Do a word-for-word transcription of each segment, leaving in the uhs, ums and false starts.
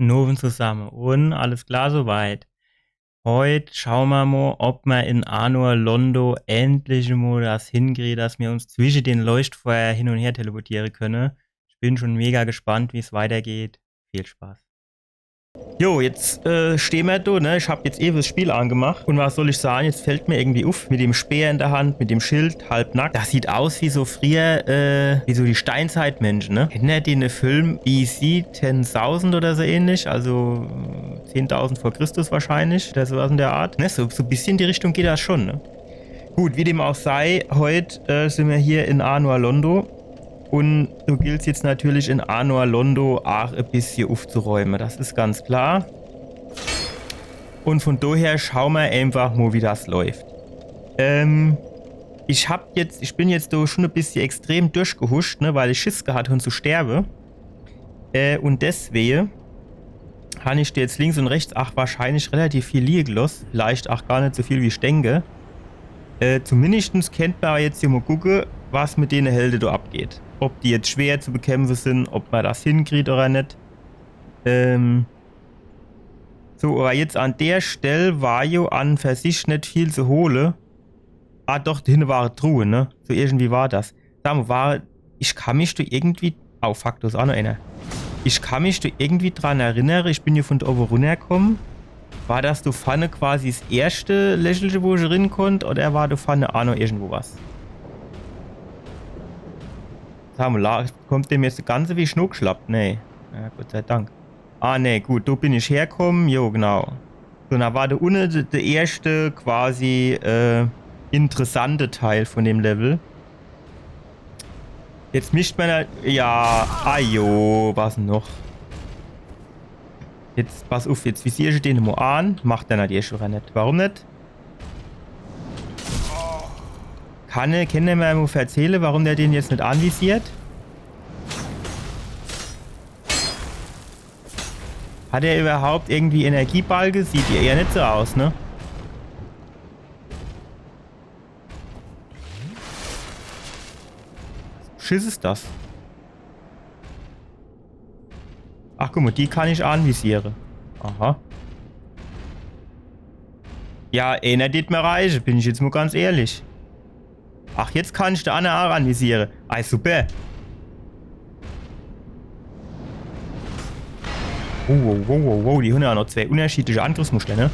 Nowend zusamme. Un alles klar soweit. Heut schau mer mo, ob mer in Anor Londo endlich mo das hinkrie, dass mer uns zwische den Leuchtfeuer hin un her teleportiere könne. Ich bin schon mega gespannt, wie's weitergeht. Viel Spaß. Jo, jetzt äh, steh mer do, ne? Ich hab jetzt ewe das Spiel angemacht. Un was soll ich sage? Jetzt fällt mer irgendwie uff, mit dem Speer in der Hand, mit dem Schild, halbnackt. Das sieht aus wie so frieher, äh, wie so die Steinzeitmensche, ne? Kennt er den Film B C ten thousand oder so ähnlich? Also äh, zehntausend vor Christus wahrscheinlich, oder sowas in der Art. Ne? So, so e bissche in die Richtung geht das schon, ne? Gut, wie dem auch sei, heut äh, sin mer hier in Anor Londo. Un do gilt's jetzt natürlich in Anor Londo aach e bissche uffzuräume. Das is ganz klar. Un von doher schau mer einfach mo, wie das läuft. Ähm, ich hab jetzt, ich bin jetzt do schon e bissche extrem durchgehuscht, ne, weil ich Schiss gehat hun zu sterbe. Äh, un deswege han ich do jetzt links un rechts aach wahrscheinlich relativ viel liehe geloss. Vielleicht aach gar net so viel, wie ich denke. Äh, zumindestens kennt mer awwer jetzt hier mo gucke, was mit dene Helde do abgeht. Ob die jetzt schwer zu bekämpfe sin, ob mer das hinkriet oder net. Ähm, so, awwer jetzt an der Stell war jo an für sich net viel zu hole. Ah, doch, do hinne war e Truhe, ne? So irgendwie war das. Sag mo, war, ich kann mich do irgendwie, oh fuck, do is aach noch ener. Ich kann mich do irgendwie dran erinnere, ich bin hier von do owwe runnerkomme. War das do vorne quasi das erschte Lächelche, wo ich rin konnt, oder war do vorne aach noch irgendwo was? Sag mo, la- kommt dem jetzt de ganze Weg Schnuck schlapp? Nee. Ja, Gott sei Dank. Ah, nee, gut, do bin ich herkomme. Jo, genau. So, do war do unne de, de erschte quasi äh, interessante Teil von dem Level. Jetzt mischt mer do, ja, ah jo, was noch? Jetzt, pass uff, jetzt visier ich den mo an. Macht er natürlich schon net. Warum net? Kann er, kann er mer mo verzähle, warum der den jetzt net anvisiert? Hat er überhaupt irgendwie Energiebalge? Sieht ja eher net so aus, ne? Schiss is das. Ach, guck mo, die kann ich anvisiere. Aha. Ja, eener dät mer reiche, bin ich jetzt mo ganz ehrlich. Ach, jetzt kann ich de annere aach anvisiere. Ei, super. Wow, wow, wow, wow, wow, die hunne jo noch zwee unterschiedliche Angriffsmuster, ne?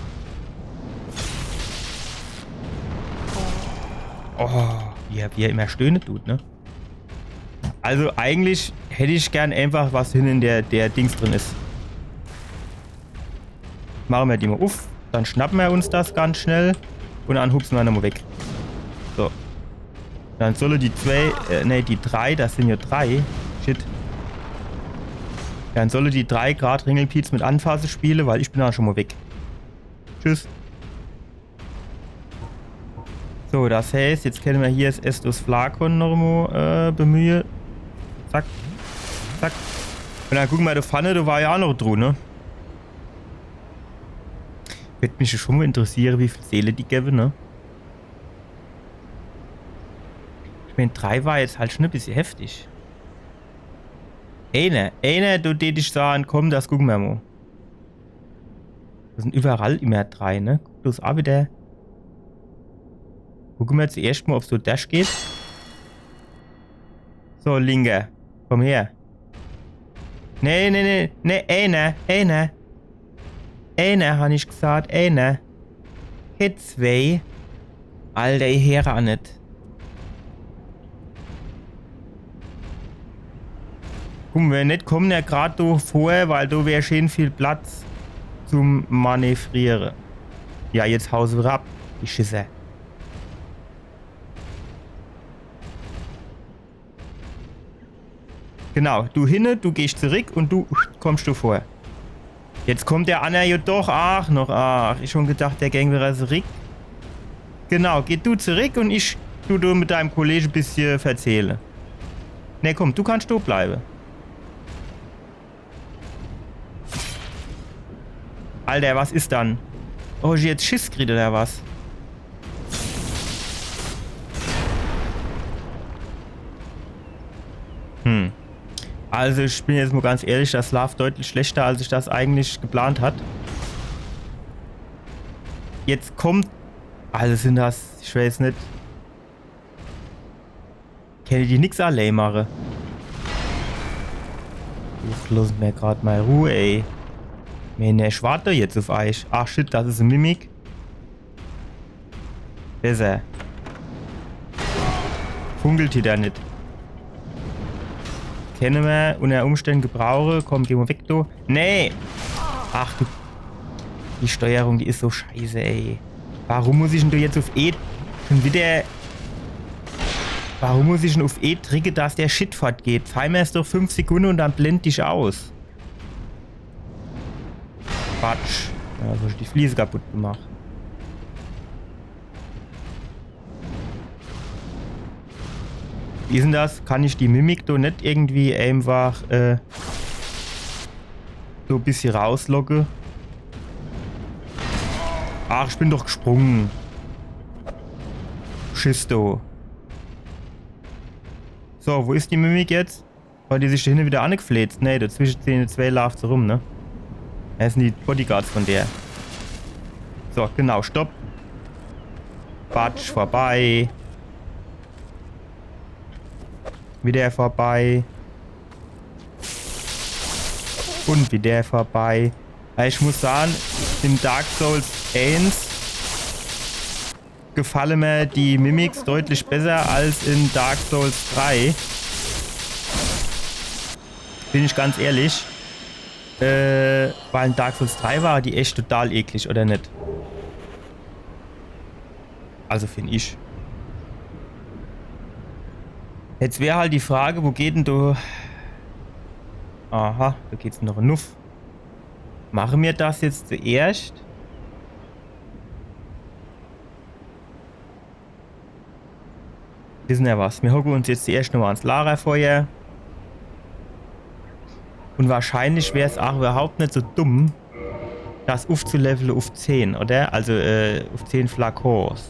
Oh, wie er, wie er immer stöhne tut, ne? Also eigentlich hätt ich gern einfach, was hinne in der, der Dings drin is. Mache mer die mo uff, dann schnappe mer uns das ganz schnell un dann hupse mer nochmo weg. So. Dann solle die zwee, äh, nee, die drei, das sin jo drei. Shit. Dann solle die drei grad Ringelpiez mit Anfasse spiele, weil ich bin dann schon mo weg. Tschüss. So, das heißt, jetzt kenne mer hier das Estus Flakon nochmo äh, bemühe. Zack. Zack. Un dann gucke mer, do vorne, do war jo aach noch e Truh, ne? Würd mich schon mo interessiere, wie viel Seele die gewwe, ne? Ich mein, drei war jetzt halt schon e bissje heftig. Eener, eener, do dät ich sage, komm, das gucke mer mo. Das sin überall immer drei, ne? Guck, do is aach wieder. Gucke mer zuerscht mo, ob's so dash geht. So, Linker. Komm her. Nee, nee, nee. Nee, eener, eener. Eener, han ich gesagt, eener. Kä zwee. Alter, ich heer aach net. Guck mo, wenn net, komme mer grad do vor, weil do wär schön viel Platz zum Manövriere. Ja, jetzt haue se wieder ab, die Schisser. Genau, du hinne, du gehscht zurick un du kommscht do vor. Jetzt kommt der anner jo doch. Ach, noch. Ach, ich schon gedacht, der gäng wieder zurick. Genau, geh du zurick un ich du do mit deim Kollege bissje verzähle. Ne, komm, du kannscht do bleibe. Alter, was is dann? Oh, ich jetzt Schiss kriet oder was? Hm. Also ich bin jetzt mo ganz ehrlich, das laaft deutlich schlechter, als ich das eigentlich geplant hat. Jetzt kommt... Also sin das, ich weiß net. Kenne die nix allee mache? Uch, losse mer grad mol Ruh, ey. Mensch, ich wart doch jetzt uff eich. Ach shit, das is e Mimik. Besser. Funkelt die do net? Kenne mer unner Umstände gebrauche. Komm, geh mo weg, du. Nee! Ach du. Die Steuerung, die is so scheiße, ey. Warum muss ich dann do jetzt uff E schon wieder... Warum muss ich dann uff E dricke, dass der Shit fortgeht? Timer is doch fünf Sekunde un dann blend ich aus. Quatsch. Ja, so hab ich die Fliese kaputt gemacht. Wie is dann das? Kann ich die Mimik do net irgendwie einfach, äh, so e bissje rauslocke? Ach, ich bin doch gesprunge. Schiss do. So, wo is die Mimik jetzt? Hat die sich do hinne wieder angefläzt? Nee, dazwische zwee laaft se rum, ne? Das sin die Bodyguards von der. So, genau, stopp. Batsch, vorbei. Wieder vorbei. Un wieder vorbei. Also ich muss sage, in Dark Souls eins gefalle mir die Mimics deutlich besser als in Dark Souls drei. Bin ich ganz ehrlich. Äh, weil in Dark Souls drei war die echt total eklig, oder net? Also find ich. Jetzt wär halt die Frage, wo geht denn do... Aha, do geht's noch nuff. Mache mir das jetzt zuerscht? Wisse er was? Mir hocke uns jetzt zuerscht nochmal ans Lagerfeuer. Un wahrscheinlich wär's ach überhaupt net so dumm, das uffzulevele uff zehn, oder? Also, äh, uff zehn Flakons.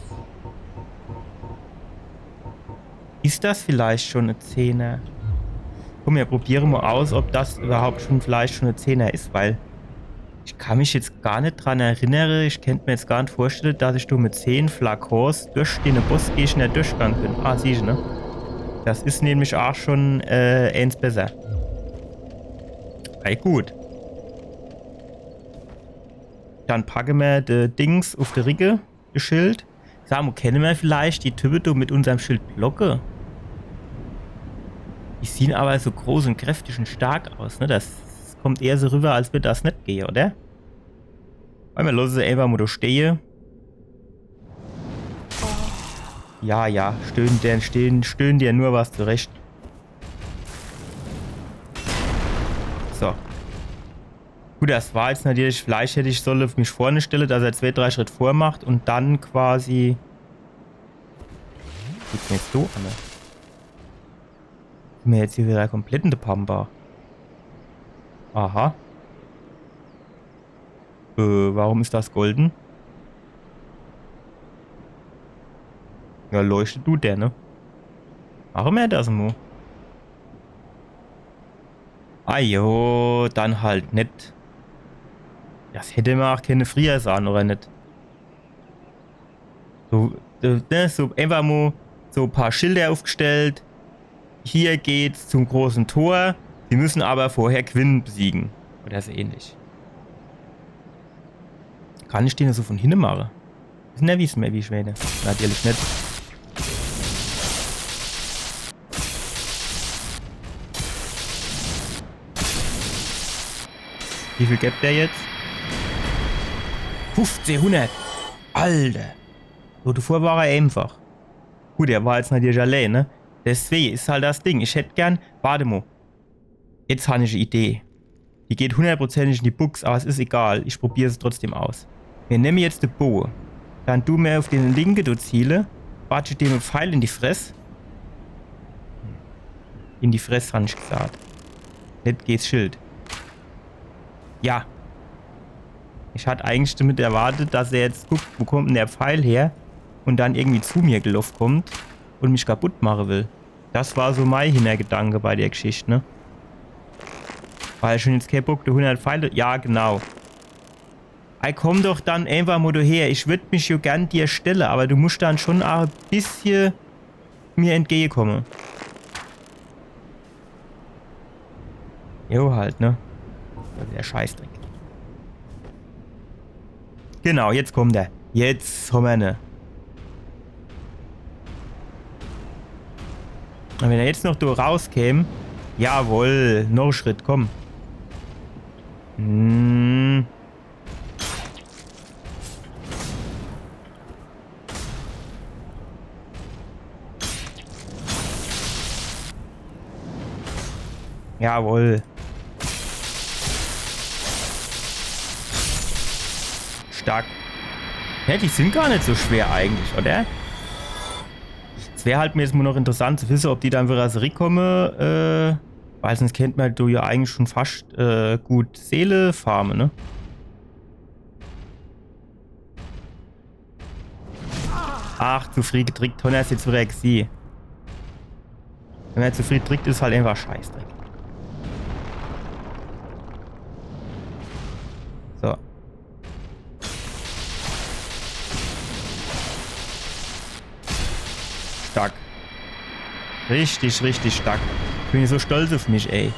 Is das vielleicht schon e Zehner? Komm, mir probiere mal aus, ob das überhaupt schon vielleicht schon e Zehner is, weil ich kann mich jetzt gar net dran erinnere, ich kennt mir jetzt gar net vorstelle, dass ich do mit zehn Flakons durch den Bossgegner durchgang bin. Ah, siehsche, ne? Das is nämlich ach schon, äh, eens besser. Ei, gut. Dann packe mir de Dings uff de Ricke, de Schild. Sa mo, kenne mir vielleicht die Type do mit unserm Schild blocke? Die siehn aber so groß un kräftig un stark aus, ne? Das kommt eher so rüber, als würd das net gehe, oder? Weil mir losse se einfach mo do stehe. Ja, ja, stöhn dir, stöhn, stöhn dir nur was zurecht. So. Gut, das war jetzt natürlich, vielleicht hätt ich solle mich vorne stelle, dass er zwee, drei Schritt vormacht un dann quasi... Geht's mir jetzt so an, ne? Sin mir jetzt hier wieder komplett in de Pampa? Aha. Äh, warum is das golden? Ja, leuchtet dut der, ne? Warum er das mo? Ah jo, dann halt net. Das hätt mer ach kenne frieher sahn, oder net? So, äh, ne, so einfach mo so paar Schilder uffgestellt. Hier geht's zum großen Tor. Sie müssen aber vorher Gwyn besiegen. Oder so ähnlich. Kann ich den so von hinne mache? Is nervös mehr wie Schwede. Natürlich net. Wie viel gibt der jetzt? Fünfzehnhundert. Alter. So, davor war er einfach. Gut, er war jetzt natürlich allein, ne? Deswege is halt das Ding. Ich hätt gern, warte mo. Jetzt han ich e Idee. Die geht hundertprozentig in die Bux, aber es is egal. Ich probier se trotzdem aus. Mir nemme jetzt de Boe. Dann du mer uff den Linke do ziele. Batsche dem e Pfeil in die Fress. In die Fress, han ich gesagt. Net ge's Schild. Ja. Ich hat eigentlich damit erwartet, dass er jetzt guckt, wo kommt denn der Pfeil her? Un dann irgendwie zu mir geloff kommt un mich kaputt mache will. Das war so mei Hinnergedanke bei der Geschicht, ne? Weil ich hon jetzt kee Bock, die hundert Pfeile. Ja, genau. Ei, komm doch dann eenfach mo do her. Ich würd mich jo gern dir stelle, awwer du musch dann schun aa e bissje mir entgegekomme. Jo, halt, ne? Das is der Scheißdreck. Genau, jetzt kommt er. Jetzt hommer ne. Un wenn er jetzt noch do rauskäm. Jawohl, noch e Schritt, komm. Hm. Jawohl. Stark. Ja, die sin gar net so schwer eigentlich, oder? Es wär halt mir jetzt mo noch interessant zu wisse, ob die dann widder zurickkomme, äh, weil sonscht kennt mer do jo eigentlich schun fascht, äh, gut Seele farme, ne? Ach, zu frieh gedrickt, Honner is jetzt widder gsi. Wenn mer zu frieh drickt, is halt eenfach Scheißdreck. So. Stark. Richtig, richtig stark. Ich bin so stolz uff mich, ey.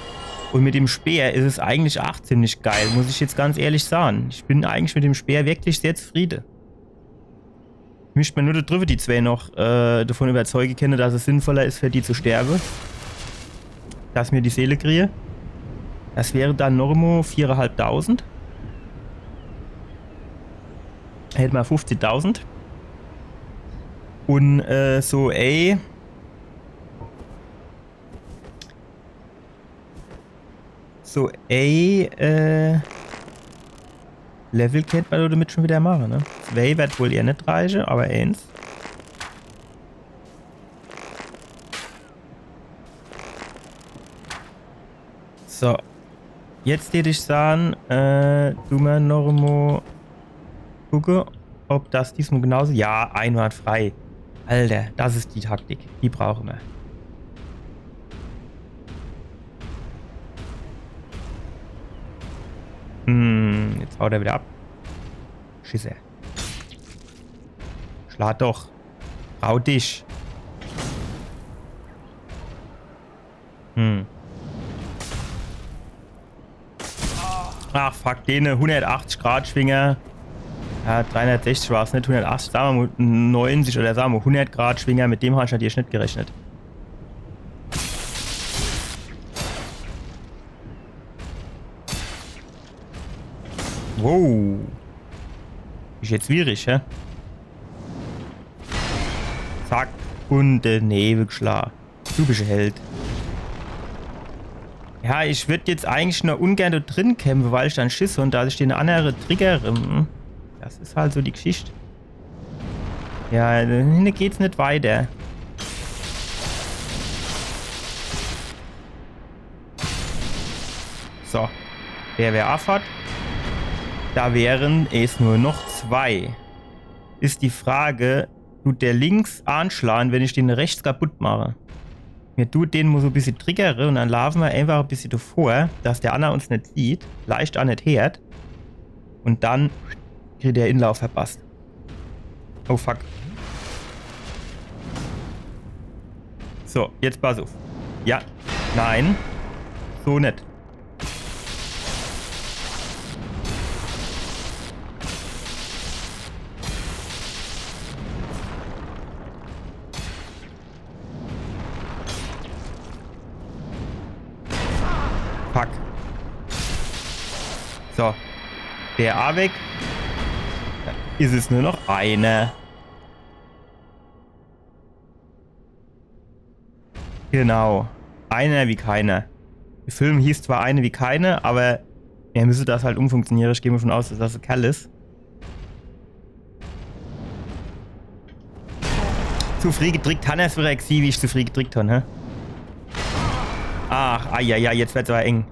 Un mit dem Speer is es eigentlich aa ziemlich geil, muss ich jetzt ganz ehrlich saan. Ich bin eigentlich mit dem Speer wirklich sehr zufriede. Misst mer nur do driwwe die zwee noch, äh, davon überzeuge kenne, dass es sinnvoller is, für die zu sterbe. Dass mer die Seele krien. Das wär dann noch emo viereinhalbtausend. Hätt mer fuffzigtausend. Un, äh, so, ey. So, ey, äh, Level kennt mer damit schun widder mache, ne? Zwee werd wohl eher net reiche, awwer eens. So. Jetzt deet ich saan, äh, du mer noch emo gucke, ob das diesmo genauso. Ja, einwandfrei. Alter, das is die Taktik. Die brauche mer. Hm, jetzt haut er widder ab. Schisser. Schlag doch. Trau dich. Hm. Ach, fuck, den hundertachtzig Grad Schwinger. Ja, dreihundertsechzig war's net, hundertachtzig, saan mer mo neunzig oder saan mer mo hundert Grad Schwinger, mit dem hab ich natürlich net gerechnet. Wow. Is jetzt schwierig, hä? Zack. Un denewe geschla. Typischer Held. Ja, ich würd jetzt eigentlich nur ungern do drin kämpfe, weil ich dann Schiss hon, dass ich den annere triggere. Hm. Das is halt so die Geschicht. Ja, do hinne geht's net weiter. So. Der wär aa fort. Do wären es nur noch zwei. Is die Frage, dut der links anschlan, wenn ich den rechts kaputt mache? Mir dut den mo so e bissje triggere un dann laafe mer eenfach e bissje davor, dass der anner uns net sieht, leicht aa net heert. Un dann kriegt der Inlauf verpasst. Oh fuck. So, jetzt pass uff. Ja. Nein. So net. Fuck. So. Der aa weg. Is es nur noch einer. Genau. Einer wie keiner. De Film hieß zwar Eine wie keine, awwer er müsst das halt umfunktioniere. Ich geh mo davon aus, dass das e Kerl is. Zu frieh gedrickt, hon er's widder gsieh, wie ich zu frieh gedrickt hon, hä? Ach, ai, ai, ai, jetzt werd's awwer eng.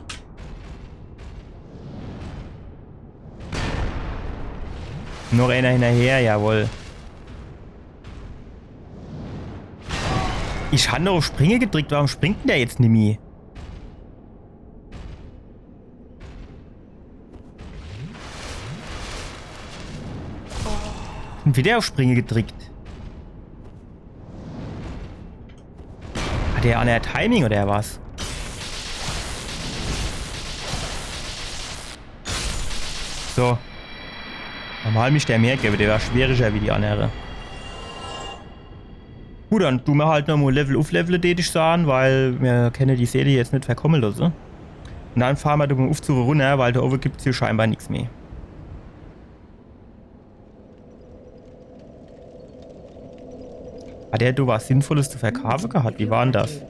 Noch einer hinnerher, jawohl. Ich hon doch uff Springe gedrickt, warum springt dann der jetzt nimmi? Und wieder auf Springe gedrickt. Hat der anner Timing oder was? So. Normal misst der mehr gewwe, der war schwieriger wie die annere. Gut, dann du mer halt nochmo Level uflevele, tät ich saan, weil mer kenne die Seele jetzt net verkomme losse. Und dann fahre mer do mol Ufzug runner, weil do owwe gibt's jo scheinbar nix mehr. Hat der do was Sinnvolles zu verkaafe gehat? Wie war dann das?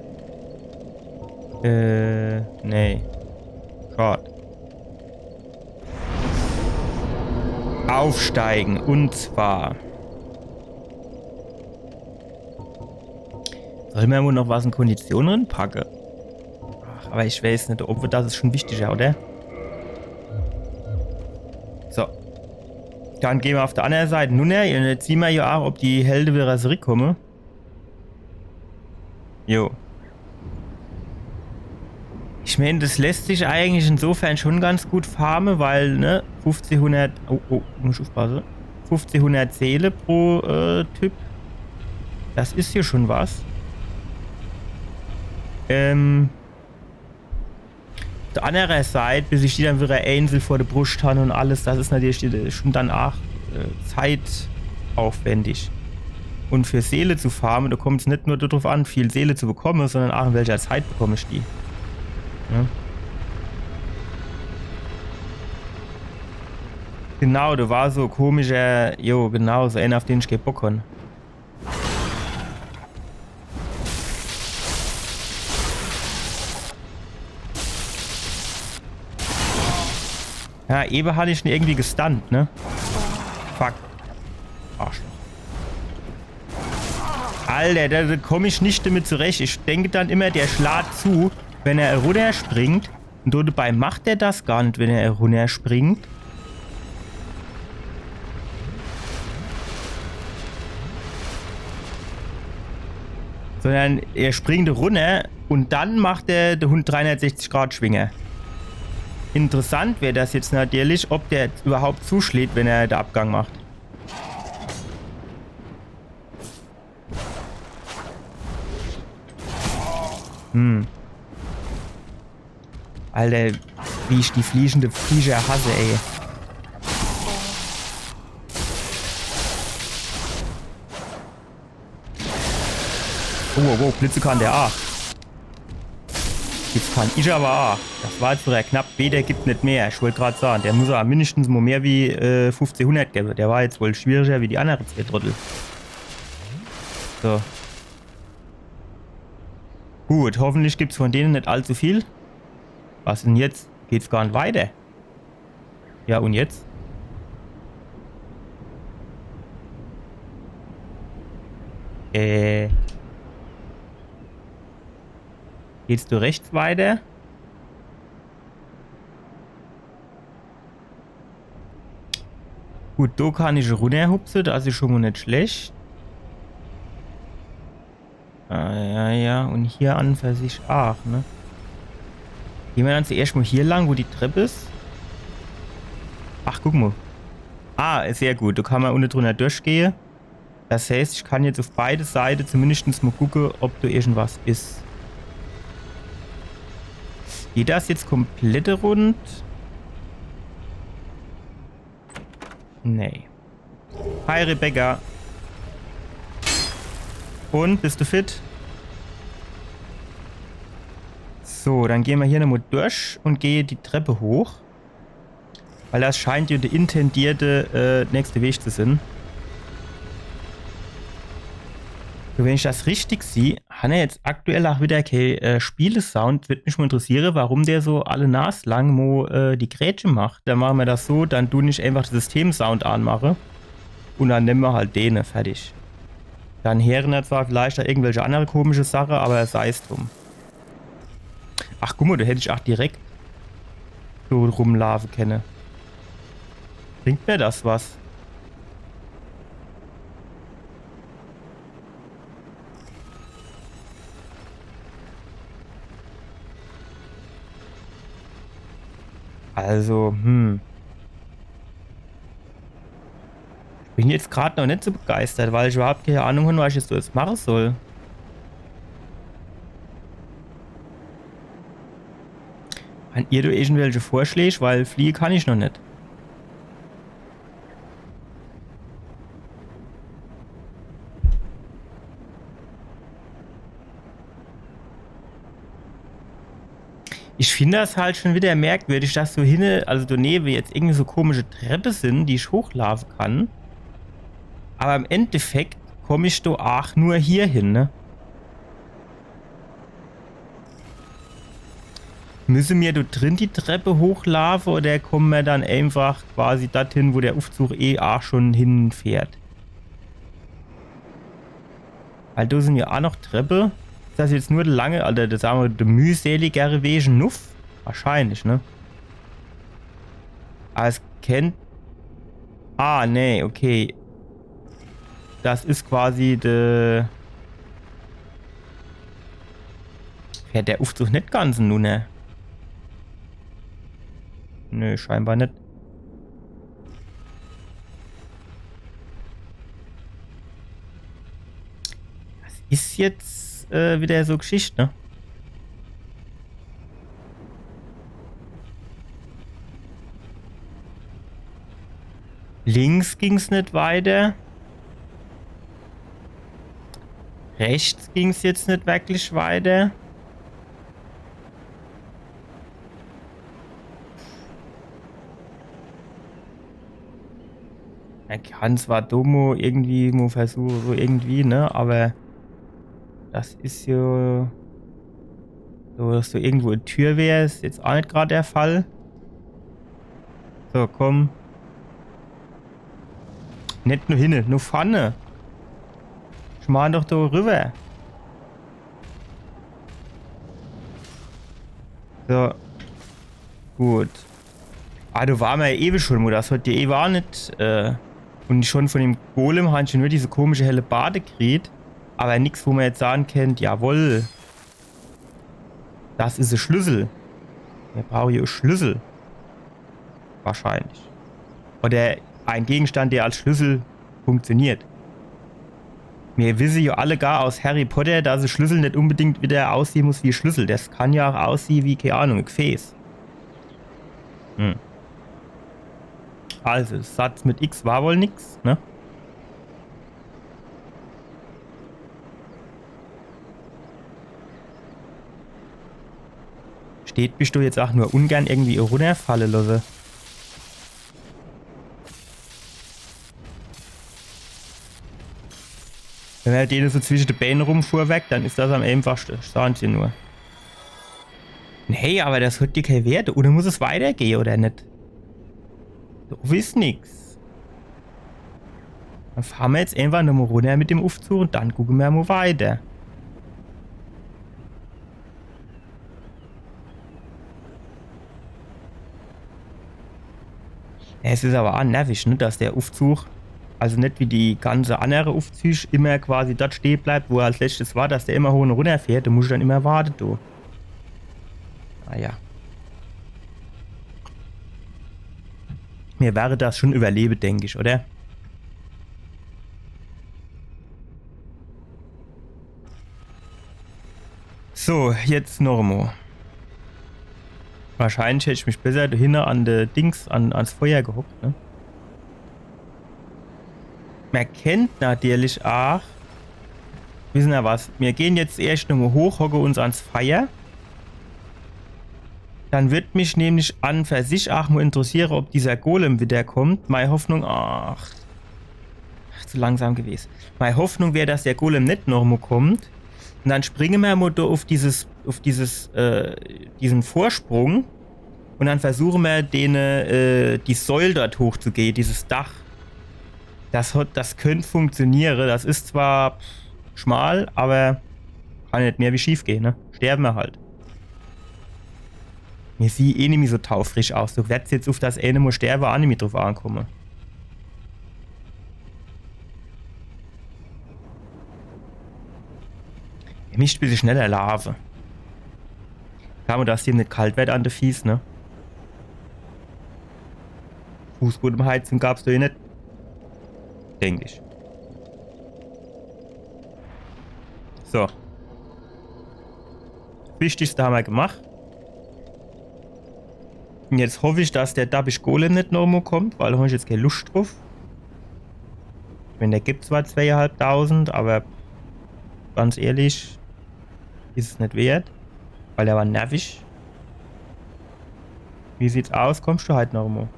Äh, nee. Schad. Aufsteigen. Und zwar. Soll mer wohl noch was in Kondition rinpacke? Ach, aber ich weiß net, ob das is schon wichtiger, oder? So. Dann gehn mer auf der annere Seit nunner. Und jetzt siehn mer jo auch, ob die Helde wieder zurückkomme. Jo. Ich mein, das lässt sich eigentlich insofern schon ganz gut farme, weil, ne, fünfzehnhundert, oh, oh, muss ich ufpasse. Fünfzehnhundert Seele pro äh, Typ. Das is jo schon was. Ähm, auf der annere Seit, bis ich die dann wieder einzel vor der Bruscht han und alles, das is natürlich die- schon dann auch äh, zeitaufwendig. Und für Seele zu farme, do kommt's net nur darauf an, viel Seele zu bekomme, sondern auch in welcher Zeit bekomm ich die. Ja. Genau, do war so komischer, jo, genau, so einer, auf den ich kee Bock han. Ja, ewe hat ich en irgendwie gestunt, ne? Fuck. Arschloch. Alter, da, da komm ich net damit zurecht. Ich denk dann immer, der schlaat zu, wenn er runnerspringt. Und dabei macht er das gar net, wenn er runnerspringt. Sondern er springt runner und dann macht er de Hund dreihundertsechzig Grad Schwinger. Interessant wär das jetzt natürlich, ob der überhaupt zuschläht, wenn er de Abgang macht. Hm. Alter, wie ich die fliegende Viecher hasse, ey. Oh, oh, oh, blitze kann der aach. Jetzt kann ich aber aach. Das war jetzt wieder knapp. B, der gibt net mehr. Ich wollt grad sage, der muss aber mindestens mo mehr wie äh, fünfzehnhundert gewwe. Der war jetzt wohl schwieriger wie die annere zwei Trottel. So. Gut, hoffentlich gibt's von denen net allzu viel. Was denn jetzt? Geht's gar net weiter? Ja, und jetzt? Äh. Geht's do rechts weiter? Gut, do kann ich runnerhupse, das is schon mo net schlecht. Ah, ja, ja. Und hier an für sich aach, ne? Gehn mer dann zuerscht mo hier lang, wo die Trepp is. Ach, guck mo. Ah, sehr gut. Do kann mer unne drunner durchgehe. Das heißt, ich kann jetzt auf beide Seite zumindest mo gucke, ob do irgendwas is. Geht das jetzt komplett rund? Nee. Hi Rebecca. Und, bist du fit? So, dann gehn mer hier nomo durch und gehe die Treppe hoch. Weil das scheint jo de intendierte äh, nächste Weg zu sin. So, wenn ich das richtig sieh, han er jetzt aktuell aach wieder kee äh, Spielesound. Würd mich mo interessiere, warum der so alle Nas lang mo äh, die Grätsche macht. Dann mache mer das so, dann du ich einfach de Systemsound anmache. Und dann nemme mer halt dene, fertig. Dann heere mer zwar vielleicht do irgendwelche annere komische Sache, aber sei's drum. Ach, guck mo, do hätt ich aach direkt so rumlaafe kenne. Bringt mer das was? Also, hm. Ich Bin jetzt grad noch net so begeistert, weil ich überhaupt keine Ahnung hab, was ich jetzt so jetzt mache soll. Hann ihr do irgendwelche Vorschläge? Weil fliehe kann ich noch net. Ich find das halt schon wieder merkwürdig, dass do hinne, also donewe jetzt irgendwie so komische Treppe sin, die ich hochlaafe kann. Aber im Endeffekt komm ich do aach nur hier hin, ne? Müsse mir do drin die Treppe hochlaafe oder komme mir dann einfach quasi dorthin, wo der Uffzug eh aach schon hinfährt? Weil do sin jo aach noch Treppe. Is das jetzt nur de lange, also das, sage mer, de mühseligere Weg nuff? Wahrscheinlich, ne? Aber es kennt. Ah, nee, okay. Das is quasi de. Fährt der Uffzug net ganz nunner? Nö, scheinbar net. Das is jetzt äh, wieder so Geschichte, ne? Links ging's net weiter. Rechts ging's jetzt net wirklich weiter. Mer kann zwar do mo irgendwie mo versuche, so irgendwie, ne? Aber das is jo so, dass do irgendwo e Tür wär, is jetzt aach net grad de Fall. So, komm. Net no hinne, no vorne. Ich mach doch do rüber. So. Gut. Ah, do ware mer jo ewig schon mo, das hat jo ewig aach net, äh, un schon von dem Golem han ich jo nur diese komische Hellebarde gekriet, aber nix, wo mer jetzt sage kennt, jawohl. Das is e Schlüssel. Mer brauche jo e Schlüssel. Wahrscheinlich. Oder ein Gegenstand, der als Schlüssel funktioniert. Mir wisse jo alle gar aus Harry Potter, dass e Schlüssel net unbedingt wieder aussiehe muss wie e Schlüssel. Das kann jo aach aussiehe wie, keine Ahnung, e Gefäß. Hm. Also, Satz mit X war wohl nix, ne? Steht, bist du jetzt aach nur ungern irgendwie runnerfalle losse. Wenn mer dene so zwische de Bään rumfuhrwerkt, dann is das am einfachste. Sagen sie nur. Nee, aber das hat jo kee Wert. Oder muss es weitergehe, oder net? Do is nix. Dann fahre mer jetzt einfach nomo runner mit dem Uffzug un dann gucke mer mo weiter. Ja, es is aber aach nervig, ne, dass der Uffzug, also net wie die ganze annere Uffzüg, immer quasi dort stehe bleibt, wo er als letztes war, dass der immer hoch un runner fährt, do muss ich dann immer warte, du. Naja. Mir wäre das schon überlebe, denk ich, oder? So, jetzt nomo. Wahrscheinlich hätt ich mich besser do hinne an de Dings, an, ans Feuer gehockt, ne? Mer kennt natürlich aach, wisse ner was, mir gehn jetzt erscht nomo hoch, hocke uns ans Feier. Dann würd mich nämlich an für sich aach mo interessiere, ob dieser Golem wiederkommt. Mei Hoffnung, ach, ach, zu langsam gewes. Mei Hoffnung wär, dass der Golem net nomo kommt. Un dann springe mer mo do uf dieses, uf dieses, äh, diesen Vorsprung. Un dann versuche mer, den, äh, die Säul dort hochzugehe, dieses Dach. Das hat, das könnt funktioniere. Das is zwar schmal, aber kann net mehr wie schief gehe, ne? Sterwe mer halt. Mir sie eh nimmi so taufrisch aus. Do werd's jetzt uf das ene Mo Sterwe aach nimmi druf ankomme. Mir misst bissje schneller laafe. Kann mer, dass dem net kalt werd an de Fieß, ne? Fußbodenheizung gab's do eh net. Denk ich. So. Wichtigste hammer gemacht. Un jetzt hoff ich, dass der dabbisch Golem net nochmo kommt, weil do hab ich jetzt kee Luscht druff. Ich mein, der gibt zwar zweehalbtausend, awwer ganz ehrlich, is es net wert, weil der war nervisch. Wie sieht's aus? Kommscht du halt nochmo?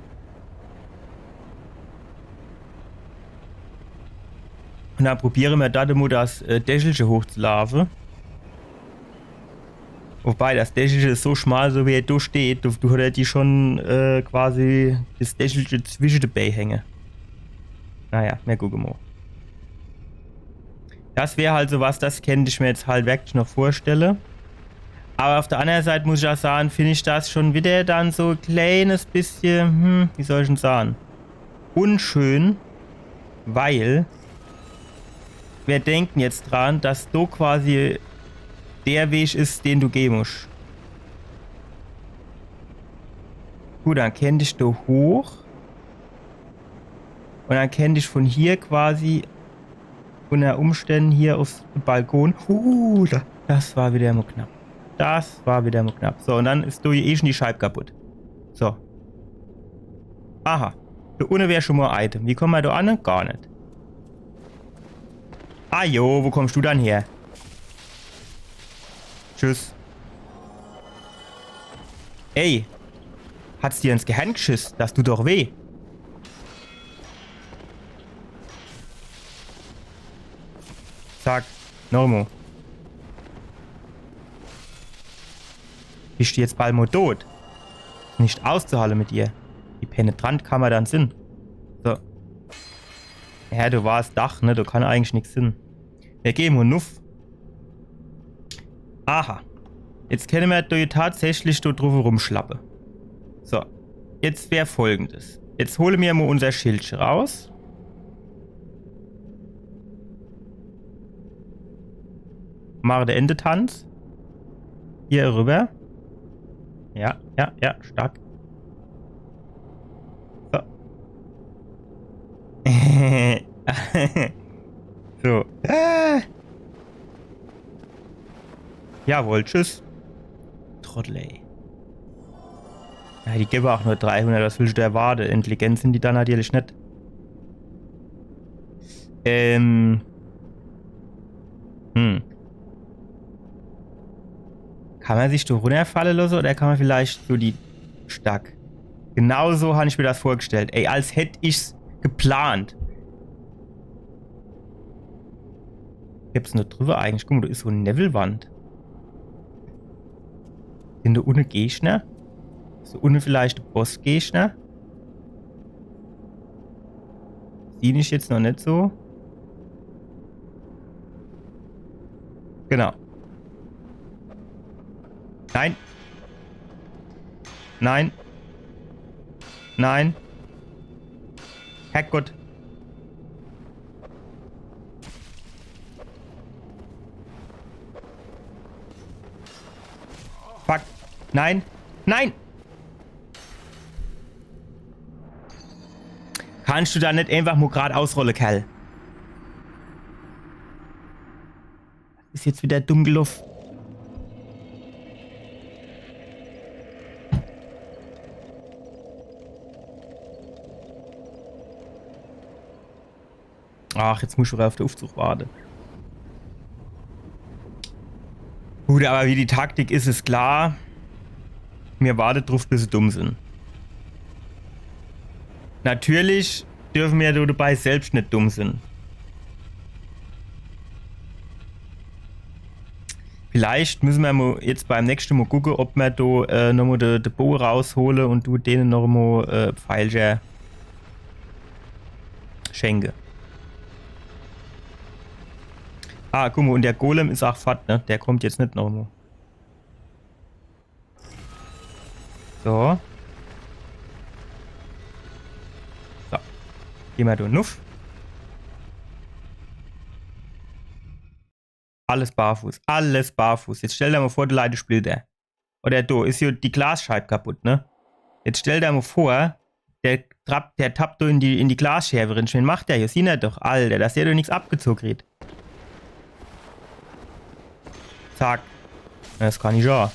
Un dann probiere mer do mo das äh, Dächelche hochzulaafe. Wobei, das Dächelche is so schmal, so wie er do steht, do, do hat er die schon äh, quasi das Dächelche zwische de Bää hänge. Naja, mer gucke mo. Das wär halt so was, das kennt ich mer jetzt halt wirklich noch vorstelle. Awwer uff der annere Seit muss ich ach sage, find ich das schon widder dann so e kleenes bissche, hm, wie soll ich'n sage? Unschön, weil mer denke jetzt dran, dass do quasi der Weg is, den du geh muscht. Gut, dann kennt ich do hoch. Un dann kennt ich von hier quasi unner Umstände hier uffs Balkon. Uh, da, das war widder mo knapp. Das war widder mo knapp. So, un dann is do hier eh schon die Scheib kaputt. So. Aha. Do unne wär schon mo e Item. Wie komme mer do anne? Gar net. Ah jo, wo kommscht du dann her? Tschüss. Ey. Hat's dir ins Gehirn geschiss? Das dut doch weh. Zack. Nochmo. Bischt du jetzt bald mo dot? Net auszuhalle mit dir. Wie penetrant kann mer dann sinn? So. Ja, do war's Dach, ne? Do kann eigentlich nix sinn. Mer gehn mo nuff. Aha. Jetzt kenne mer do tatsächlich do druff rumschlappe. So. Jetzt wär Folgendes. Jetzt hole mer mo unser Schildche raus. Mache de Endetanz. Hier rüber. Ja, ja, ja, stark. So. So. Äh. Jawohl, tschüss. Trottel, ey. Ja, die gebe ach nur dreihundert, was willscht du erwarte? Intelligent sinn die dann natürlich net. Ähm. Hm. Kann mer sich do runnerfalle losse oder kann mer vielleicht so die... Stark. Genau so hab ich mer das vorgestellt. Ey, als hätt ich's geplant. Gibt's noch drüber eigentlich? Guck mo, do is so e Newwelwand. Sinn do unne Gegner? Is do unne vielleicht de Bossgegner? Sieh ich jetzt noch net so. Genau. Nein. Nein. Nein. Herrgott. Fuck. Nein. Nein! Kannst du do net einfach mo grad ausrolle, Kerl? Is jetzt wieder dumm geloff. Ach, jetzt muss ich wieder auf de Uffzug warte. Gut, aber wie die Taktik is, is klar. Mir warte druff, bis se dumm sinn. Natürlich dürfe mir do dabei selbst net dumm sinn. Vielleicht müsse mir mo jetzt beim nächste Mo gucke, ob mir do äh, nochmo de, de Boge raushole und du dene nochmo äh, Pfeilcher schenke. Ah, guck mo, und der Golem is ach fort, ne? Der kommt jetzt net nochmo. So. So. Geh mo do nuff. Alles barfuß, alles barfuß. Jetzt stell der mo vor, de Leiter spielt er. Oder do, is jo die Glasscheib kaputt, ne? Jetzt stell der mo vor, Der, trapp, der tappt do in die, in die Glasscherw rin. Wen macht der hier? Siehn er doch, Alter, dass der do nix abgezoh kriegt. Zack. Das kann ich ja.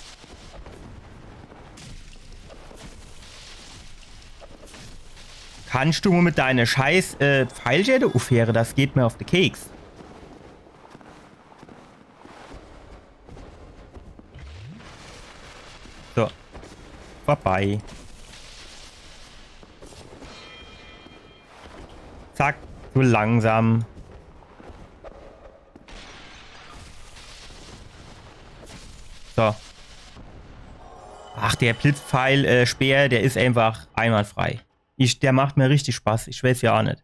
Kannst du mo mit deine scheiß, äh, Pfeilschäde uffheere? Das geht mir uff de Keks. So. Vorbei. Zack, zu langsam. So. Ach, der Blitzpfeil, äh, Speer, der is einfach einwandfrei. Ich, der macht mir richtig Spaß. Ich weiß ja aa net.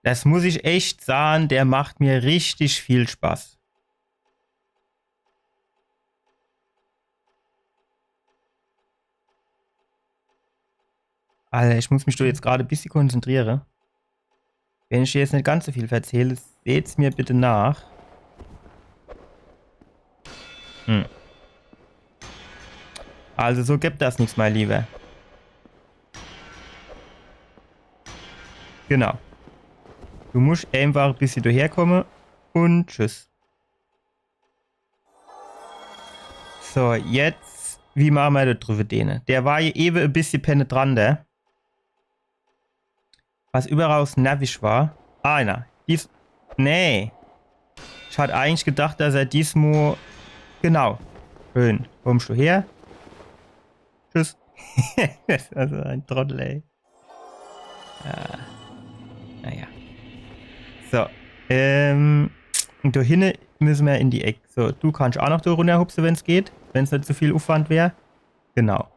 Das muss ich echt sahn, der macht mir richtig viel Spaß. Alter, ich muss mich do jetzt grad e bissje konzentriere. Wenn ich jetzt net ganz so viel verzähl, seht's mir bitte nach. Hm. Also so gibt das nix, mein Lieber. Genau. Du musch einfach e bissje do herkomme un tschüss. So, jetzt, wie mache mer do driwwe dene? Der war jo ewe e bissje penetranter. Was üwweraus nervisch war. Ah, na. Dies. Nee. Ich hat eigentlich gedacht, dass er diesmo. Genau. Schön. Kommst du her? Tschüss. Das is also e Trottel, ey. Ja. Naja. So. Ähm. Do hinne müsse mer in die Eck. So, du kannst aa noch do runnerhupse, wenn's geht. Wenn's net zu viel Uffwand wär. Genau.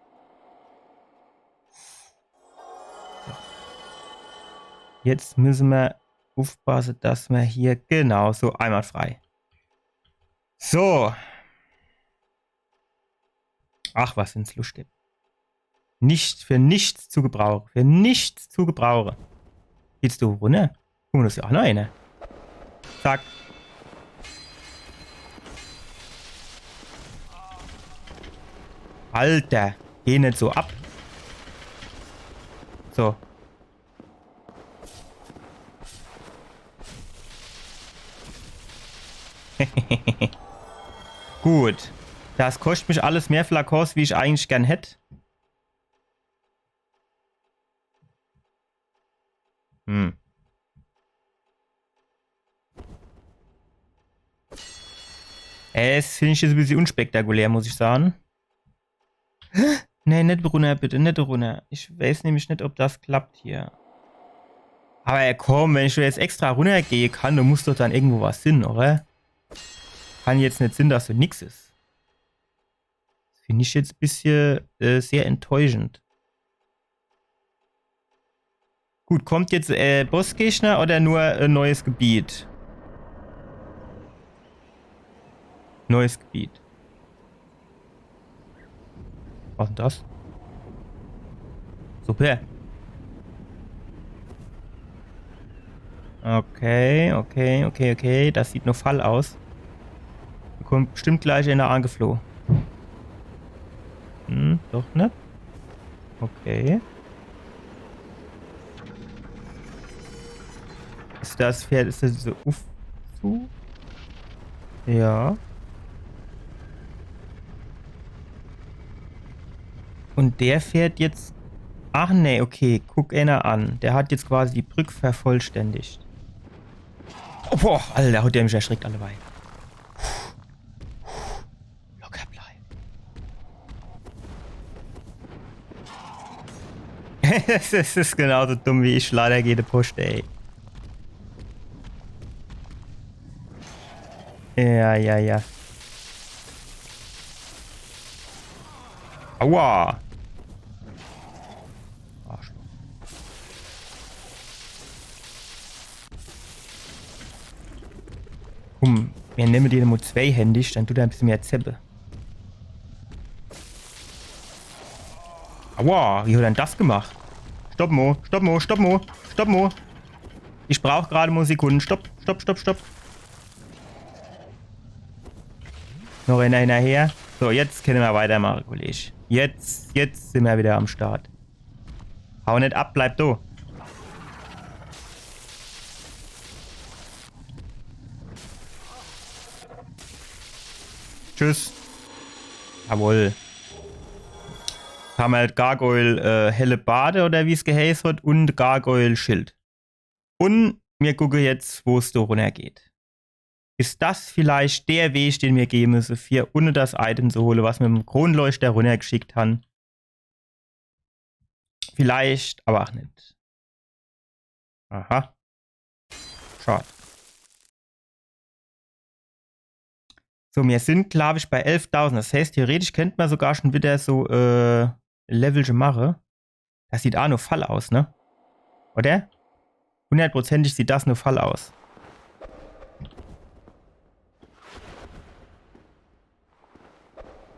Jetzt müsse mer uffpasse, dass mer hier genau so einwandfrei. So. Ach, was sind's lustig. Nicht, für nichts zu gebrauche. Für nichts zu gebrauche. Geht's do runner? Guck mo, do is jo aa noch ener. Zack. Alter, geh net so ab. So. Gut. Das koscht mich alles mehr Flakons, wie ich eigentlich gern hätt. Hm. Es find ich jetzt e bissje unspektakulär, muss ich sahn. Nee, net runner, bitte, net runner. Ich weiß nämlich net, ob das klappt hier. Awwer ey, komm, wenn ich do jetzt extra runnergehe kann, do muss doch dann irgendwo was sinn, oder? Kann jetzt net sinn, dass do nix is. Das find ich jetzt e bissje, äh, sehr enttäuschend. Gut, kommt jetzt, äh, Bossgegner oder nur, äh, neues Gebiet? Neues Gebiet. Was denn das? Super. Okay, okay, okay, okay. Das sieht no Fall aus. Do kommt bestimmt gleich ener angefloh. Hm, doch net. Okay. Is das Pferd, is das so uff zu? Ja. Und der fährt jetzt. Ach nee, okay, guck ener an. Der hat jetzt quasi die Brück vervollständigt. Oh, boah, Alter, hat der mich erschreckt, alleweil. Locker bleiben. Es is genauso dumm wie ich. Leider geht de Post, ey. Ja, ja, ja. Aua. Arschloch. Komm, mir nemme den mo zweihändig, dann dut er e bissje mehr zeppe. Aua, wie hat er dann das gemacht? Stopp mo, stopp mo, stopp mo, stopp mo. Ich brauch grad mo Sekunden. Stopp, stopp, stopp, stopp. Noch ener hinnerher. So, jetzt kenne mer weitermache, Kollege. Jetzt, jetzt sin mer wieder am Start. Hau net ab, bleib do. Tschüss. Jawohl. Hammer halt Gargoyle, äh, Hellebarde oder wie's geheiß hat und Gargoyle Schild. Und mir gucke jetzt, wo's do runnergeht. Is das vielleicht der Weg, den mir gehe müsse, für ohne das Item zu hole, was mir mit dem Kronleuchter runnergeschickt han? Vielleicht, aber ach net. Aha. Schad. So, mir sin, glaub ich, bei elftausend. Das heißt, theoretisch kennt mer sogar schon wieder so, äh, Levelche mache. Das sieht aa no Fall aus, ne? Oder? Hundertprozentig sieht das no Fall aus.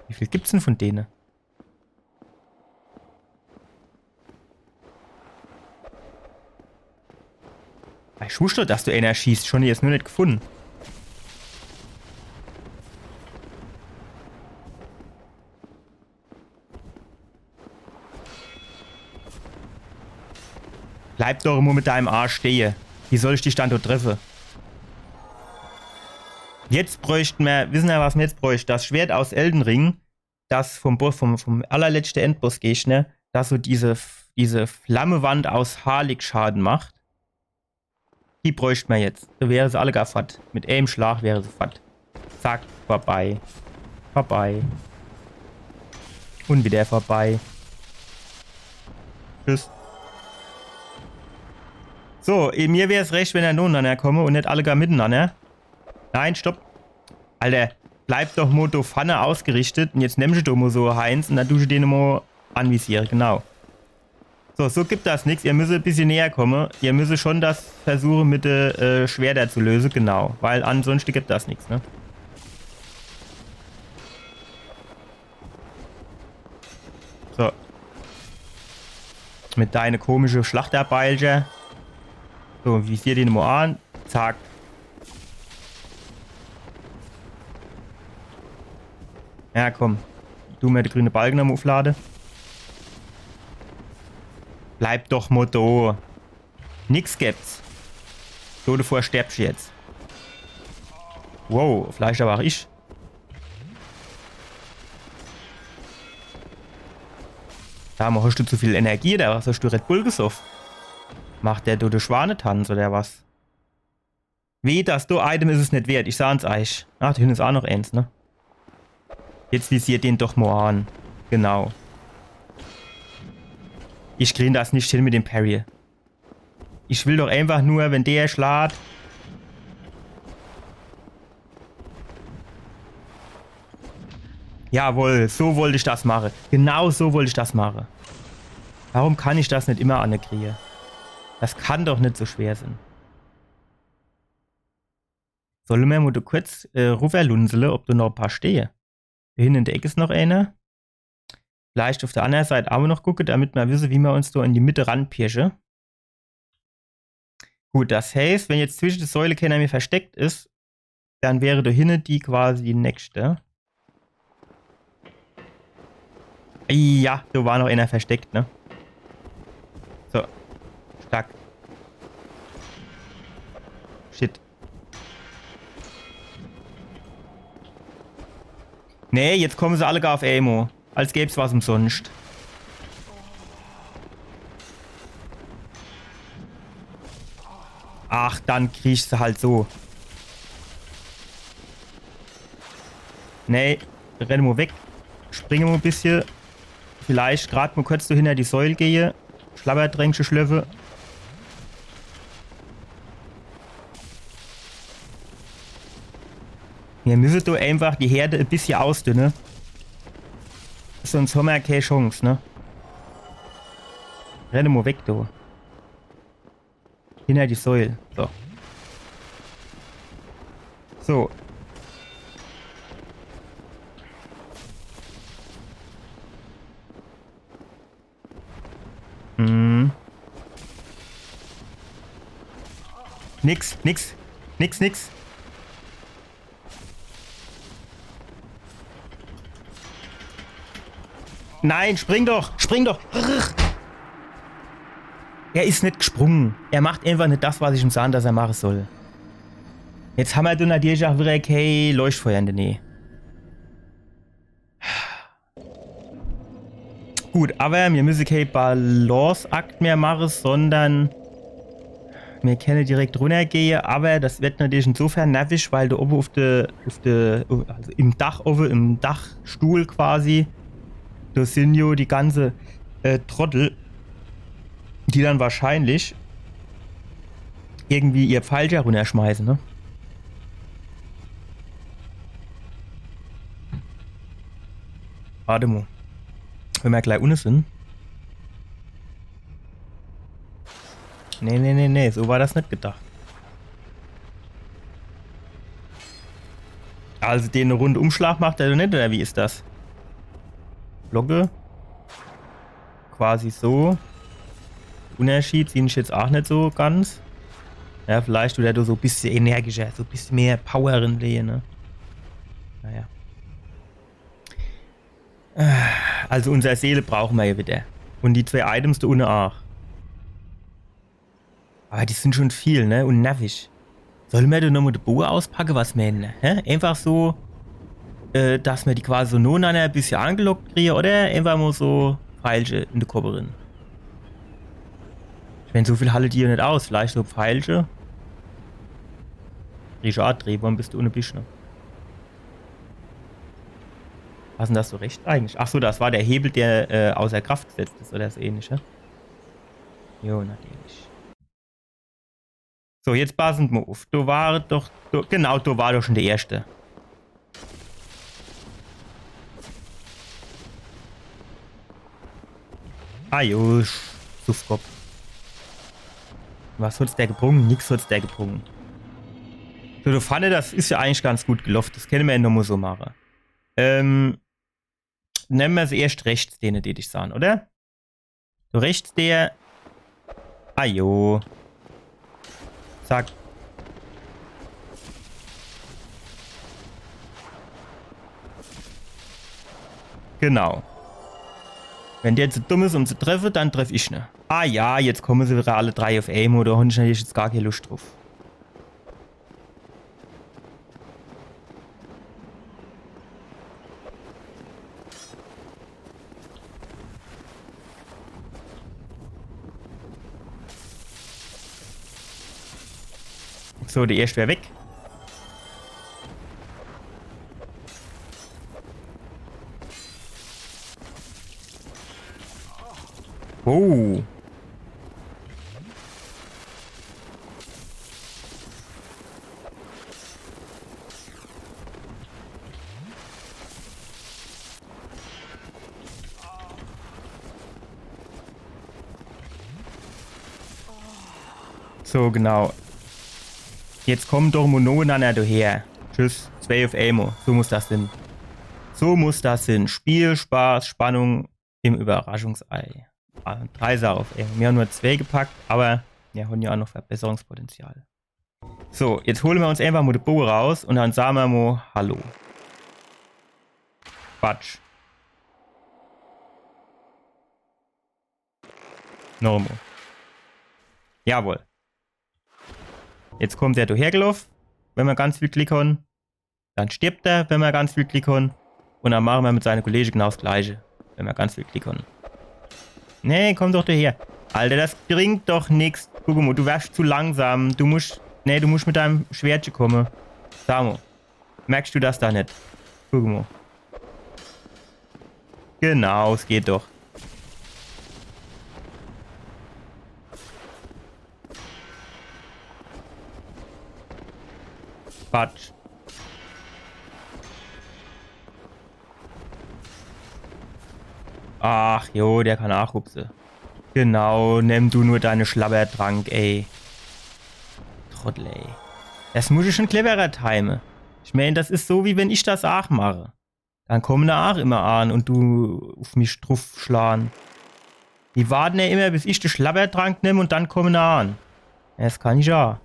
Wie viel gibt's denn von dene? Ich wusst doch, dass do eener schießt. Schon jetzt nur net gefunn. Bleib doch immer mit deinem Arsch stehe. Wie soll ich dich dann dort treffe? Jetzt bräucht mer, wissen er, was mer jetzt bräucht? Das Schwert aus Elden Ring, das vom Boss, vom, vom allerletzte Endbossgegner, das so diese, diese Flammewand aus Harlik Schaden macht. Die bräucht mer jetzt. Do wäre se alle gar fort. Mit eenem Schlag wäre se fort. Zack, vorbei. Vorbei. Und wieder vorbei. Tschüss. So, eh, mir wär's recht, wenn er nonanner komme und net alle gar mitenanner. Nein, stopp. Alter, bleib doch mo do vorne ausgerichtet. Und jetzt nemmsche do mo so Heinz und dann dusche den mo anvisiere, genau. So, so gibt das nix. Ihr müsse e bissje näher komme. Ihr müsse schon das versuche, mit de, äh, Schwerter zu löse, genau. Weil ansonschte gibt das nix, ne? So. Mit deine komische Schlachterbeilcher. So, visier den mo an. Zack. Ja, komm. Du mir de grüne Balke nomo uflade. Bleib doch mo do. Nix gibt's. So, davor sterbst du jetzt. Wow, vielleicht aber auch ich. Sag mo, hast du zu viel Energie oder was? Hast du Red Bull gesoff? Macht der do de Schwanetanz oder was? Weh, das do Item is es net wert. Ich saan's eich. Ach, do hinne is auch noch eens, ne? Jetzt visiert den doch mo an. Genau. Ich krien das net hin mit dem Parry. Ich will doch einfach nur, wenn der schlaat. Jawohl, so wollt ich das mache. Genau so wollt ich das mache. Warum kann ich das net immer anne krie? Das kann doch net so schwer sin. Solle mer mo do kurz, äh, ruferlunsele, ob do noch e paar stehe. Do hinne in de Eck is noch eener. Vielleicht auf der andere Seit auch noch gucke, damit mer wisse, wie mer uns do in die Mitte ranpirsche. Gut, das heißt, wenn jetzt zwische de Säule keener mehr versteckt is, dann wäre do hinne die quasi die nächste. Ja, do war noch eener versteckt, ne? So. Stark. Shit. Nee, jetzt komme se alle gar auf emo. Als gäb's was umsonscht. Ach, dann kriegst du halt so. Nee, renne mo weg. Springe mo e bissje. Vielleicht grad mo kurz so hinter die Säul gehe. Schlabberdränkche schlöffe. Mir müsse do einfach die Herde e bissje ausdünne. Sonst hommer kee Chance, ne? Renne mo weg, do. Hinter die Säul. So. So. Hm. Nix, nix, nix, nix. Nein, spring doch! Spring doch! Er is net gesprunge. Er macht einfach net das, was ich ihm sage, dass er mache soll. Jetzt hammer do natürlich ach wieder kee Leuchtfeuer in de Näh. Gut, awwer mir müsse kee Balanceakt mehr mache, sondern mir kenne direkt runnergehe, awwer das werd natürlich insofern nervisch, weil do owwe uf de, uf de, also im Dach owwe, im Dachstuhl quasi, do sin jo die ganze, äh, Trottel, die dann wahrscheinlich irgendwie ihr Pfeilcher runnerschmeiße, ne? Wart emol. Wenn mer glei unne sin. Nee, nee, nee, nee, so war das net gedacht. Also den Rundumschlag macht er doch net, oder wie is das? Blocke. Quasi so. Unnerschied sieh ich jetzt ach net so ganz. Ja, vielleicht dut er do so bissje energischer, so bissje mehr Power rinlehe, ne? Naja. Also unser Seele brauche mer jo wieder. Un die zwee Items do unne ach. Awwer die sin schun viel, ne? Un nervisch. Solle mer do nochmol de Boge auspacke, was meene? Hä? Einfach so, äh, dass mer die quasi so nonanner e bissje angelockt krieje, oder einfach mol so Pfeilche in de Kopp rin. Ich meen, so viel halle die jo net aus. Vielleicht so Pfeilche. Richard, Drehbaum bist du ohne Bisch, ne? Was denn das so rechts eigentlich? Ach so, das war der Hebel, der, äh, außer Kraft gesetzt is oder so ähnlich, ne? Jo, natürlich. So, jetzt passen mer uff. Do war doch, do, genau, do war doch schun der erschte. Ah jo, Sch-, Suffkopp. Was hot's der gebrung? Nix hot's der gebrung. So, do vorne, das is jo eigentlich ganz gut geloff. Das kenne mer jo nochmol so mache. Ähm, nemme mer se erscht rechts, dene, die dich sahn, oder? So rechts der. Ah jo. Zack. Genau. Wenn der zu dumm is, um zu treffe, dann treff ich ne. Ah ja, jetzt komme se wieder alle drei uff emol. Do hon ich natürlich jetzt gar kee Luscht druff. So, der erscht wär weg. Oh. So, genau. Jetzt komm doch mol nonanner do her. Tschüss. Zwee uff emol. So muss das sin. So muss das sin. Spiel, Spaß, Spannung im Überraschungsei. Ah, drei Sache uff emol. Mir hon nur zwee gepackt, awwer mir hon jo ach noch Verbesserungspotenzial. So, jetzt hole mer uns einfach mol de Boge raus un dann sahn mer mol Hallo. Quatsch. Nochmol. Jawohl. Jetzt kommt der do hergeloff, wenn mer ganz viel Glick hon. Dann stirbt er, wenn mer ganz viel Glick hon. Un dann mache mer mit seine Kollege genau s Gleiche, wenn mer ganz viel Glick hon. Nee, komm doch do her. Alter, das bringt doch nix. Guck mol, du wärsch zu langsam. Du musch, nee, du musch mit deim Schwertche komme. Sa mol. Merksch du das do net? Guck mol. Genau, s geht doch. Quatsch. Ach jo, der kann ach hupse. Genau, nemm du nur deine Schlabbertrank, ey. Trottel, ey. Das muss ich schun cleverer time. Ich meen, das is so, wie wenn ich das ach mache. Dann komme se ach immer an un du uff mich druffschlan. Die warte jo immer, bis ich de Schlabbertrank nemm un dann komme se an. Das kann ich jo.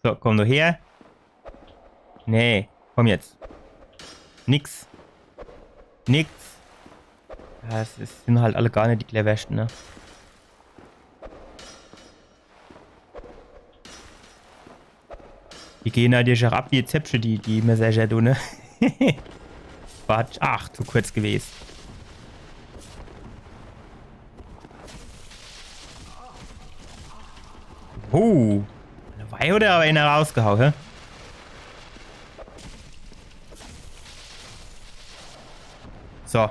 So, komm du her. Nee, komm jetzt. Nix. Nix. Ja, es, es sin halt alle gar net die cleverschte, ne? Die gehn nadierlich ach ab wie Zäpfche, die, die Messercher, du, ne? Quatsch. Ach, zu kurz gewes. Oh. Wei oder awwer eener rausgehau, hä? So.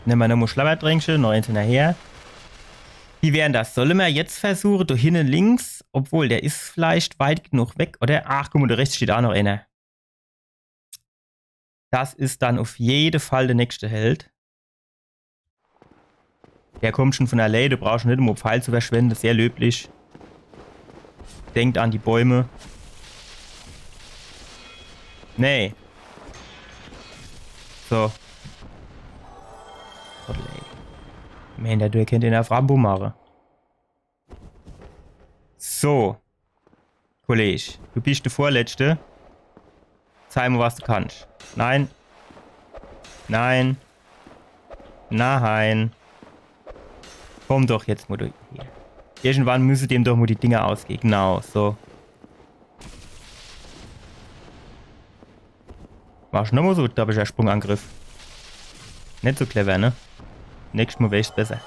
Nemme mer nochmo Schlabbertränkche, noch eens hinnerher. Wie wär'n das? Solle mer jetzt versuche, do hinne links? Obwohl, der is vielleicht weit genug weg, oder? Ach, guck mo, do rechts steht ach noch eener. Das is dann uf jede Fall de nächschte Held. Der kommt schon von allee, du brauchst net, um Pfeil zu verschwende, sehr löblich. Denkt an die Bäume. Nee. So. Gott, ey. Man, der, der kennt den uf Rambo mache. So. Kolleg, du bist de Vorletzte. Zeig mo, was du kannst. Nein. Nein. Nein. Komm doch jetzt mo durch hier. Irgendwann müsse dem doch mo die Dinger ausgehe. Genau, so. Mach ich nochmo so doppelter Sprungangriff. Net so clever, ne? Nächscht Mo weeß ich's besser.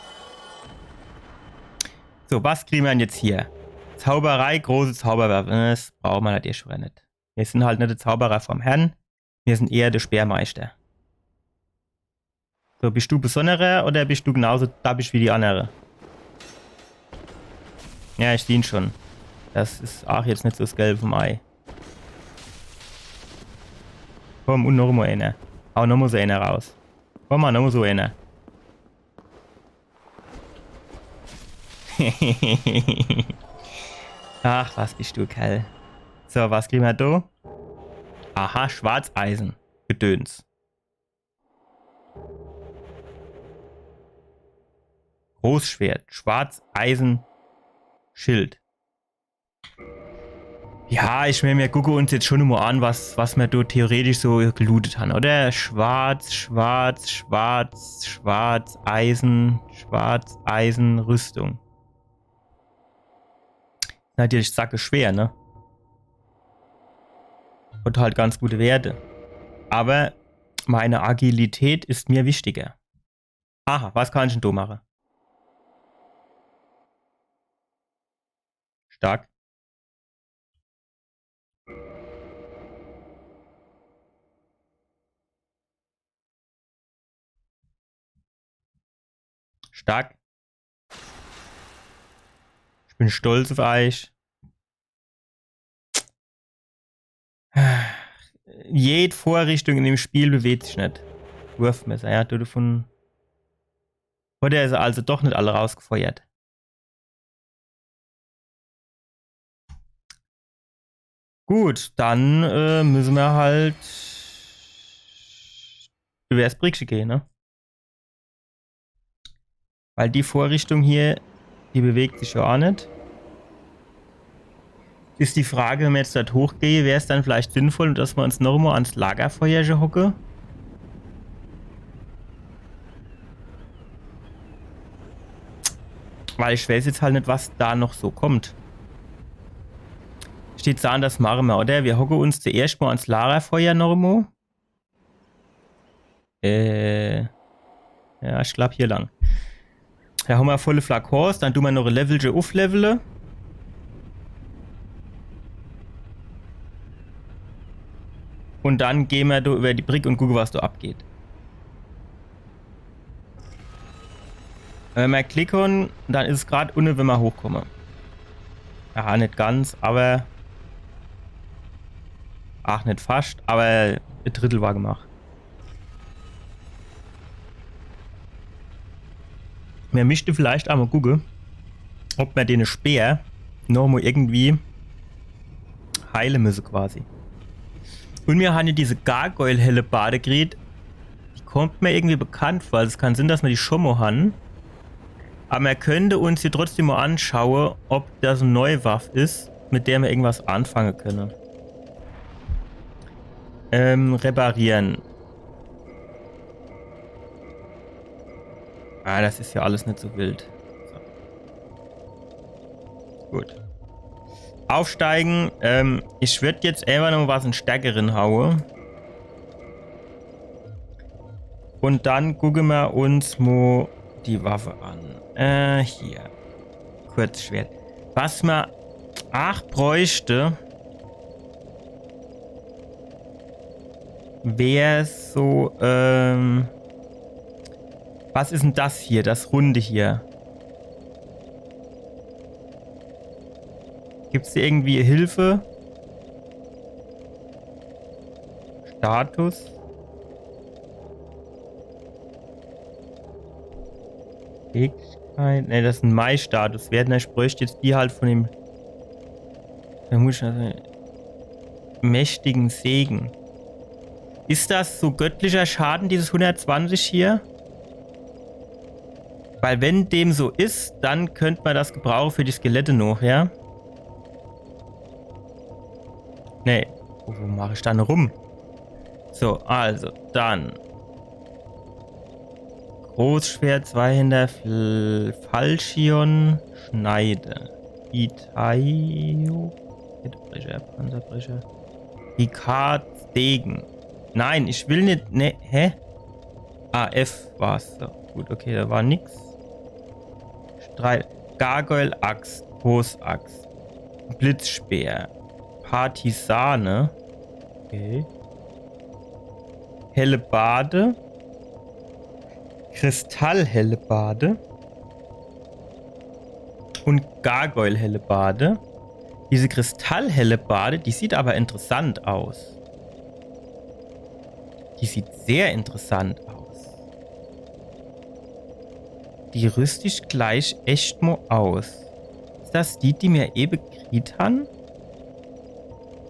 So, was kriege mer dann jetzt hier? Zauberei, große Zauberwaffe. Das brauche mer nadierlich schon net. Mir sin halt net de Zauberer vom Herrn. Mir sin eher de Speermeister. So, bist du besonderer oder bist du genauso dabbisch wie die annere? Ja, ich siehn schon. Das is ach jetzt net so 's Gelbe vom Ei. Komm, un nochmo eener. Hau nochmo so eener raus. Komm mo, nochmo so eener. Ach, was bist du, Kerl. So, was kriege mer do? Aha, Schwarzeisen. Gedöns. Großschwert, Schwarzeisen, Schild. Ja, ich mein, mir gucke uns jetzt schon mo an, was, was mer do theoretisch so gelootet han, oder? Schwarz, Schwarz, Schwarz, Schwarzeisen, Schwarzeisen, Rüstung. Natürlich sackeschwer, ne? Hat halt ganz gute Werte. Aber meine Agilität is mir wichtiger. Aha, was kann ich dann do mache? Stark. Stark. Ich bin stolz auf euch. Jed Vorrichtung in dem Spiel bewegt sich net. Wurfmesser, ja, du davon. Wurde er also doch net alle rausgefeuert. Gut, dann äh, müsse mer halt übers Brickche gehe, ne? Weil die Vorrichtung hier, die bewegt sich ja ach net. Is die Frage, wenn mer jetzt dort hochgehe, wär's dann vielleicht sinnvoll, dass mer uns noch mo ans Lagerfeuerche hocke? Weil ich weiß jetzt halt net, was da noch so kommt. Steht so an, das mache mer, oder? Mir hocke uns zuerscht mo ans Lagerfeuer noch mo. Äh. Ja, ich glaub hier lang. Do hammer volle Flakons, dann du mer noch e Levelche uflevele. Un dann geh mer do über die Brick un gucke, was do abgeht. Wenn mer Glick han, dann is es grad unne, wenn mer hochkomme. Ja, net ganz, aber. Ach, net fascht, aber e Drittel war gemacht. Mer mischte vielleicht emol gucke, ob mer dene Speer noch mo irgendwie heile müsse quasi. Un mir han jo diese Gargoyle-Hellebarde kriet. Die kommt mer irgendwie bekannt vor. Also es kann sinn, dass mer die schon mo han. Aber mer könnt uns hier trotzdem mo anschaue, ob das e neue Waff is, mit der mer irgendwas anfange könne. Ähm, reparieren. Ah, das is ja alles net so wild. So. Gut. Aufsteigen. Ähm, ich würd jetzt einfach noch was in Stärke rinhaue. Und dann gucke mer uns mo die Waffe an. Äh, hier. Kurzschwert. Was mer ach bräuchte, wär so, ähm, was is denn das hier, das Runde hier? Gibt's hier irgendwie Hilfe? Status? Fähigkeit? Ne, das is en Mai-Status. Wer denn, ich bräucht jetzt die halt von dem, da muss ich also, mächtigen Segen. Is das so göttlicher Schaden, dieses hundertzwanzig hier? Weil wenn dem so is, dann könnt mer das gebrauche für die Skelette noch, ja? Nee. Wo mach ich dann rum? So, also, dann. Großschwert, Zweihänder, Fl-, Falchion, Schneide. Itaio. Kettenbrecher, Panzerbrecher. Picard, Degen. Nein, ich will net. Ne, hä? Ah, F war's. So, gut, okay, da war nix. Streit. Gargoyle-Axt, Großaxt. Blitzspeer. Partisane. Okay. Hellebarde. Kristallhellebarde. Und Gargoyle-Hellebarde. Diese Kristallhellebarde, die sieht aber interessant aus. Die sieht sehr interessant aus. Die rüst ich gleich echt mo aus. Is das die, die mir ewe gekriet han?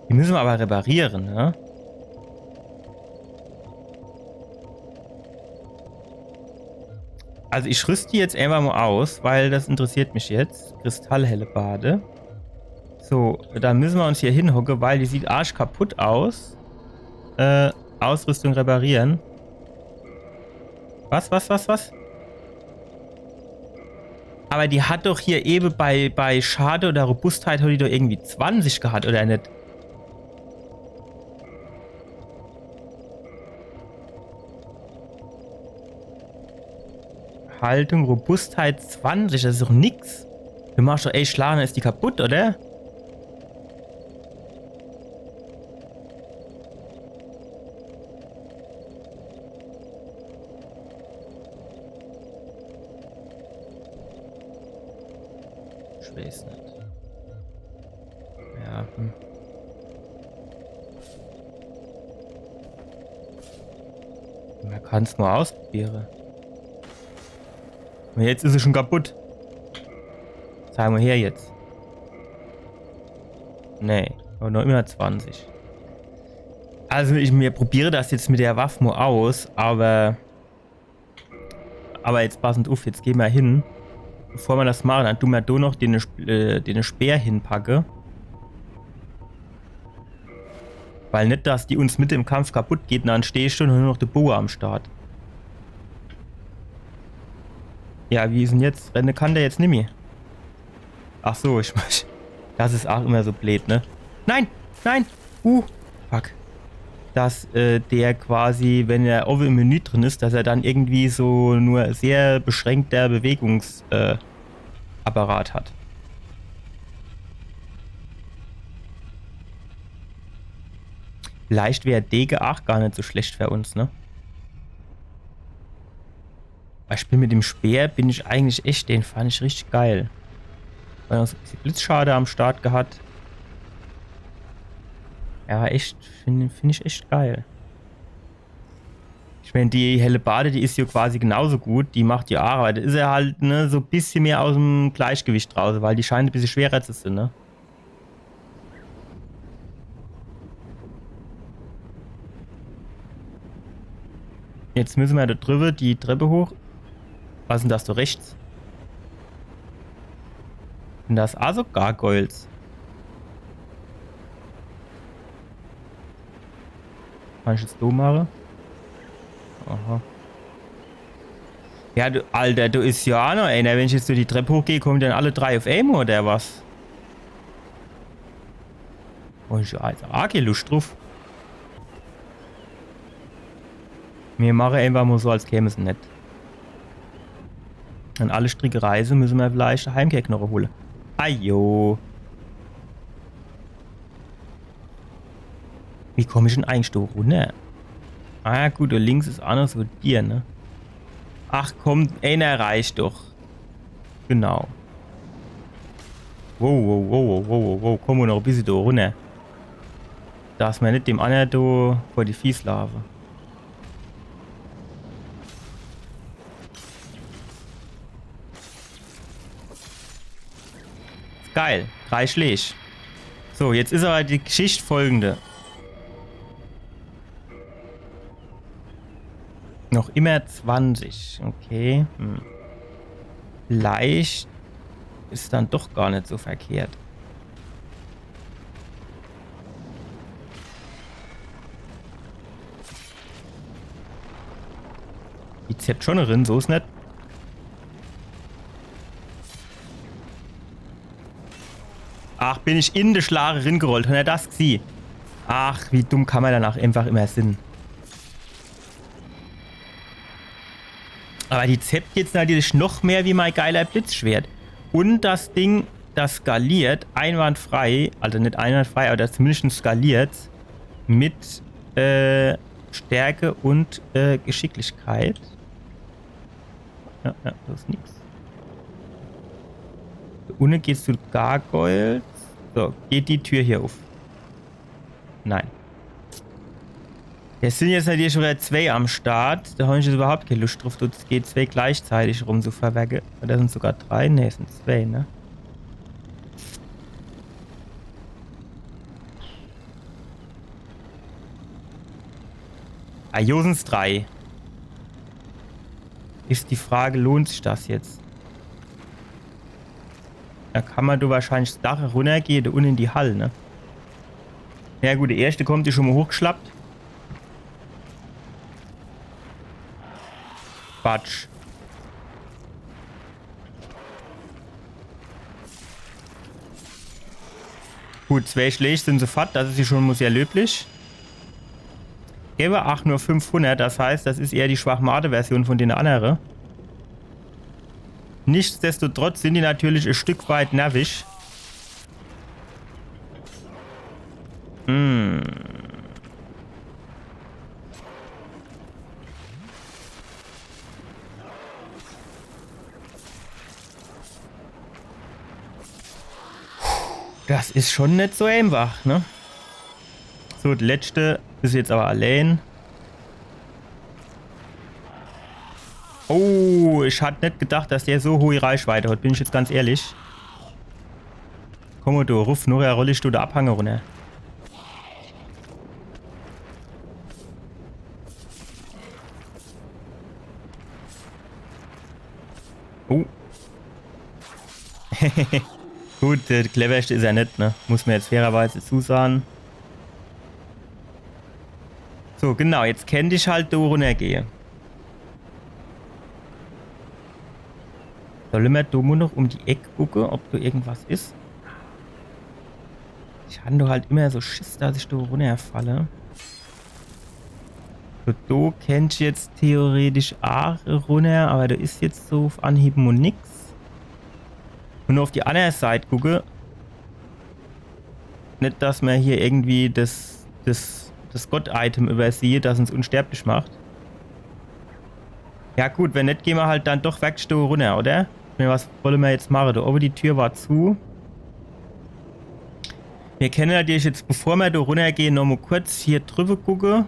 Die müsse mer aber repariere, ne? Also ich rüst die jetzt einfach mo aus, weil das interessiert mich jetzt. Kristallhellebarde. So, dann müsse mer uns hier hinhocke, weil die sieht arschkaputt aus. Äh, Ausrüstung reparieren. Was, was, was, was? Aber die hat doch hier ewe bei, bei Schade oder Robustheit hat die doch irgendwie zwanzig gehat, oder net? Haltung, Robustheit zwanzig, das is doch nix. Du machst doch, ey, Schlag, dann is die kaputt, oder? Ich weiß net. Ja, hm. Mer kann's mo ausprobiere. Und jetzt is se schon kaputt. Zeig mo her jetzt. Nee, aber noch immer zwanzig. Also ich mir probiere das jetzt mit der Waff mo aus, aber, aber jetzt passend uff, jetzt geh mer hin. Bevor mer das mache, dann du mer do noch den, äh, den Speer hinpacke. Weil net, dass die uns mitte im Kampf kaputt geht und dann stehst du und nur noch de Boe am Start. Ja, wie is denn jetzt? Renne kann der jetzt nimmi. Ach so, ich mein, das is auch immer so bleed, ne? Nein! Nein! Uh! Fuck. Dass, äh, der quasi, wenn er owwe im Menü drin is, dass er dann irgendwie so nur sehr beschränkter Bewegungs-, äh, Apparat hat. Vielleicht wär Dege aach gar net so schlecht für uns, ne? Weil ich bin mit dem Speer, bin ich eigentlich echt, den fand ich richtig geil. Weil er so e bissje Blitzschade am Start gehat. Ja, echt, find, find ich echt geil. Ich mein, die Hellebarde, die is jo quasi genauso gut, die macht jo aach, aber do is er halt, ne, so e bissje mehr aus dem Gleichgewicht raus, weil die scheint e bissje schwerer zu sein, ne? Jetzt müsse mer do driwwe die Treppe hoch. Was is denn das do rechts? Sin das aach so Gargoyles? Kann ich jetzt do mache? Aha. Ja, du, Alter, do is jo aa noch eener. Wenn ich jetzt durch die Trepp hochgeh, kommen dann alle drei uff emol, oder was? Oh, ich hab jetzt aa kee Luscht druff. Mir mache eenfach mol so, als käme se net. Wenn alle Stricke reiße, müsse mer vielleicht de Heimkehrknoche hole. Ajo. Wie komm ich dann eigentlich do runner? Ah, gut, do links is aa noch so e Dier, ne? Ach komm, eener reicht doch. Genau. Wow, wow, wow, wow, wow, wow. Komm mer noch e bissje do runner. Dass mer net dem annere do vor die Fieß laafe. Geil. Drei Schläg. So, jetzt is awwer die Geschicht folgende. Noch immer zwanzig. Okay. Hm. Vielleicht is dann doch gar net so verkehrt. Die zeppt schon rin, so is net. Ach, bin ich in de Schlach ringerollt. Hänner das gesieh? Ach, wie dumm kann mer dann aa eenfach immer sinn. Awwer die zeppt jetzt natürlich noch mehr wie mei geiler Blitzschwert. Un das Ding, das skaliert einwandfrei, also net einwandfrei, awwer das zumindest skaliert mit, äh, Stärke un, äh, Geschicklichkeit. Ja, ja, do is nix. Do unne geht's zu Gargoyles. So, geht die Tür hier uff? Nein. Jetzt sinn jetzt natürlich schon wieder zwee am Start. Do hab ich jetzt überhaupt kee Luscht druff, do G zwee gleichzeitig rumzuverwerke. Oder sind's sogar drei? Nee, es sinn zwee, ne? Ah, jo, sind's drei. Is die Frage, lohnt sich das jetzt? Do kann mer do wahrscheinlich 's Dach runnergehe, do unne in die Hall, ne? Ja gut, de erschte kommt, is schon mol hochgeschlappt. Quatsch. Gut, zwee Schläg sinn se fort, das is jo schon mol sehr löblich. Gewwe aa nur fünfhundert, das heißt, das is eher die Schwachmate-Version von dene annere. Nichtsdestotrotz sinn die natürlich e Stück weit nervisch. Hm. Das is schon net so eenfach, ne? So, de letschte is jetzt awwer allään. Oh, ich hat net gedacht, dass der so hohe Reichweite hat, bin ich jetzt ganz ehrlich. Komm mol do ruff, nochher roll ich do de Abhang runner. Oh. Gut, de cleverschte is er net, ne? Muss mer jetzt fairerweise zusahn. So, genau, jetzt kennt ich halt do runnergehe. Solle mer do mol noch um die Eck gucke, ob do irgendwas is? Ich han doch halt immer so Schiss, dass ich do runnerfalle. So, do kennt ich jetzt theoretisch aa runner, awwer do is jetzt so uff Anhieb mol nix. Un uff die anner Seit gucke. Net, dass mer hier irgendwie das, das, das Gott-Item übersieht, das uns unsterblich macht. Ja gut, wenn net, gehn mer halt dann doch werklich do runner, oder? Ich mein, was wolle mer jetzt mache? Do owwe die Tür war zu. Mir kenne natürlich jetzt, bevor mer do runnergehn, noch mol kurz hier driwwe gucke.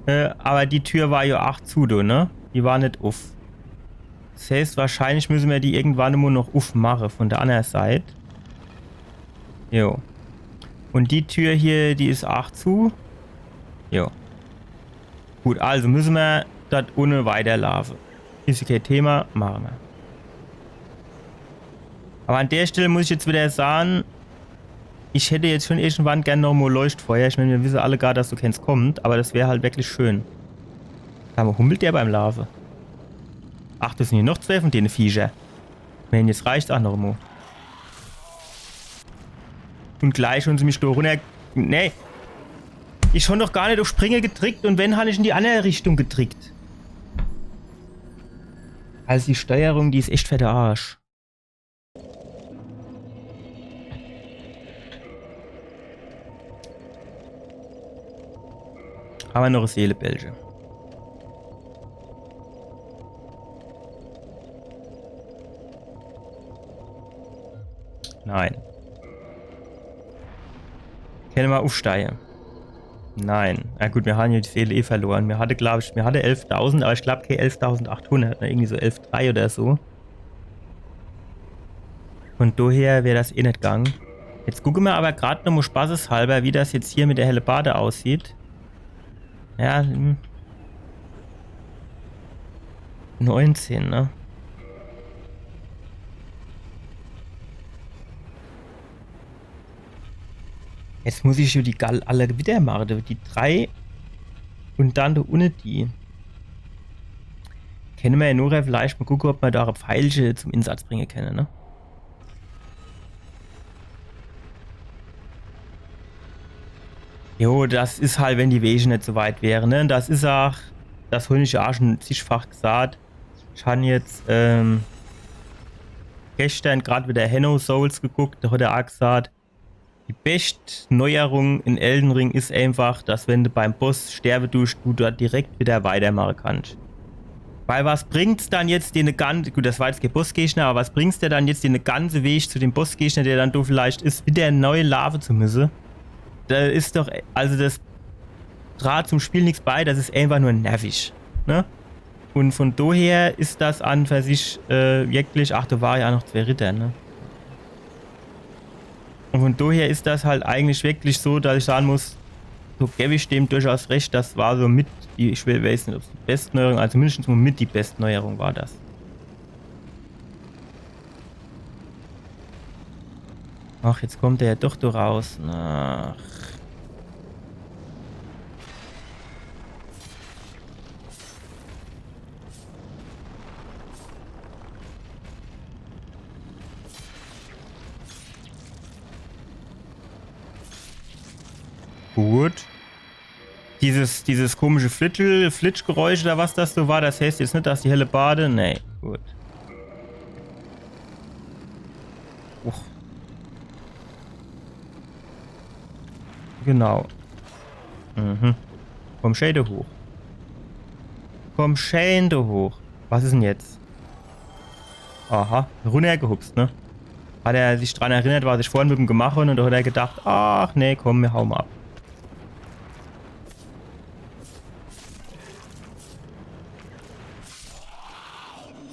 Äh, awwer die Tür war jo aa zu, do, ne? Die war net uff. Das heißt, wahrscheinlich müsse mer die irgendwann mol noch uffmache von de anner Seit. Jo. Un die Tür hier, die is aa zu. Jo. Gut, also müsse mer dort unne weiterlaafe. Is jo kee Thema, mache mer. Awwer an der Stell muss ich jetzt wieder sahn, Ich hätt jetzt schun irgendwann gern noch mo Leuchtfeuer. Ich mään, mir wisse alle gar, dass do kens kommt, awwer des wär halt wirklich schön. Sa mo, humpelt der beim Laafe? Ach, des sin jo noch zwee vun dene Viecher. Mään, jetzt reicht's ach noch mo. Un gleich hon se mich do runner. Nee. Ich hon noch gar net uff Springe gedrickt un wenn, hon ich in die anner Richtung gedrickt. Also die Steuerung, die is echt fer de Arsch. Hammer noch e Seelebällche? Nein. Kenne mer uffsteie? Nein. Na gut, mir hon jo die Seele eh verlor. Mir hatte, glaab ich, mir hatte elftausend, awwer ich glaab kee elftausendachthundert, ne? Irgendwie so elf drei oder so. Vun doher wär des eh net gang. Jetzt gucke mer awwer grad nomo spaßeshalber, wie des jetzt hier mit de Hellebarde aussieht. Ja, hm. Neunzehn, ne? Jetzt muss ich jo die Gall alle widder mache. Die drei un dann do unne die. Kenne mer jo nochher vielleicht mo gucke, ob mer do e Pfeilche zum Insatz bringe kenne, ne? Jo, des is halt, wenn die Wege net so weit wäre, ne? Des is ach, des hon ich jo ach schun zigfach gesaat. Ich hon jetzt, ähm, geschtern grad widder Henno Souls geguckt, do hot er ach gesaat, die bescht Neuerung in Elden Ring is einfach, dass wenn de beim Boss sterwe duscht, du dort direkt widder weitermache kannsch. Weil was bringt's dann jetzt, dene ganze, gut, des war jetzt kee Bossgegner, awwer was bringt's der dann jetzt, dene ganze Weg zu dem Bossgegner, der dann do vielleicht is, widder nei laafe zu misse? Do is doch, also des tragt zum Spiel nix bei, des is einfach nur nervig, ne? Un vun doher is des an für sich, äh, wirklich, ach, do ware jo ach noch zwee Ritter, ne? Un vun doher is des halt eigentlich wirklich so, dass ich sage muss, so geb ich dem durchaus recht, des war so mit die, ich will, weiß net, ob's die bescht Neuerung, also mindestens mo mit die bescht Neuerung war des. Ach, jetzt kommt er jo doch do raus. Ach. Gut. Dieses, dieses komische Flitschel-, Flitschgeräusch oder was des so war, des heißt jetzt net, dass die Hellebarde. Nee, gut. Uch. Genau. Mhm. Komm schee do hoch. Komm schee do hoch. Was is dann jetzt? Aha, runnergehupst, ne? Hat er sich dran erinnert, was ich vorhin mit em gemacht hab, un do hat er gedacht, ach nee, komm, mir haue ab.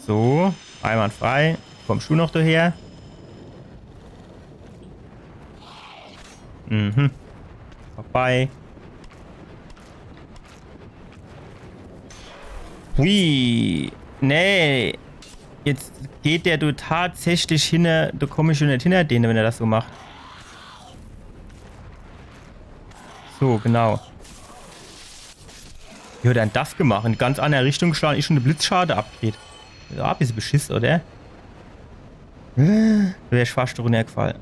So, einwandfrei. Kommsch du noch daher? Mhm. Vorbei. Hui. Nee. Jetzt geht der do tatsächlich hinner, do komm ich schun net hinner dene, wenn er des so macht. So, genau. Jo, dann des gemacht. In ganz anner Richtung geschlage, is schun de Blitzschade abgeht. Ja, bissel Beschiss, oder? Do wär ich fascht runnergefall.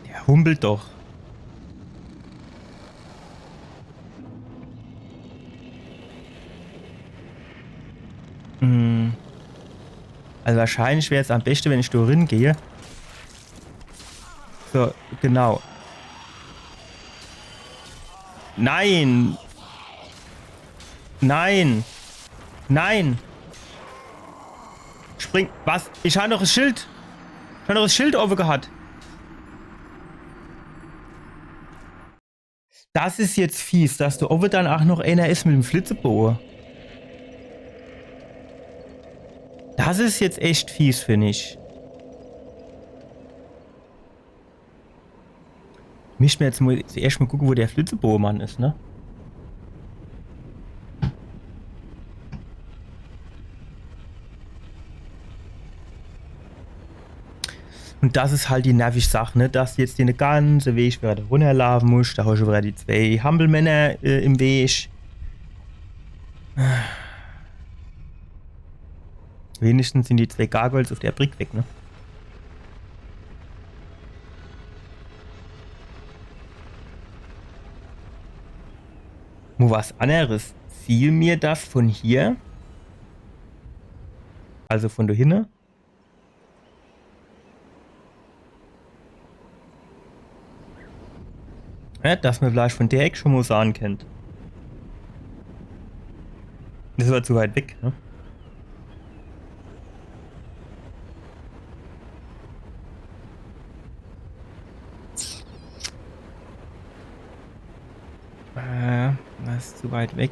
Der humpelt doch. Hm. Also wahrscheinlich wär's am beschte, wenn ich do rin geh. So, genau. Nein! Nein! Nein! Spring. Was? Ich hab noch des Schild. Ich hab noch des Schild owwe gehat. Des is jetzt fies, dass do owwe dann ach noch ener is mit em Flitzeboge. Des is jetzt echt fies, find ich. Misst mer jetzt mol zuerscht mol gucke, wo der Flitzebogemann is, ne? Und das is halt die nervisch Sach, ne? Dass du jetzt de ganze Weg wieder runnerlaafe muscht. Do hosch du wieder die zwee Hampelmänner äh, im Weg. Wenigstens sin die zwee Gargoyles uff der Brick weg, ne? Mo was anneres. Sieh mer das von hier? Also von do hinne? Ja, dass mer vielleicht von der Eck schon mo sahn kennt. Das war zu weit weg, ne? Äh, das is zu weit weg.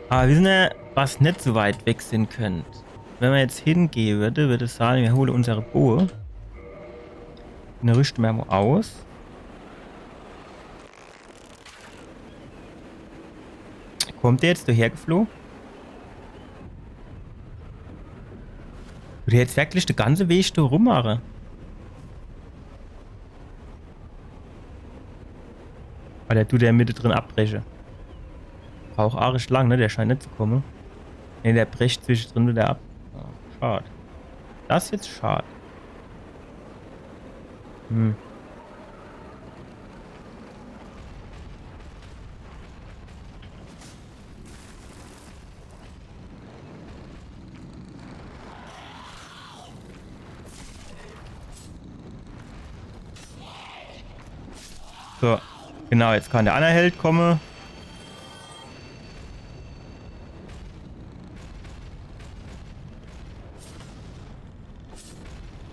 Aber wir sin ja, was net so weit weg sin könnt. Wenn mer jetzt hingehe würde, würde ich sahn, mir hole unsere Boe. Dann rüschte mer mo aus. Kommt der jetzt do hergefloh? Würde jetzt wirklich de ganze Weg do rummache? Weil der dut ja mittedrin abbreche. Braucht arisch lang, ne? Der scheint net zu komme. Ne, der brecht zwischedrin wieder ab. Ah, schad. Das is jetzt schad. Hm. So, genau, jetzt kann der anner Held komme.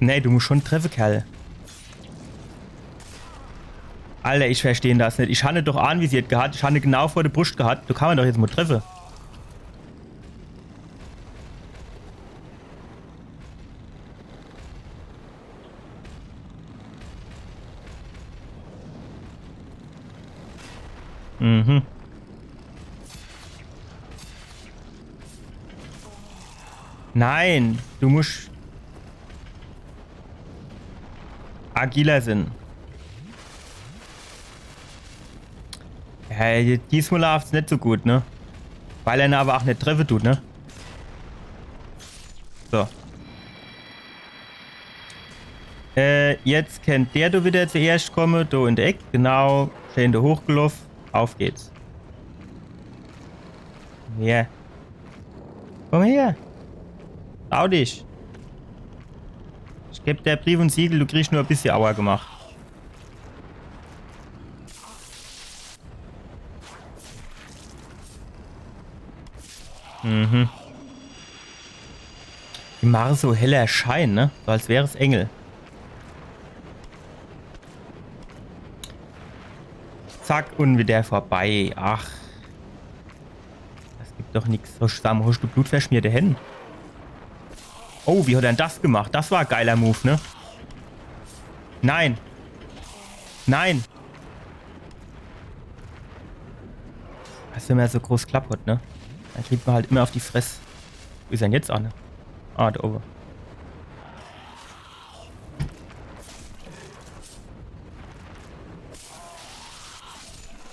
Nee, du muscht schon treffe, Kerl. Alter, ich versteh das net. Ich hann en doch anvisiert gehat. Ich hann en genau vor de Bruscht gehat. Do kann mer doch jetzt mo treffe. Mhm. Nein, du muscht agiler sin. Ja, diesmal laaft's net so gut, ne? Weil er en aber ach net treffe dut, ne? So. Äh, jetzt kennt der do wieder zuerscht komme, do in de Eck. Genau, schön do hochgeloff. Auf geht's. Ja. Komm her. Trau dich. Ich geb der Brief und Siegel, du kriegst nur e bissje Aua gemacht. Mhm. Die mache so heller Schein, ne? So als wär's Engel. Zack, und wieder vorbei. Ach. Das gibt doch nix. So, sag mo, hosch du blutverschmierte Händ? Oh, wie hat er denn das gemacht? Das war e geiler Move, ne? Nein. Nein. Was, wenn mer so groß Klapp hat, ne? Dann kriegt mer halt immer auf die Fress. Wo is er denn jetzt anne? Ah, do owwe.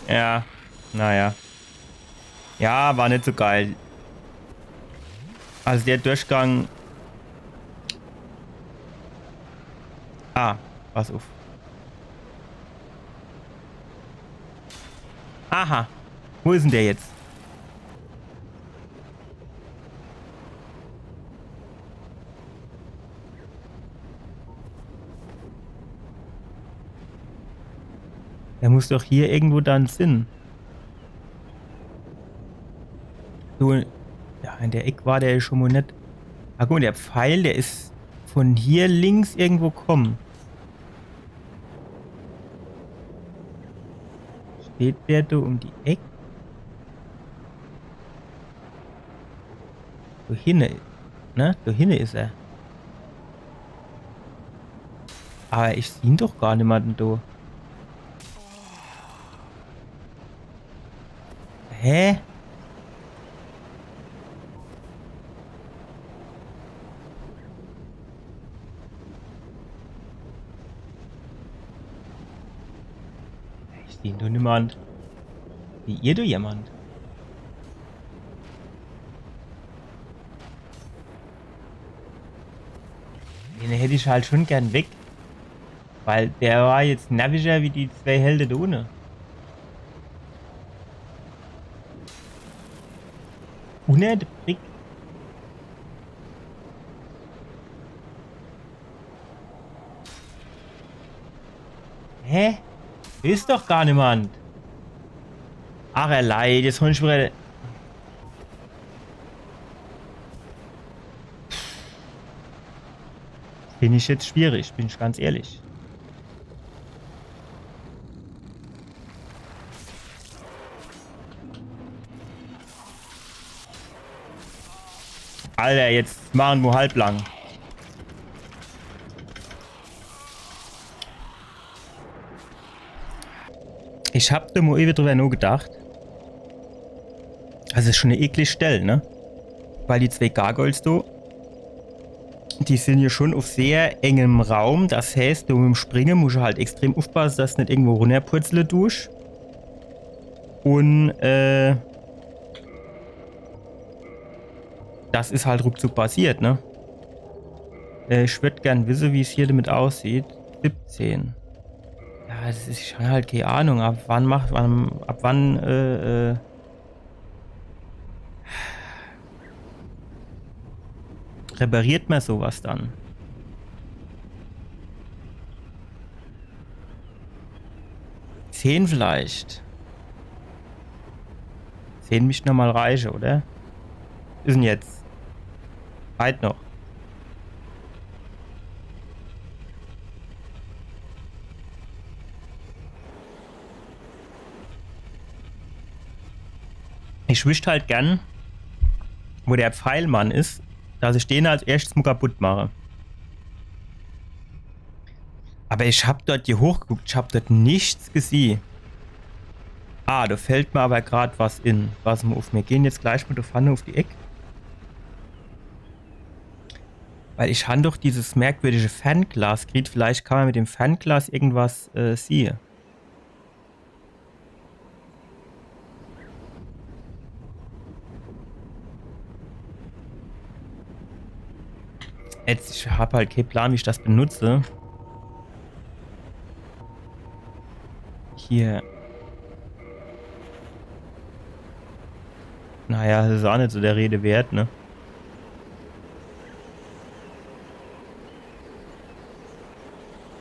Ja, naja. Ja, war net so geil. Also der Durchgang. Ah, pass uff. Aha. Wo is denn der jetzt? Der muss doch hier irgendwo dann sin. So, ja, in der Eck war der schon mo net. Ah, guck mo, der Pfeil, der is von hier links irgendwo komme. Steht der do um die Eck? Do hinne, ne? Do hinne is er. Aber ich sieh doch gar niemand do. Hä? Sehn do niemand. Seht ihr do jemand? Den hätt ich halt schon gern weg. Weil der war jetzt nerviger wie die zwei Helde do unne. Unne de Brick. Hä? Is doch gar niemand. Ach, er leid, jetzt hol ich wieder. Find ich jetzt schwierig, bin ich ganz ehrlich. Alter, jetzt mache mer halblang. Ich hab do mol ewe drüber nogedacht. Also is schon e eklig Stell, ne? Weil die zwee Gargoyles do, die sin jo schon uff sehr engem Raum. Das heißt, do mit em Springe muss ich halt extrem uffpasse, dass net irgendwo runnerpurzle dusch. Un, äh, das is halt ruckzuck passiert, ne? Äh, ich würd gern wisse, wie's hier damit aussieht. Siebzehn. Ja, das is, ich hab halt kee Ahnung, ab wann macht, wann, ab wann, äh, äh, repariert mer sowas dann? Zehn vielleicht. Zehn misst noch mol reiche, oder? Is en jetzt? Weit noch. Ich wüsst halt gern, wo der Pfeilmann is, dass ich den als erschtes mol kaputt mache. Aber ich hab dort hier hochgeguckt, ich hab dort nix gesieh. Ah, do fallt mer aber grad was in. Pass mol uff, mir gehn jetzt gleich mol do vorne uff die Eck. Weil ich han doch dieses merkwürdige Fernglas kriet. Vielleicht kann mer mit dem Fernglas irgendwas, äh, siehe. Jetzt, ich hab halt kee Plan, wie ich das benutze. Hier. Naja, das is aa net so der Rede wert, ne?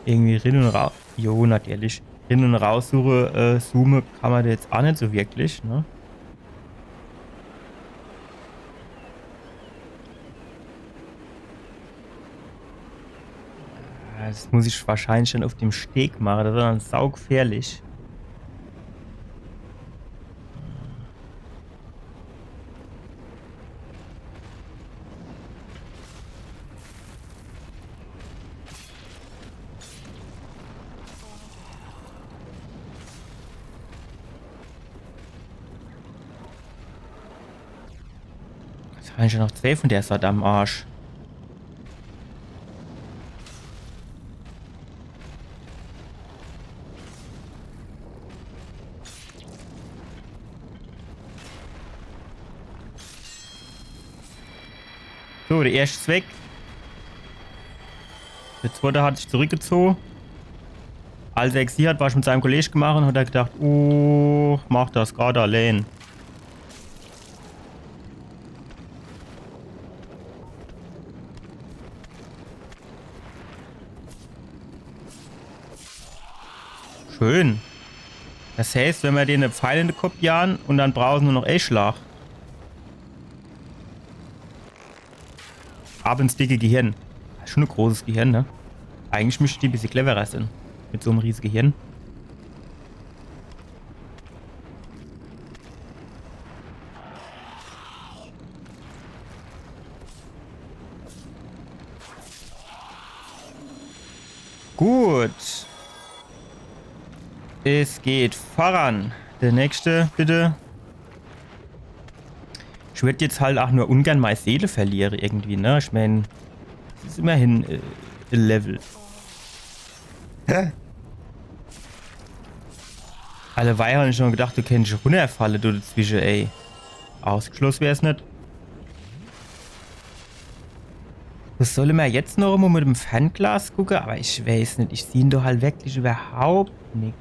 Irgendwie rin un raus. Jo, natürlich. Rin un raus suche, äh, zoome kann mer do jetzt aa net so wirklich, ne? Ja, das muss ich wahrscheinlich dann uff dem Steg mache. Das wär dann saugefährlich. Jetzt han ich jo noch zwee von der Sort am Arsch. So, der erschte is weg. Der zwette hat sich zurückgezoge. Als er gsieh hat, was ich mit seinem Kollege gemacht han, hat er gedacht, oh, mach das grad allein. Schön. Das heißt, wenn mer dene e Pfeil in de Kopp jahe un dann brauche se nur noch ee Schlag. Ab ins dicke Gehirn. Das is schon e großes Gehirn, ne? Eigentlich misst die e bissje cleverer sin. Mit so'm riese Gehirn. Gut. Es geht voran. Der nächste, bitte. Ich würd jetzt halt aa nur ungern mei Seele verliere irgendwie, ne? Ich mein, das is immerhin, äh, e Level. Hä? Alleweil hab ich schun gedacht, du kennscht runnerfalle, du dezwische, ey. Ausgeschloss wär's net. Was solle mer jetzt noch emol mit dem Fernglas gucke? Awwer ich weeß net, ich sieh do halt wirklich iwwerhaupt nix.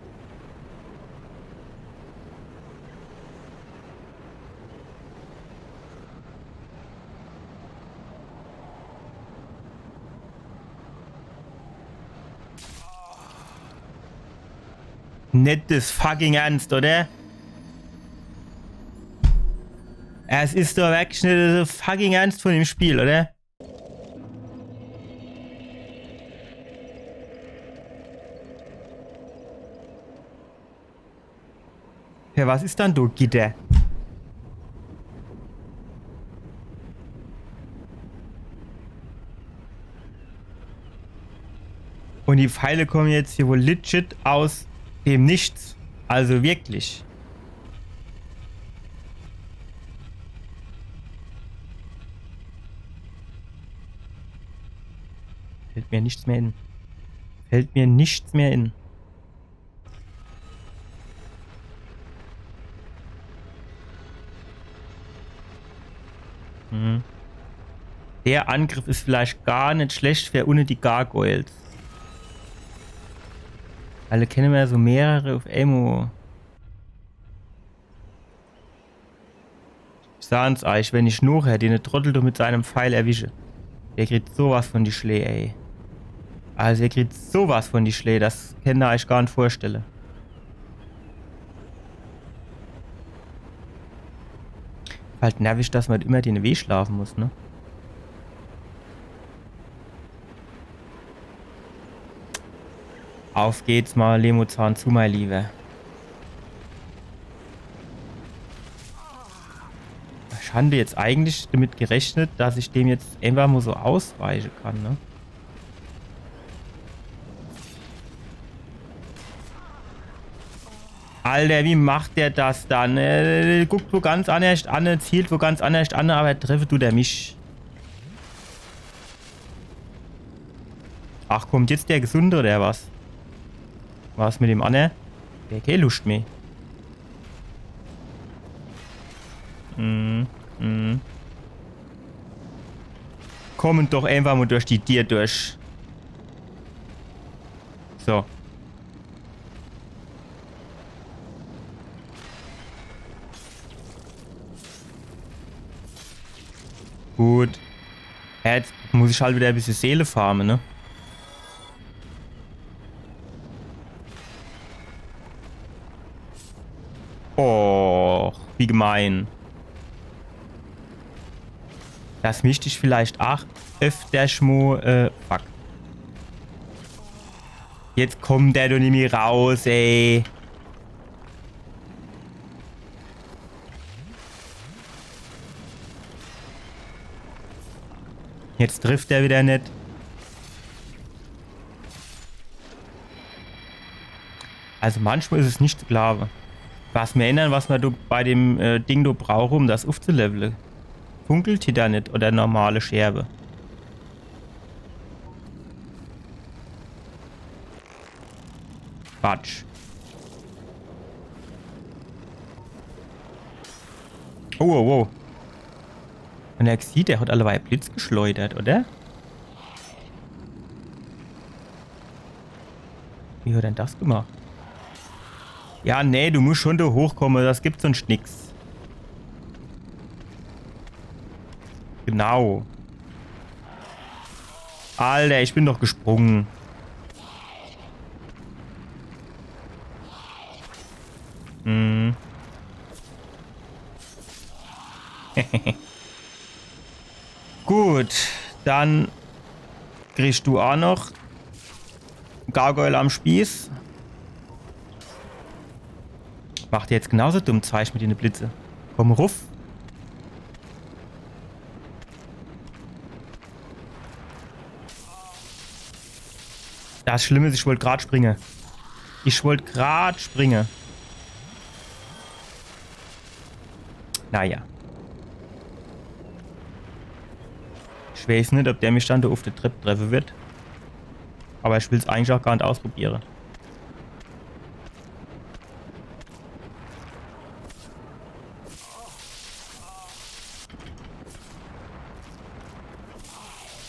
Net des fucking Ernst, oder? Es is doch wirklich net des fucking Ernst vun dem Spiel, oder? Ja, was is dann do, Gitter? Un die Pfeile komme jetzt hier wohl legit aus dem Nichts. Also wirklich. Fallt mer nix mehr in. Fallt mer nix mehr in. Hm. Der Angriff is vielleicht gar net schlecht für unne die Gargoyles. Weil do kenne mer jo so mehrere uff emol. Ich saan's eich, wenn ich nochher den Trottel do mit seinem Pfeil erwische. Der kriegt so was vun die Schlee, ey. Also, der kriegt so was vun die Schlee, des kennt er eich gar net vorstelle. Halt nervisch, dass mer immer den Weg schlafe muss, ne? Auf geht's, Malemozan, zu, mein Lieber. Ich hab jetzt eigentlich damit gerechnet, dass ich dem jetzt einfach mol so ausweiche kann, ne? Alter, wie macht der das dann? Äh, guckt wo ganz annerscht anne, zielt wo ganz annerscht anne, awwer treffe dut er mich. Ach, kommt jetzt der Gesunde oder was? Was mit dem anner? Der hat kee Luscht mehr. Mhm, mhm. Kommen doch einfach mol durch die Dier durch. So. Gut. Ja, jetzt muss ich halt wieder e bissel Seele farme, ne? Och, wie gemein. Das misst ich vielleicht ach öfter schmo, äh, fuck. Jetzt kommt der doch nimmi raus, ey. Jetzt trifft er wieder net. Also manchmal is es net zu glaawe. Was mer ännere, was mer do bei dem, äh, Ding do brauche, um das uffzulevele. Funkeltitanit oder normale Scherbe. Quatsch. Oh, oh, oh. Un der Xyz, der hat alleweil Blitz geschleudert, oder? Wie hat er dann das gemacht? Ja, nee, du musst schon do hochkomme, das gibt sonscht nix. Genau. Alter, ich bin doch gesprunge. Hm. Gut, dann kriegst du ach noch Gargoyle am Spieß. Macht der jetzt genauso dumm Zeich mit dene Blitze? Komm ruff. Das Schlimme is, ich wollt grad springe. Ich wollt grad springe. Naja. Ich weeß net, ob der mich dann do uff de Trepp treffe wird. Awwer ich will's eigentlich ach gar net ausprobiere.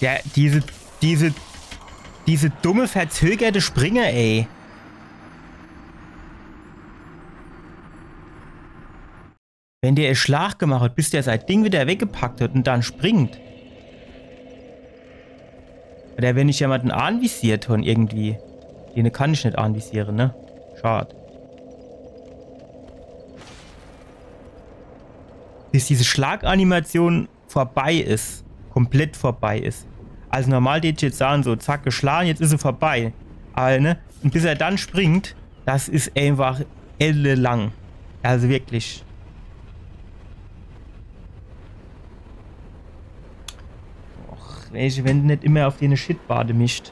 Der, diese, diese, diese dumme, verzögerte Springe, ey. Wenn der e Schlag gemacht hat, bis der sei Ding wieder weggepackt hat und dann springt. Oder wenn ich jemanden anvisiert hon irgendwie. Den kann ich net anvisieren, ne? Schad. Bis diese Schlaganimation vorbei is. Komplett vorbei is. Also normal tät ich jetzt sagen, so zack, geschlagen, jetzt is er vorbei. Aber, ne? Und bis er dann springt, das is einfach ellelang. Also wirklich. Och, welche, wenn net immer auf dene Shitbade mischt.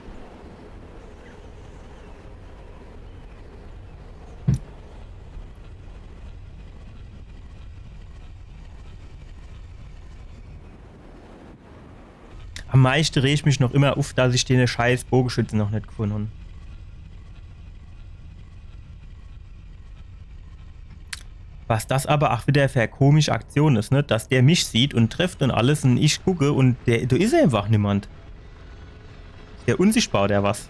Am meischte reg ich mich noch immer uff, dass ich dene scheiß Bogeschütze noch net gefunn hon. Was das aber ach wieder für e komische Aktion is, ne? Dass der mich sieht und trifft und alles und ich gucke und der, do is einfach niemand. Is der unsichtbar oder was?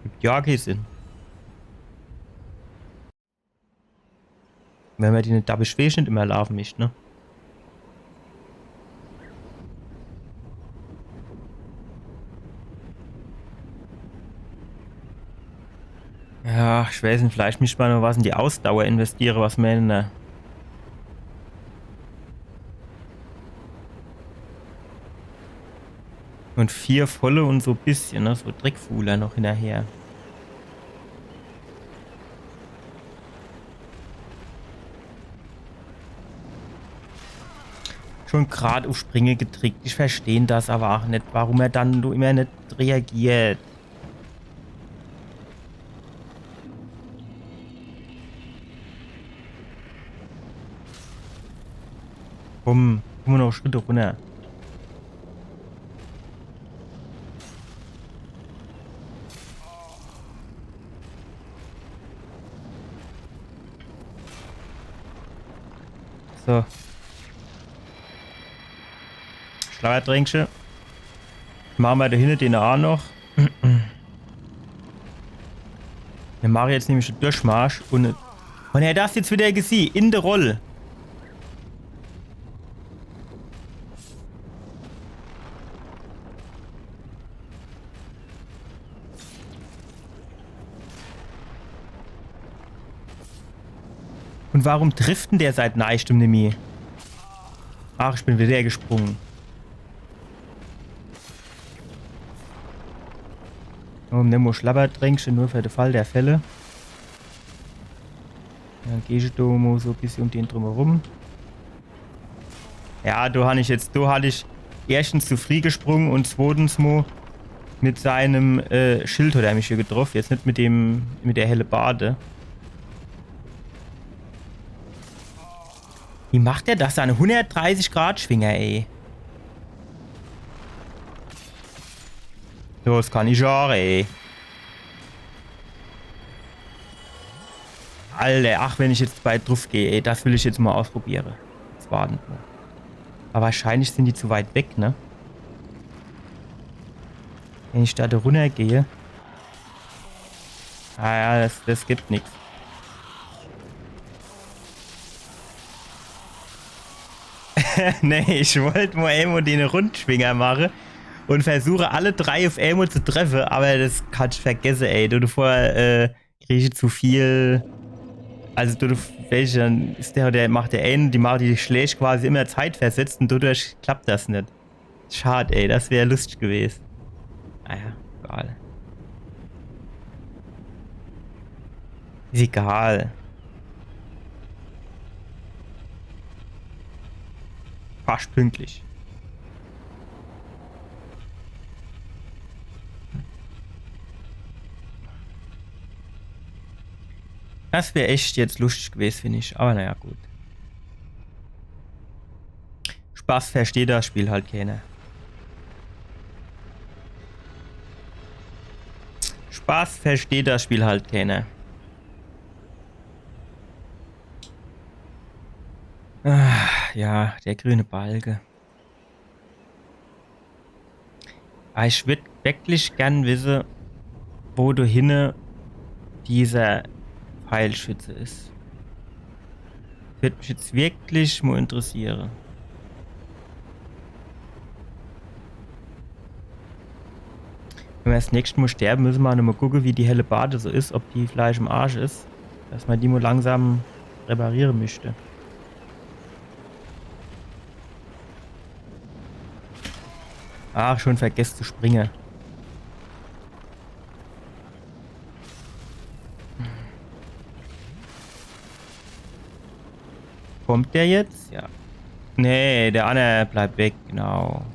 Gibt ja kee Sinn. Wenn mer die net, da beschwert net immer laufen mischt, ne? Ja, ich weiß net, vielleicht mischt mer noch was in die Ausdauer investiere, was mer in der Und vier volle und so e bissche, ne? So Dreckfuhler noch hinnerher. Schon grad uff Springe gedrickt. Ich versteh das aber ach net, warum er dann do immer net reagiert. Komm, komm noch Schritte runner. So. Schlabbertränkche. Mache mer do hinne den aa noch. Mir mache jetzt nämlich de Durchmarsch und, und er das jetzt wieder gesieh, in de Roll. Und warum trifft denn der seit neischtem nimmi? Ach, ich bin wieder gesprungen. Oh, nimm mo Schlabbertränkche nur für de Fall der Fälle. Dann geh ich do mo so e bissche um den drumherum. Ja, do han ich jetzt, do hat ich erstens zu frieh gesprungen und zweitens mo mit seinem, äh, Schild hat er mich hier getroffen. Jetzt net mit dem, mit der Hellebarde. Wie macht der das an hundertdreißig Grad Schwinger, ey? Das kann ich aa, ey. Alter, ach, wenn ich jetzt bei druff geh, ey, das will ich jetzt mo ausprobiere. Jetzt warten mo. Aber wahrscheinlich sind die zu weit weg, ne? Wenn ich da, da runner gehe. Ah ja, das, das gibt nix. Nee, ich wollt mo emol den Rundschwinger mache und versuche, alle drei uff emol zu treffe, aber das kannsch vergesse, ey. Du, du vorher, äh, krieg ich zu viel. Also, du, du, welche, dann is der, der macht der einen, die macht die Schläg quasi immer zeitversetzt und dadurch klappt das net. Schad, ey, das wär lustig gewesen. Naja, egal. Is egal. Fascht pünktlich. Das wär echt jetzt lustig gewesen, find ich. Aber naja, gut. Spaß versteht das Spiel halt keiner. Spaß versteht das Spiel halt keiner. Ah, Ja, der grüne Balke. Ah, ich würd wirklich gern wisse, wo do hinne dieser Pfeilschütze is. Würd mich jetzt wirklich mo interessiere. Wenn mer das nächste Mo sterbe, müsse mer nochmo gucke, wie die Hellebarde so is, ob die vielleicht im Arsch is, dass mer die mo langsam repariere müsste. Ach, schon vergesse zu springe. Kommt der jetzt? Ja. Nee, der anner bleibt weg, genau.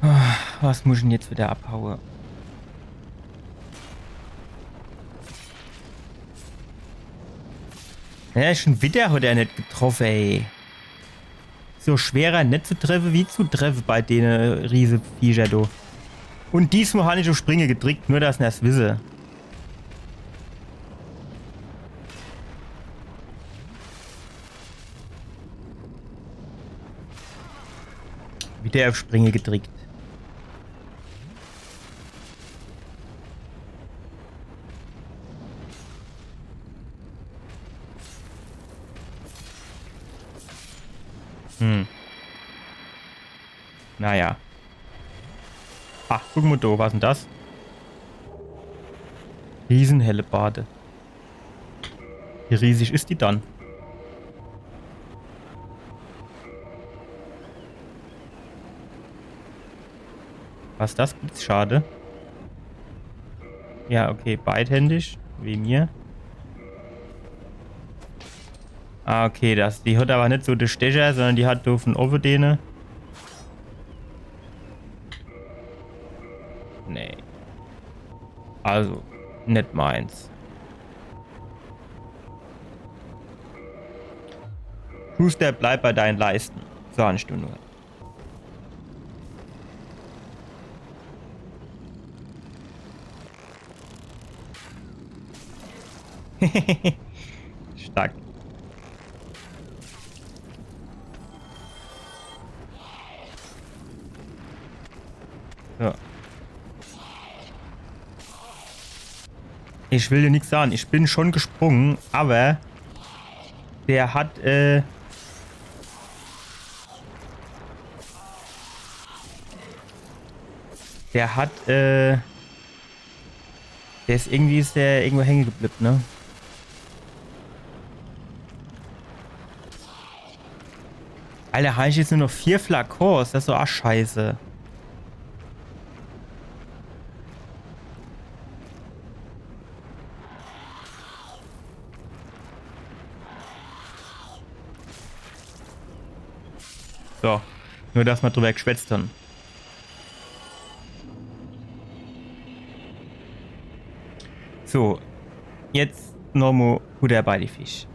Ah, was muss ich denn jetzt wieder abhaue? Ja, schon wieder hat er net getroffe, ey. So schwerer net zu treffe wie zu treffe bei dene Rieseviecher do. Und diesmal han ich uff Springe gedrickt, nur dass ner's wisse. Wieder uff Springe gedrickt. Hm. Naja. Ach, guck mo do, was denn das? Riesenhellebarde. Wie riesig is die dann? Was das? Blitzschade? Ja, okay, beidhändig, wie mir. Ah, okay, das, die hat aber net so de Stecher, sondern die hat do von owwe dene. Nee. Also, net meins. Schuster, bleib bei deinen Leisten, sag ich dir nur. Stark. So. Ich will dir nix sagen. Ich bin schon gesprungen, aber der hat, äh, der hat, äh, der is irgendwie, is der irgendwo hänge geblieb, ne? Alter, han ich jetzt nur noch vier Flakons? Das is doch ach scheiße. So, nur dass mer drüber geschwätzt han. So, jetzt nochmo Butter bei die Fisch.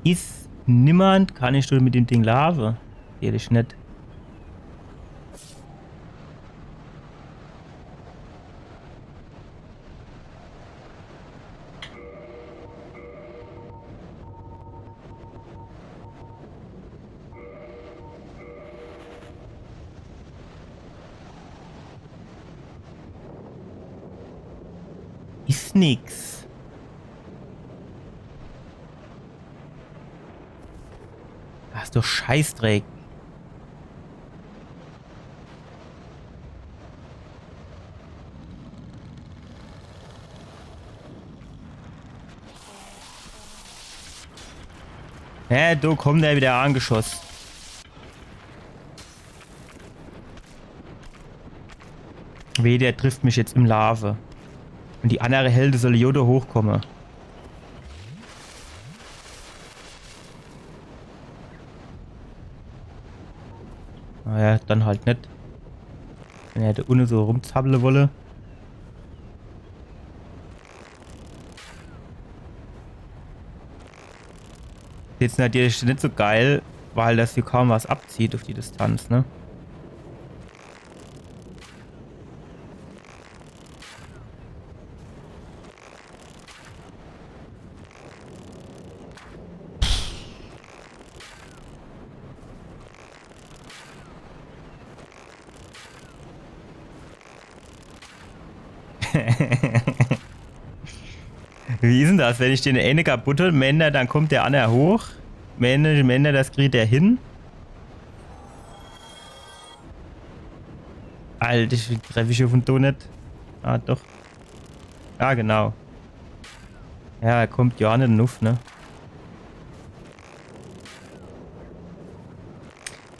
Is niemand, kann ich schon mit dem Ding laafe? Ehrlich net. Is nix. Das is doch Scheißdreck. Hä, do kommt er wieder angeschoss. Weh, der trifft mich jetzt im Laafe. Und die andere Hälfte soll jo do hochkomme. Naja, dann halt net. Wenn er do unne so rumzappele wolle. Jetzt natürlich net so geil, weil das hier kaum was abzieht auf die Distanz, ne? Wie is denn das? Wenn ich den eine kaputt hol, meent er, dann kommt der andere hoch. Meent er, meent er, das kriegt er hin. Alter, ich treff ich uff den Do net. Ah, doch. Ja, genau. Ja, er kommt jo net nuff, ne?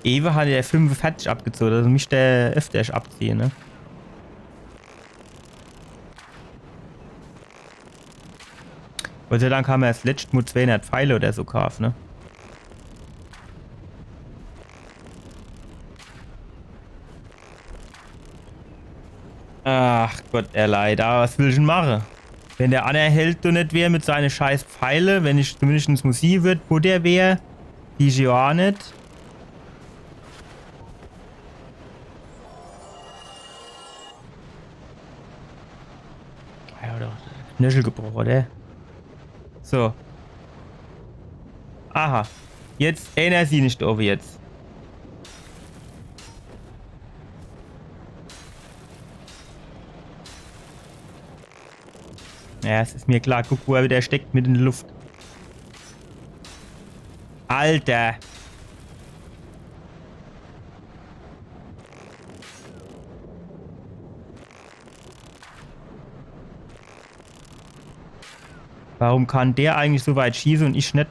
Ewe hat er fünfundvierzig abgezogen, also misst er öfter abziehen, ne? Gott sei Dank haben wir das letzte Mal zweihundert Pfeile oder so gekauft, ne? Ach Gott, er leider. Was will ich denn mache? Wenn der andere Held doch net wär mit seine scheiß Pfeile, wenn ich zumindest mal sieh würd, wo der wär, die ich jo net. Ja, oder Knöchel gebrochen, oder? So. Aha. Jetzt ännert sie net owwe jetzt. Ja, es is mir klar. Guck, wo er wieder steckt, mit in der Luft. Alter. Warum kann der eigentlich so weit schieße und ich net?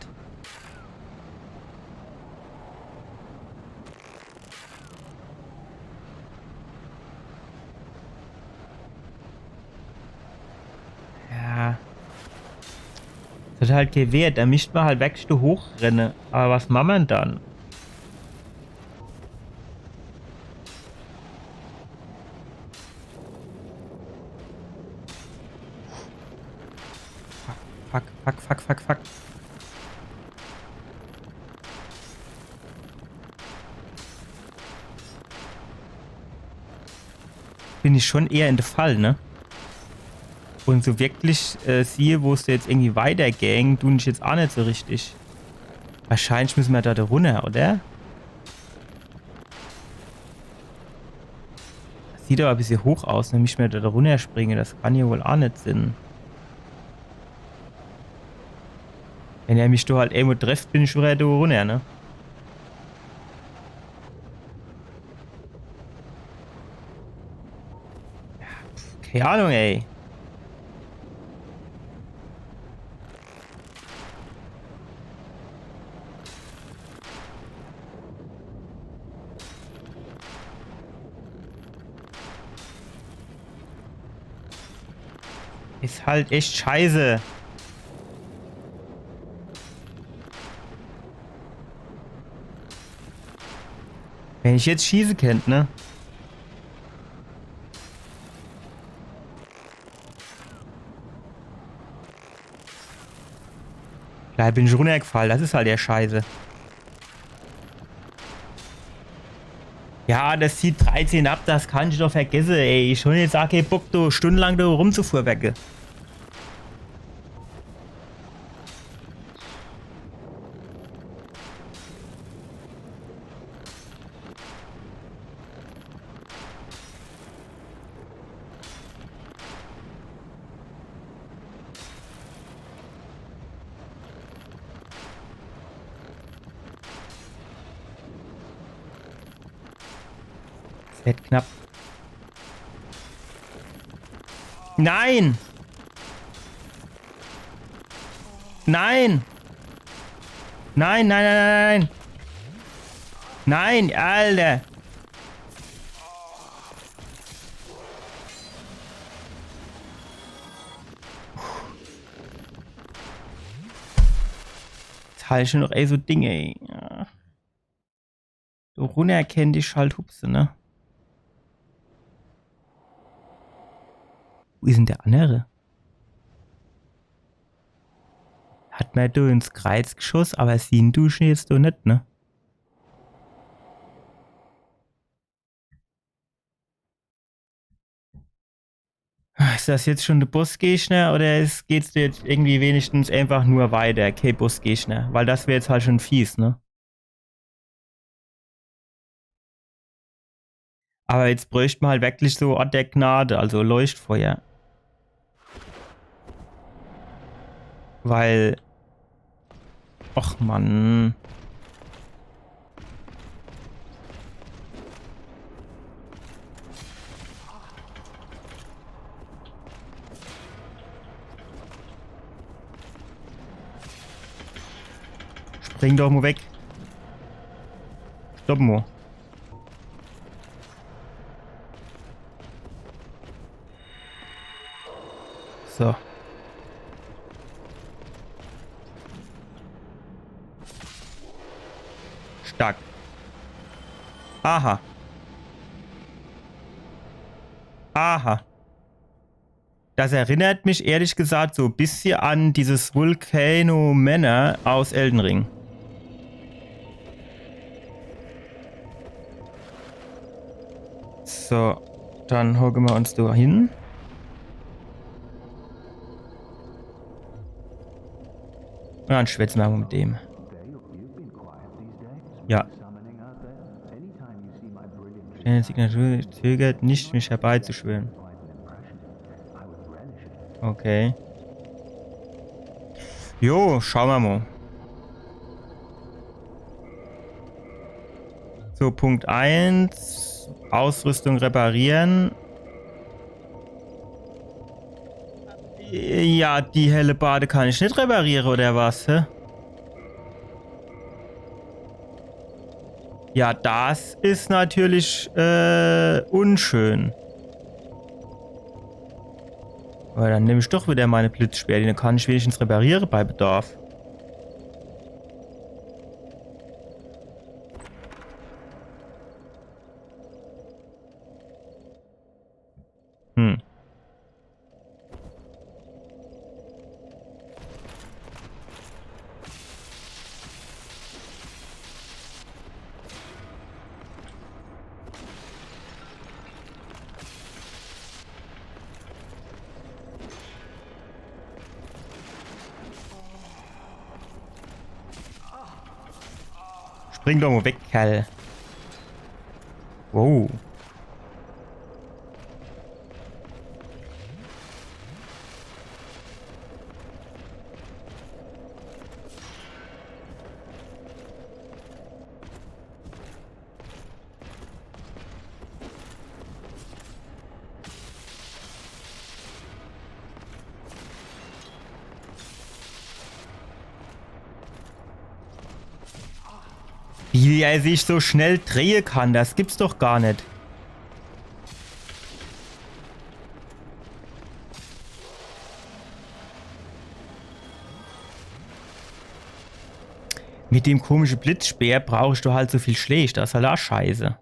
Ja. Das hat halt kee Wert, da misst mer halt wirklich do hochrenne. Aber was macht mer dann? Fuck, fuck, fuck, fuck, fuck. Bin ich schon eher in de Fall, ne? Und so wirklich, äh, siehe, wo's do jetzt irgendwie weitergäng, tun ich jetzt aa net so richtig. Wahrscheinlich müsse mer do, do runner, oder? Sieht aber e bissje hoch aus, ne? Misst mer do, do runnerspringe, das kann jo wohl aa net sinn. Wenn er mich do halt irgendwo trefft, bin ich wieder do runner, ne? Ja, pf, kee Ahnung, ey. Is halt echt scheiße. Wenn ich jetzt schieße kennt, ne? Gleich bin ich runnergefall, das is halt der Scheiße. Ja, das zieht dreizehn ab, das kann ich doch vergesse, ey. Ich hon jetzt aa kee Bock, do stundenlang do rumzufuhrwerke. Fett knapp. Nein! Nein! Nein, nein, nein, nein, nein! Nein, Alter! Jetzt halt schon noch, ey, so Dinge, ey. Ja. So runner kennt ich halt hupse, ne? Wo is denn der annere? Hat mer do ins Kreiz geschoss, awwer siehe du se jetzt do net, ne? Is das jetzt schun de Bossgegner oder is, geht's do jetzt irgendwie wenigstens einfach nur weiter? Kee Bossgegner, weil das wär jetzt halt schun fies, ne? Awwer jetzt bräucht mer halt wirklich so Ort der Gnade, also Leuchtfeuer. Weil. Och Mann. Spring doch mo weg. Stopp mo. So. Stark. Aha. Aha. Das erinnert mich ehrlich gesagt so e bissje an dieses Volcano Manor aus Elden Ring. So, dann hocke mer uns do hin. Un dann schwätze mer mo mit dem. Ja. Deine Signatur zögert nicht, mich herbeizuschwören. Okay. Jo, schaue mer mo. So, Punkt eins. Ausrüstung reparieren. Ja, die Hellebarde kann ich net repariere, oder was? Hä? Ja, das is natürlich, äh, unschön. Awwer dann nemm ich doch widder mei Blitzspeer, den kann ich wenigstens repariere bei Bedarf. Hm. Spring doch mo weg, Kerl. Wow. Wie er sich so schnell drehe kann, das gibt's doch gar net. Mit dem komische Blitzspeer brauchst du halt so viel Schläg, das is halt aa scheiße.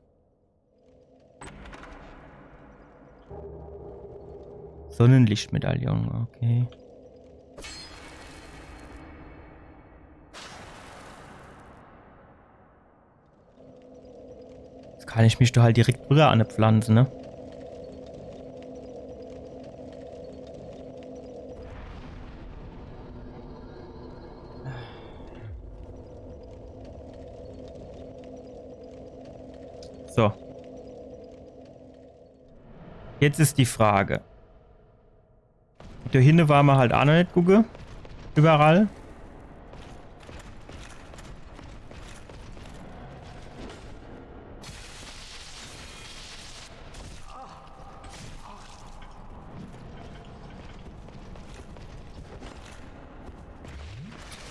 Sonnenlichtmedaillon, okay. Jetzt kann ich mich do halt direkt widder anpflanze, ne? So. Jetzt is die Frage. Do hinne ware mer halt aa noch net gucke. Iwwerall.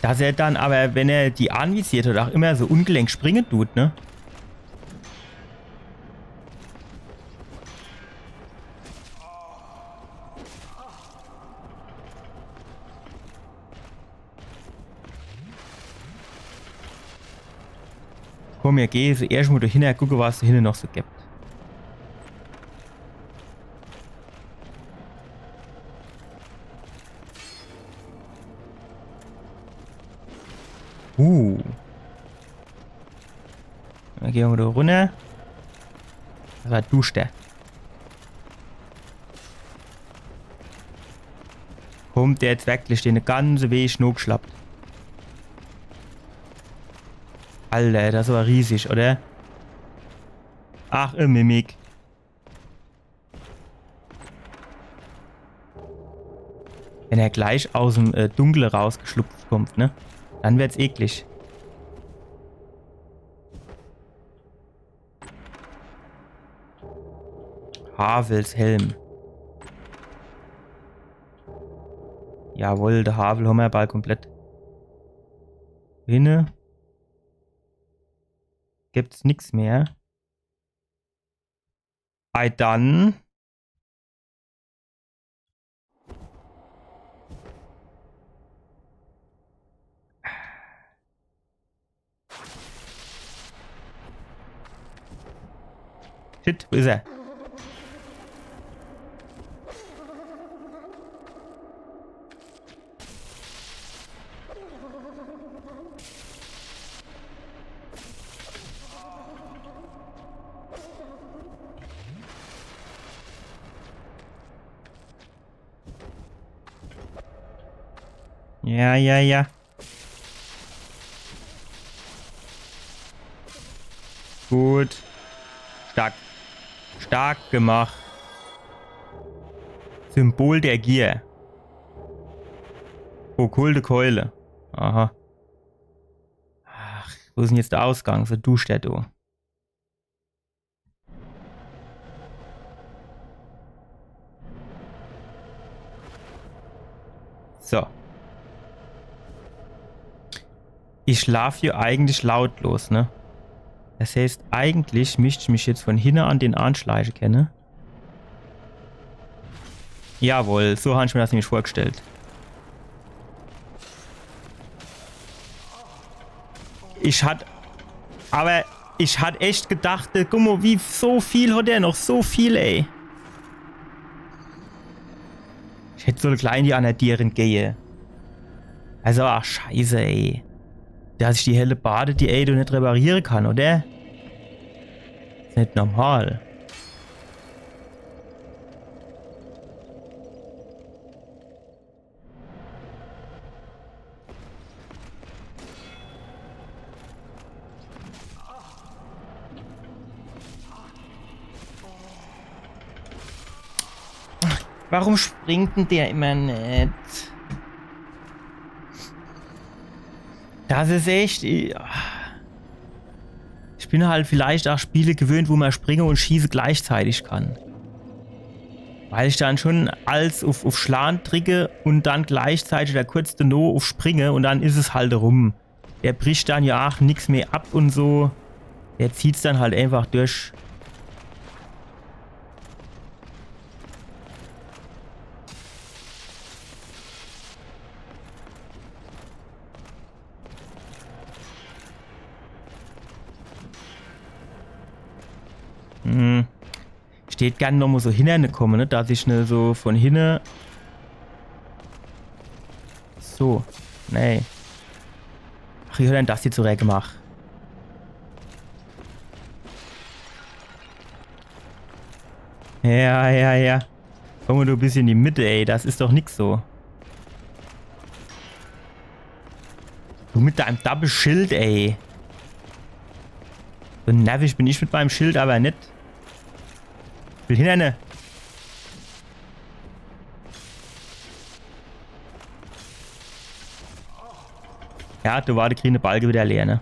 Dass er dann awwer, wenn er die anvisiert hat, aa immer so ungelenk springe dut, ne? Komm, mir gehe jetzt erscht mo do hinne, gucke, was do hinne noch so gibt. Uh. Dann gehn mer do runner. Was war du, der? Kommt der jetzt wirklich den ganze Weg nochgeschlappt? Alter, das war riesig, oder? Ach, e Mimik. Wenn er gleich aus'm, äh, Dunkle rausgeschlupft kommt, ne? Dann wird's eklig. Havels Helm. Jawohl, de Havel hommer bald komplett. Hinne gibt's nix mehr. Ei, dann. Shit, wo is er? Ja, ja, ja. Gut. Stark. Stark gemacht. Symbol der Gier. Okkulte Keule. Aha. Ach, wo is denn jetzt de Ausgang? So duschter do. So. Ich laaf hier eigentlich lautlos, ne? Das heißt, eigentlich misst ich mich jetzt von hinne an den anschleiche kenne. Jawohl, so han ich mir das nämlich vorgestellt. Ich hat, aber ich hat echt gedacht, äh, guck mo, wie so viel hat er noch, so viel, ey. Ich hätt solle gleich in die anner Dier gehe. Also, ach, scheiße, ey. Dass ich die Hellebarde, die Ey do net repariere kann, oder? Is net normal. Warum springt denn der immer net? Das is echt. Ich, ich bin halt vielleicht auch Spiele gewöhnt, wo man springe und schieße gleichzeitig kann. Weil ich dann schon als auf, auf Schlan dricke und dann gleichzeitig der kurz deno auf springe und dann is es halt rum. Der bricht dann ja auch nix mehr ab und so. Der zieht's dann halt einfach durch. Hm. Ich tät gern noch mo so hinne komme, ne? Dass ich ne so von hinne. So. Nee. Ach, wie hat denn das hier zurecht gemacht? Ja, ja, ja. Komm mo du bissje in die Mitte, ey. Das is doch nix so. Du mit deinem Double-Schild, ey. So nervig bin ich mit meinem Schild aber net. Ich will hinne. Ja, do war de grüne Balke wieder leer, ne?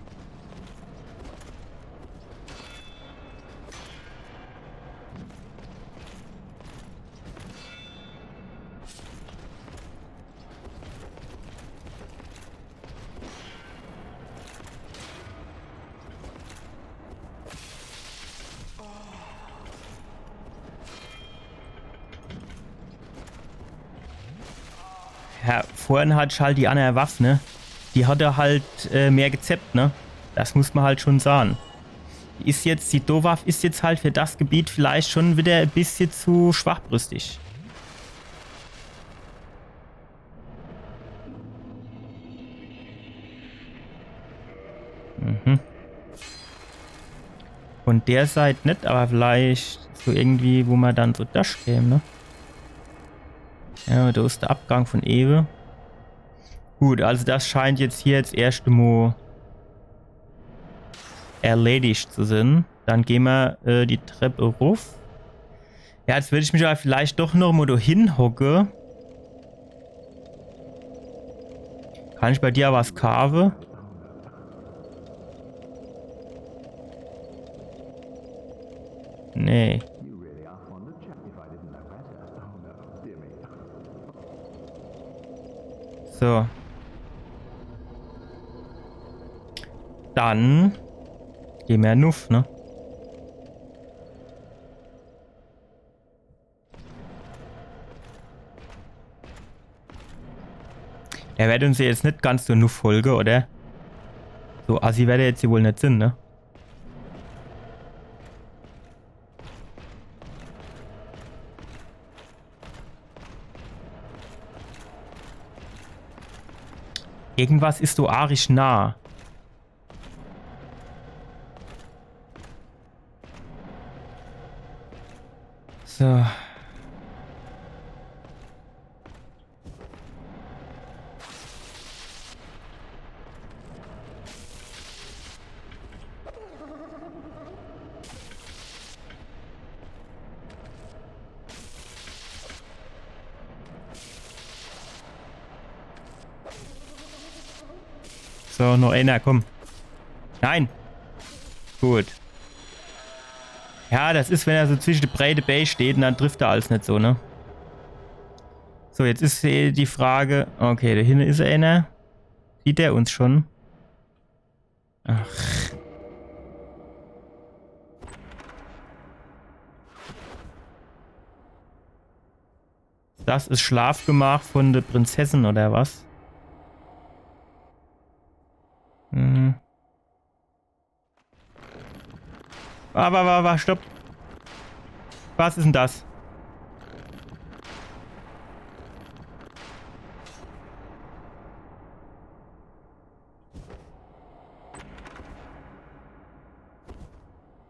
Ja, vorhin hat ich halt die anner Waff, ne? Die hat er halt, äh, mehr gezeppt, ne? Das muss man halt schon sagen. Die is jetzt, die Dowaff is jetzt halt für das Gebiet vielleicht schon wieder e bissje zu schwachbrüstig. Von der Seit net, aber vielleicht so irgendwie, wo ma dann so durchkäm, ne? Ja, do is de Abgang von ewe. Gut, also das scheint jetzt hier jetzt erscht mo erledigt zu sin. Dann geh ma, äh, die Trepp ruff. Ja, jetzt würd ich mich aber vielleicht doch noch mo do hinhocke. Kann ich bei dir was kaafe? Nee. So. Dann geh ma nuff, ne? Er werd uns ja jetzt net ganz so nuff folge, oder? So assi werd er jetzt hier wohl net sin, ne? Irgendwas is so arisch nah. So. So, noch einer, komm. Nein. Gut. Ja, das is, wenn er so zwische de breite Bää steht, un dann trifft er alles net so, ne? So, jetzt is, äh, die Frage, okay, do hinne is einer. Sieht er uns schon? Ach. Das is Schlafgemach von de Prinzessin, oder was? Hm. Wa, wa, wa, wa, stopp. Was is denn das?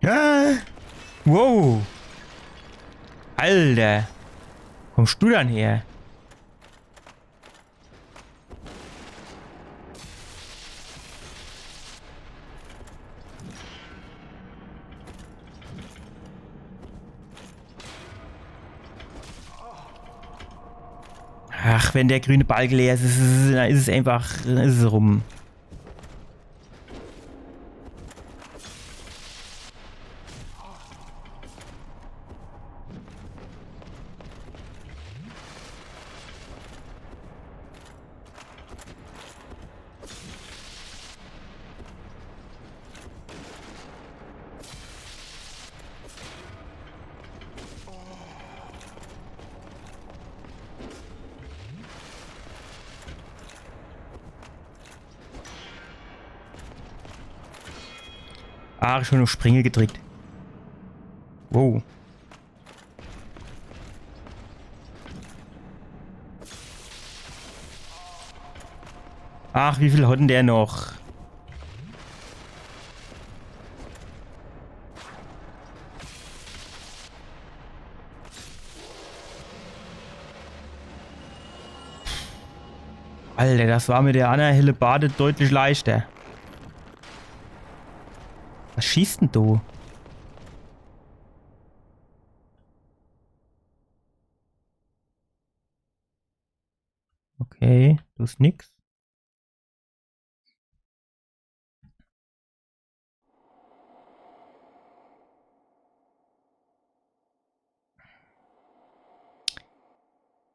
Ah! Wow. Alter. Wo kommst du dann her? Ach, wenn der grüne Balke leer is, is, is, dann is es einfach, dann is es rum. Ah, schon uff Springe gedrickt. Wow. Ach, wie viel hat denn der noch? Alter, das war mit der annere Hellebarde deutlich leichter. Was schießt denn du? Okay, du hast nix.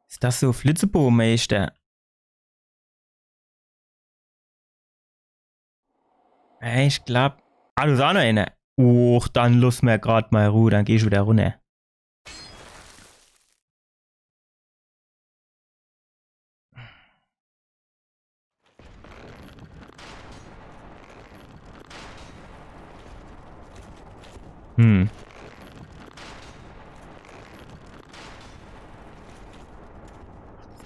Is das so Flitzebogemeister? Ey, ich glaub. Ah, du hast auch noch eine. Och, dann loss mer grad mal Ruhe, dann geh ich wieder runter. Hm.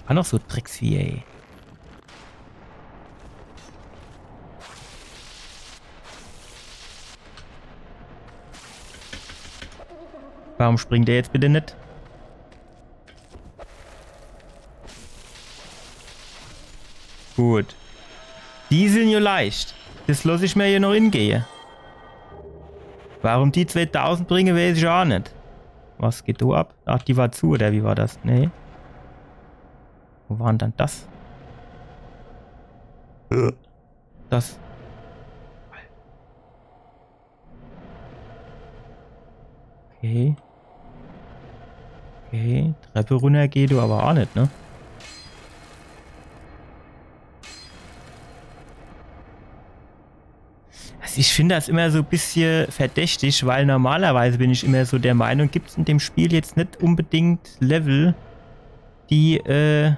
War noch so Tricks wie, ey. Warum springt der jetzt bitte net? Gut. Die sin jo leicht. Das loss ich mir hier noch ingehe. Warum die zweetausend bringe, weeß ich aa net. Was geht do ab? Ach, die war zu, oder wie war das? Nee. Wo war dann das? Das. Okay. Okay, Treppe runner geht do aber aa net, ne? Also ich find das immer so bissje verdächtig, weil normalerweise bin ich immer so der Meinung, gibt's in dem Spiel jetzt net unbedingt Level, die, äh,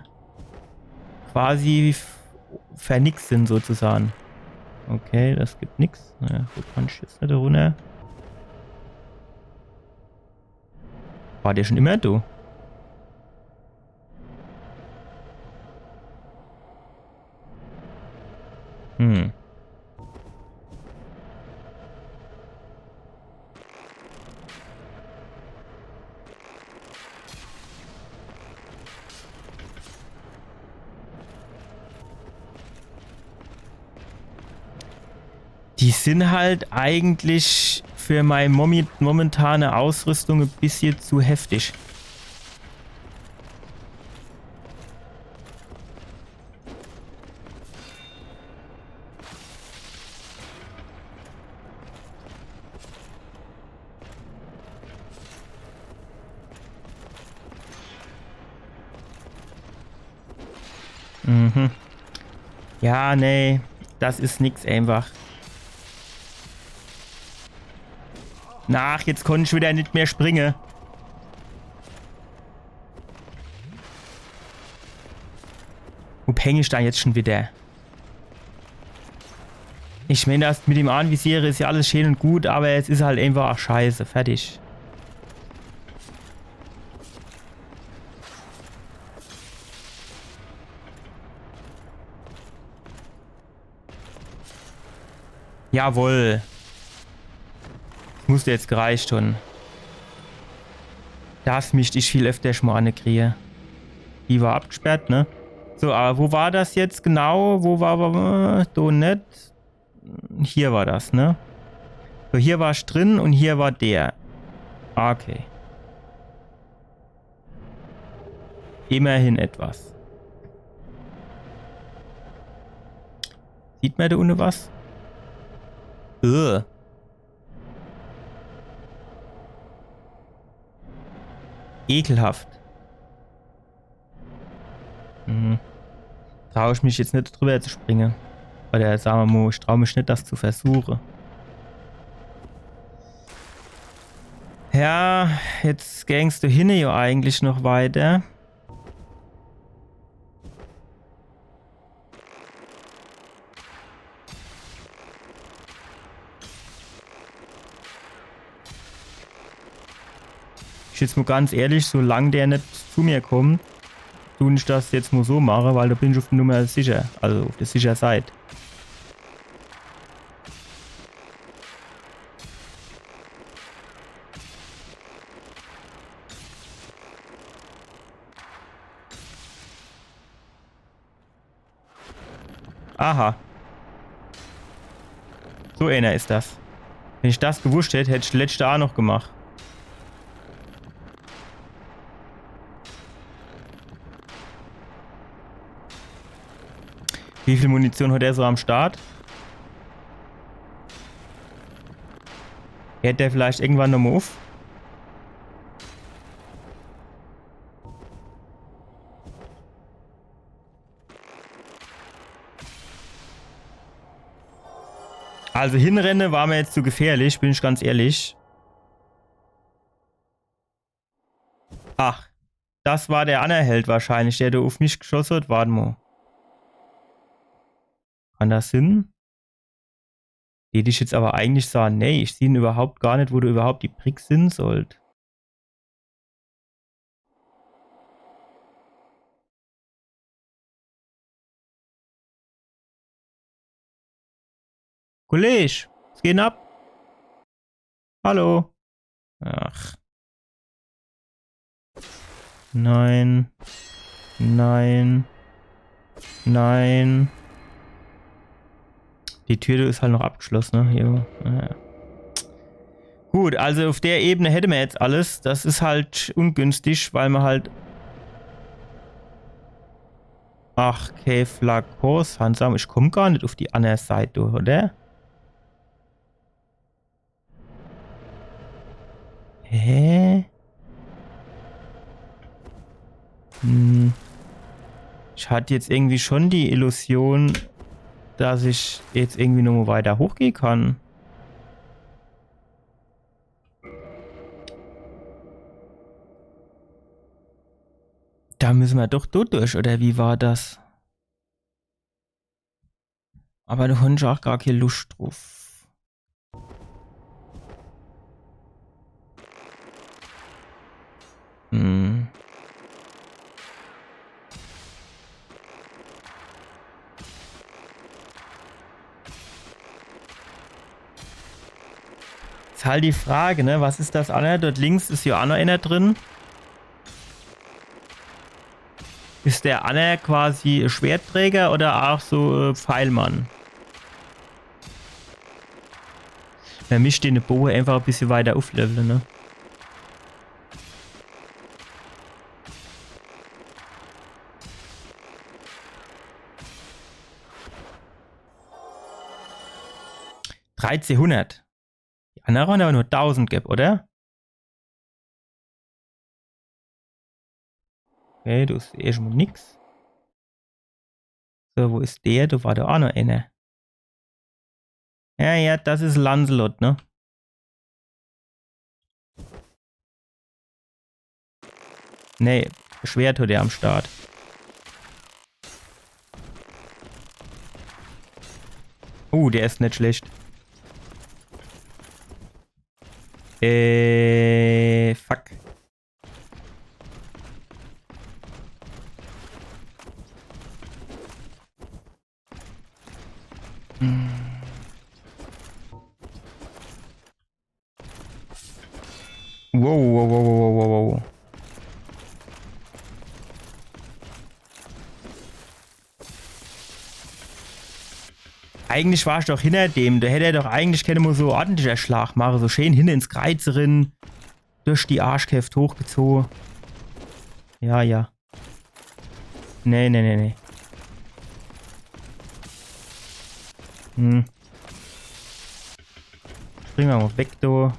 quasi f- fer nix sin sozusagen. Okay, das gibt nix. Ja, gut, kann ich jetzt net runner. War der schon immer do? Hm. Die sin halt eigentlich für mei momi- momentane Ausrüstung e bissje zu heftig. Mhm. Ja, nee. Das is nix einfach. Ach, jetzt konnt ich wieder nit mehr springe. Wo häng ich dann jetzt schon wieder? Ich mein, das mit dem Anvisiere is ja alles schön und gut, aber es is halt einfach scheiße. Fertig. Jawohl. Das muss jetzt gereicht hun. Das misst ich viel öfter schon mal ankrie. Die war abgesperrt, ne? So, aber wo war das jetzt genau? Wo war, war, war do net? Hier war das, ne? So, hier war ich drin und hier war der. Okay. Immerhin etwas. Sieht mer do unne was? Ugh. Ekelhaft. Hm. Trau ich mich jetzt net drüber zu springe. Oder sag mer mo, ich trau mich net, das zu versuche. Ja, jetzt gäng's do hinne ja eigentlich noch weiter. Ich jetzt mo ganz ehrlich, solang der net zu mir kommt, tu ich das jetzt mo so mache, weil do bin ich uf die Nummer sicher, also uf die sicher Seit. Aha. So eener is das. Wenn ich das gewusst hätt, hätt ich letzte aa noch gemacht. Wie viel Munition hat er so am Start? Hört der vielleicht irgendwann nochmo uf? Also hinrenne war mir jetzt zu gefährlich, bin ich ganz ehrlich. Ach, das war der anner Held wahrscheinlich, der do uf mich geschosse hat. Wart mo. Kann das sin? Deet ich jetzt aber eigentlich sage, nee, ich sieh überhaupt gar net, wo do überhaupt die Brick sin sollt. Kollege, was geht denn ab? Hallo? Ach. Nein. Nein. Nein. Die Tür is halt noch abgeschloss, ne? Hier. Ja. Gut, also auf der Ebene hätte mer jetzt alles. Das is halt ungünstig, weil mer halt. Ach, kee Flakons han. Sag mol, ich komm gar net auf die anner Seit, du, oder? Hä? Hm. Ich hat jetzt irgendwie schon die Illusion, dass ich jetzt irgendwie noch mol weiter hochgehe kann. Da müsse mer doch do durch, oder wie war das? Aber do han ich auch gar kee Luscht druf. Hm. Is halt die Frage, ne? Was is das anner? Dort links is jo auch noch einer drin. Is der anner quasi Schwertträger oder auch so, äh, Pfeilmann? Mer misst den Boge einfach e bissje weiter auflevele, ne? Dreizehnhundert. Die annere han aber nur tausend gebb, oder? Okay, do is erschtmol nix. So, wo is der? Do war doch auch noch einer. Ja, ja, das is Lancelot, ne? Nee, Schwert hat er am Start. Oh, der is net schlecht. Äh, fuck. Wow, wow, wow. Eigentlich war ich doch hinter dem. Do hätt er doch eigentlich kenne mol so ordentlicher Schlag mache. So schön hinne ins Kreiz rin. Durch die Arschkräft hochgezoge. Ja, ja. Nee, nee, nee, nee. Hm. Spring mer mol weg, do.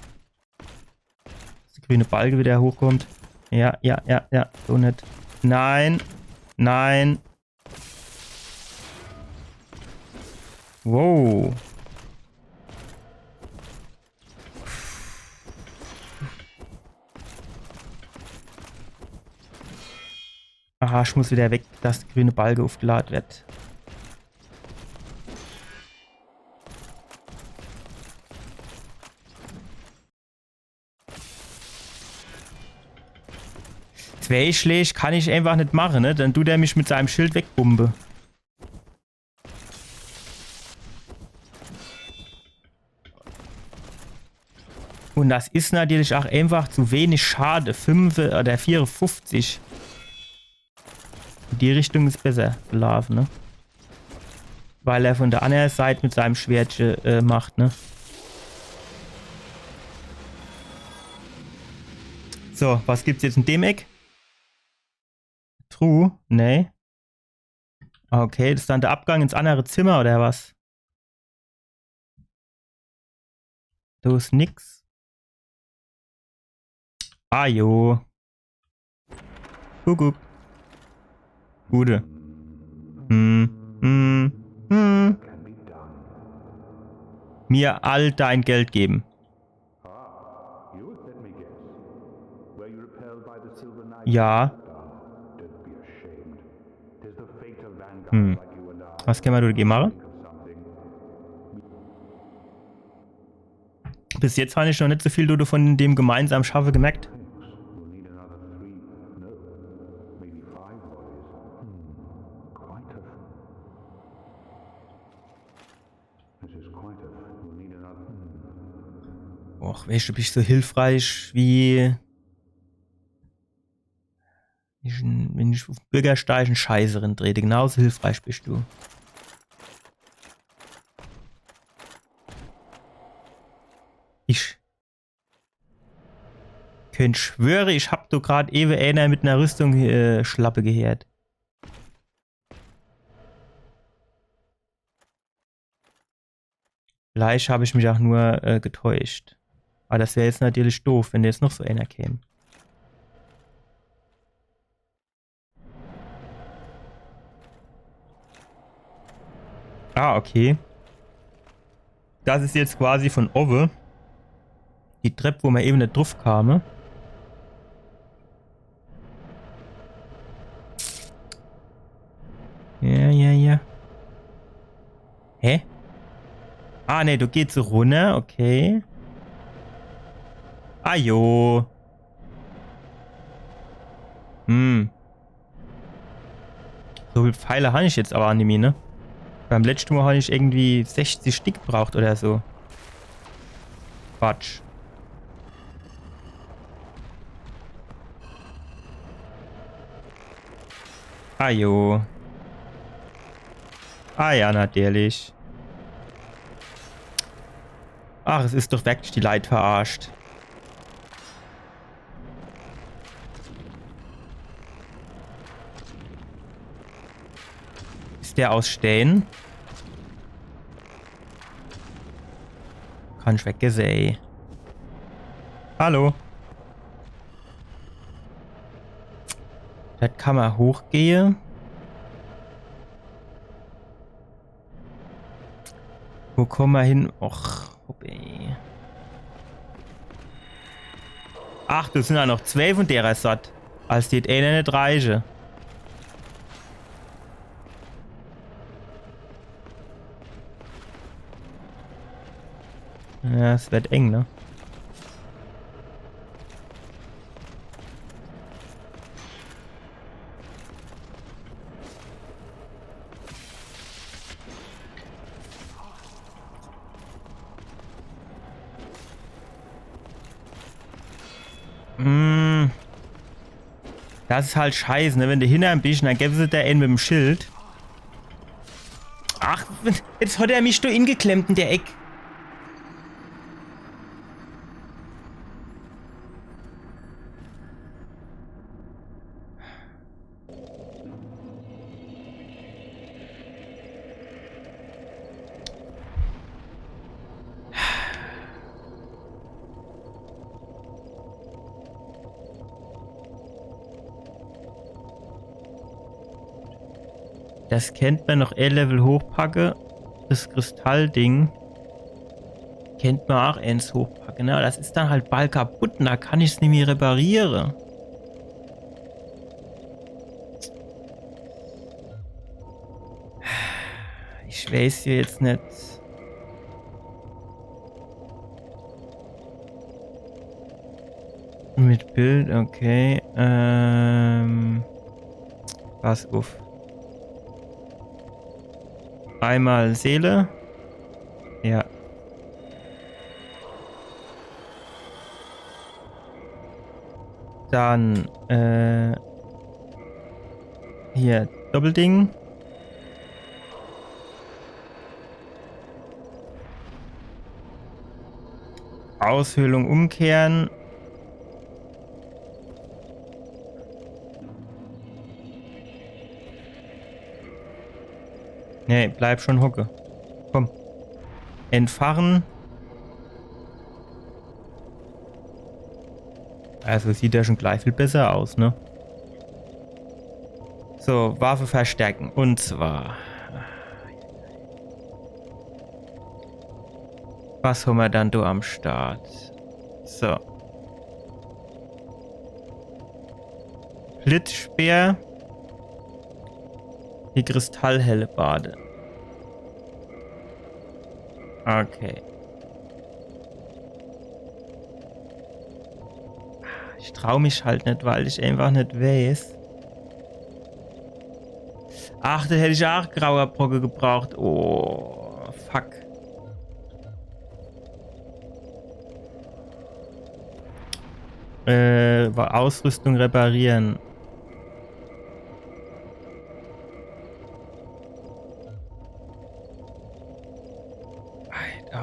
Dass der grüne Balke wieder hochkommt. Ja, ja, ja, ja. So net. Nein. Nein. Wow. Aha, ich muss wieder weg, dass der grüne Balke aufgelade wird. Zwei Schläg kann ich einfach net mache, ne? Dann tut er mich mit seinem Schild wegbumbe. Und das is natürlich auch einfach zu wenig Schade. Fünfe oder vierundfünfzig. Die Richtung is besser gelaufe, ne? Weil er von der anderen Seite mit seinem Schwertche, äh, macht, ne? So, was gibt's jetzt in dem Eck? Truhe? Nee. Okay, das is dann der Abgang ins andere Zimmer, oder was? Do is nix. Ah, jo. Kuckuck. Gude. Hm, hm, hm. Mir all dein Geld geben. Ah, you would let me guess. Were you repelled by the Silver Knight? Ja. Ah, don't be ashamed. Hm. Was kenne mer do dagege mache? Bis jetzt han ich noch net so viel do von dem gemeinsam Schaffe gemerkt. Och, weescht, du bisch so hilfreich wie Ich, wenn ich uff Bürgersteig in Scheiße rin trete, genauso hilfreich bist du. Ich könnt schwöre, ich hab do grad ewe eener mit ner Rüstung, äh, Schlappe geheert. Vielleicht hab ich mich auch nur, äh, getäuscht. Aber das wär jetzt natürlich doof, wenn jetzt noch so eener käm. Ah, okay. Das is jetzt quasi von owe die Trepp, wo mer ewe net druff kame. Ja, ja, ja. Hä? Ah, nee, do geht's runner, okay. Ah, jo. Hm. So viel Pfeile han ich jetzt aber nimmi, ne? Beim letschte Mal han ich irgendwie sechzig Stick gebraucht oder so. Quatsch. Ah jo. Ah ja, natürlich. Ach, es is doch wirklich die Leit verarscht. Is der aus Stään? Kann ich weggesehn. Hallo. Do kann mer hochgehe. Wo komme mer hin? Och, hopp, ey. Ach, do sin jo noch zwee von derer Sort. Als die eener net reiche. Ja, es werd eng, ne? Mm. Das is halt scheiße, ne? Wenn de hinnerm bisch, dann gewwe se der een mit'm Schild. Ach, jetzt hat er mich do ingeklemmt in der Eck. Das kennt mer noch e Level hochpacke. Das Kristallding. Kennt mer ach eens hochpacke, ne? Aber das is dann halt bald kaputt un do kann ich's nimmi repariere. Ich weiß hier jetzt net. Mit Bild, okay. Ähm, pass uff. Einmal Seele. Ja. Dann, äh, hier, Doppelding. Aushöhlung umkehren. Nee, bleib schon hocke. Komm. Entfachen. Also sieht der schon gleich viel besser aus, ne? So, Waffe verstärken. Und zwar. Was hommer dann do am Start? So. Blitzspeer. Die Kristallhellebarde. Okay. Ich trau mich halt net, weil ich einfach net weiß. Ach, do hätt ich ach grauer Brocke gebraucht. Oh, fuck. Äh, Wa-, Ausrüstung reparieren.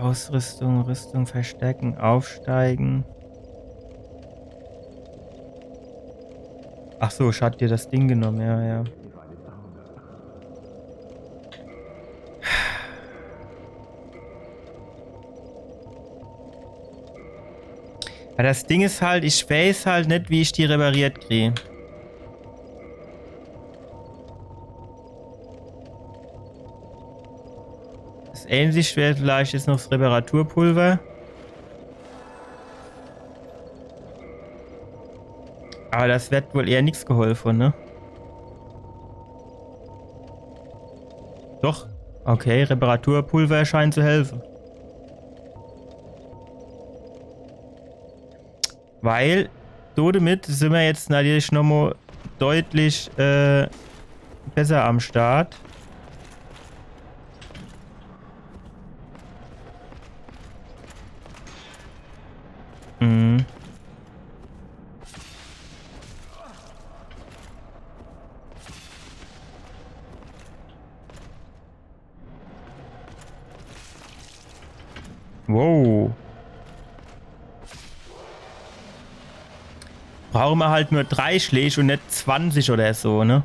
Ausrüstung, Rüstung verstärken, aufsteigen. Ach so, ich hat dir das Ding genommen, ja, ja. Aber das Ding is halt, ich weiß halt net, wie ich die repariert krie. Das Äänzischt wär vielleicht jetzt noch das Reparaturpulver. Aber das wird wohl eher nix geholfen, ne? Doch. Okay, Reparaturpulver scheint zu helfen. Weil, so damit sin mer jetzt natürlich nochmal deutlich äh, besser am Start. Mhm. Wow. Brauche mer halt nur drei Schläg und net zwanzig oder so, ne?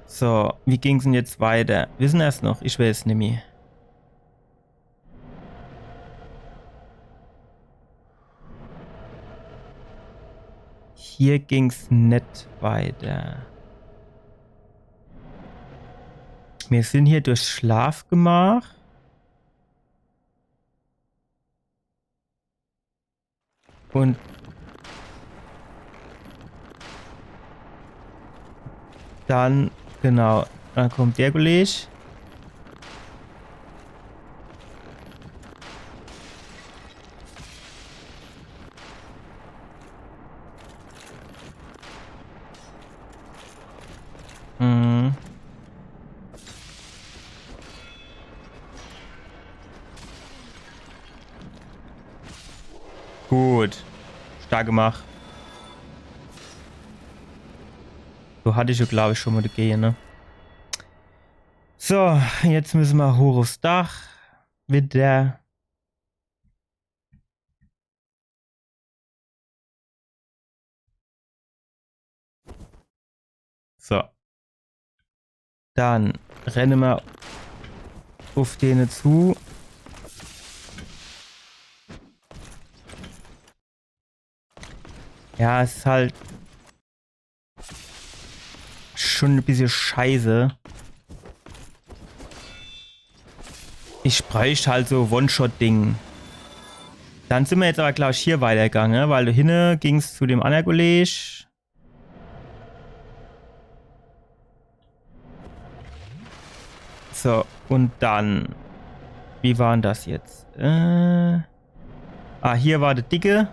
So, wie ging's denn jetzt weiter? Wissen er's noch? Ich weiß nimmi. Hier ging's net weiter. Mir sin hier durchs Schlafgemach. Und dann, genau, dann kommt der Kollege. Mhm. Gut. Stark gemacht. So hatte ich ja, glaub ich, schon mal die Gehe, ne? So, jetzt müssen wir hoch aufs Dach. Wieder. So. Dann renne mer auf dene zu. Ja, es ist halt schon ein bisschen scheiße. Ich bräucht halt so One-Shot-Ding. Dann sind wir jetzt aber, glaub ich, hier weitergegangen, ne? Weil hinne ging's zu dem anderen Kollege. So, und dann. Wie war denn das jetzt? Äh. Ah, hier war der Dicke.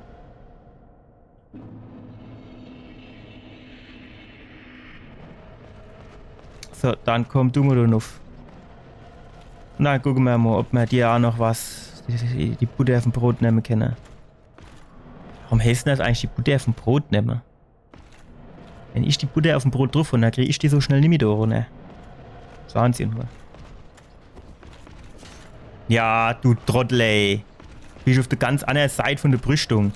So, dann komm du mal nuff. Na, gucke mer mal, ob mer dir auch noch was, die, die Butter aufm Brot nemme kenne. Warum heißt denn das eigentlich, die Butter aufm Brot nemme? Wenn ich die Butter aufm Brot druff hab, dann krieg ich die so schnell nimmi do runner. Wahnsinn, oder? Ja, du Trottel, ey. Bin ich auf der ganz anderen Seite von der Brüstung.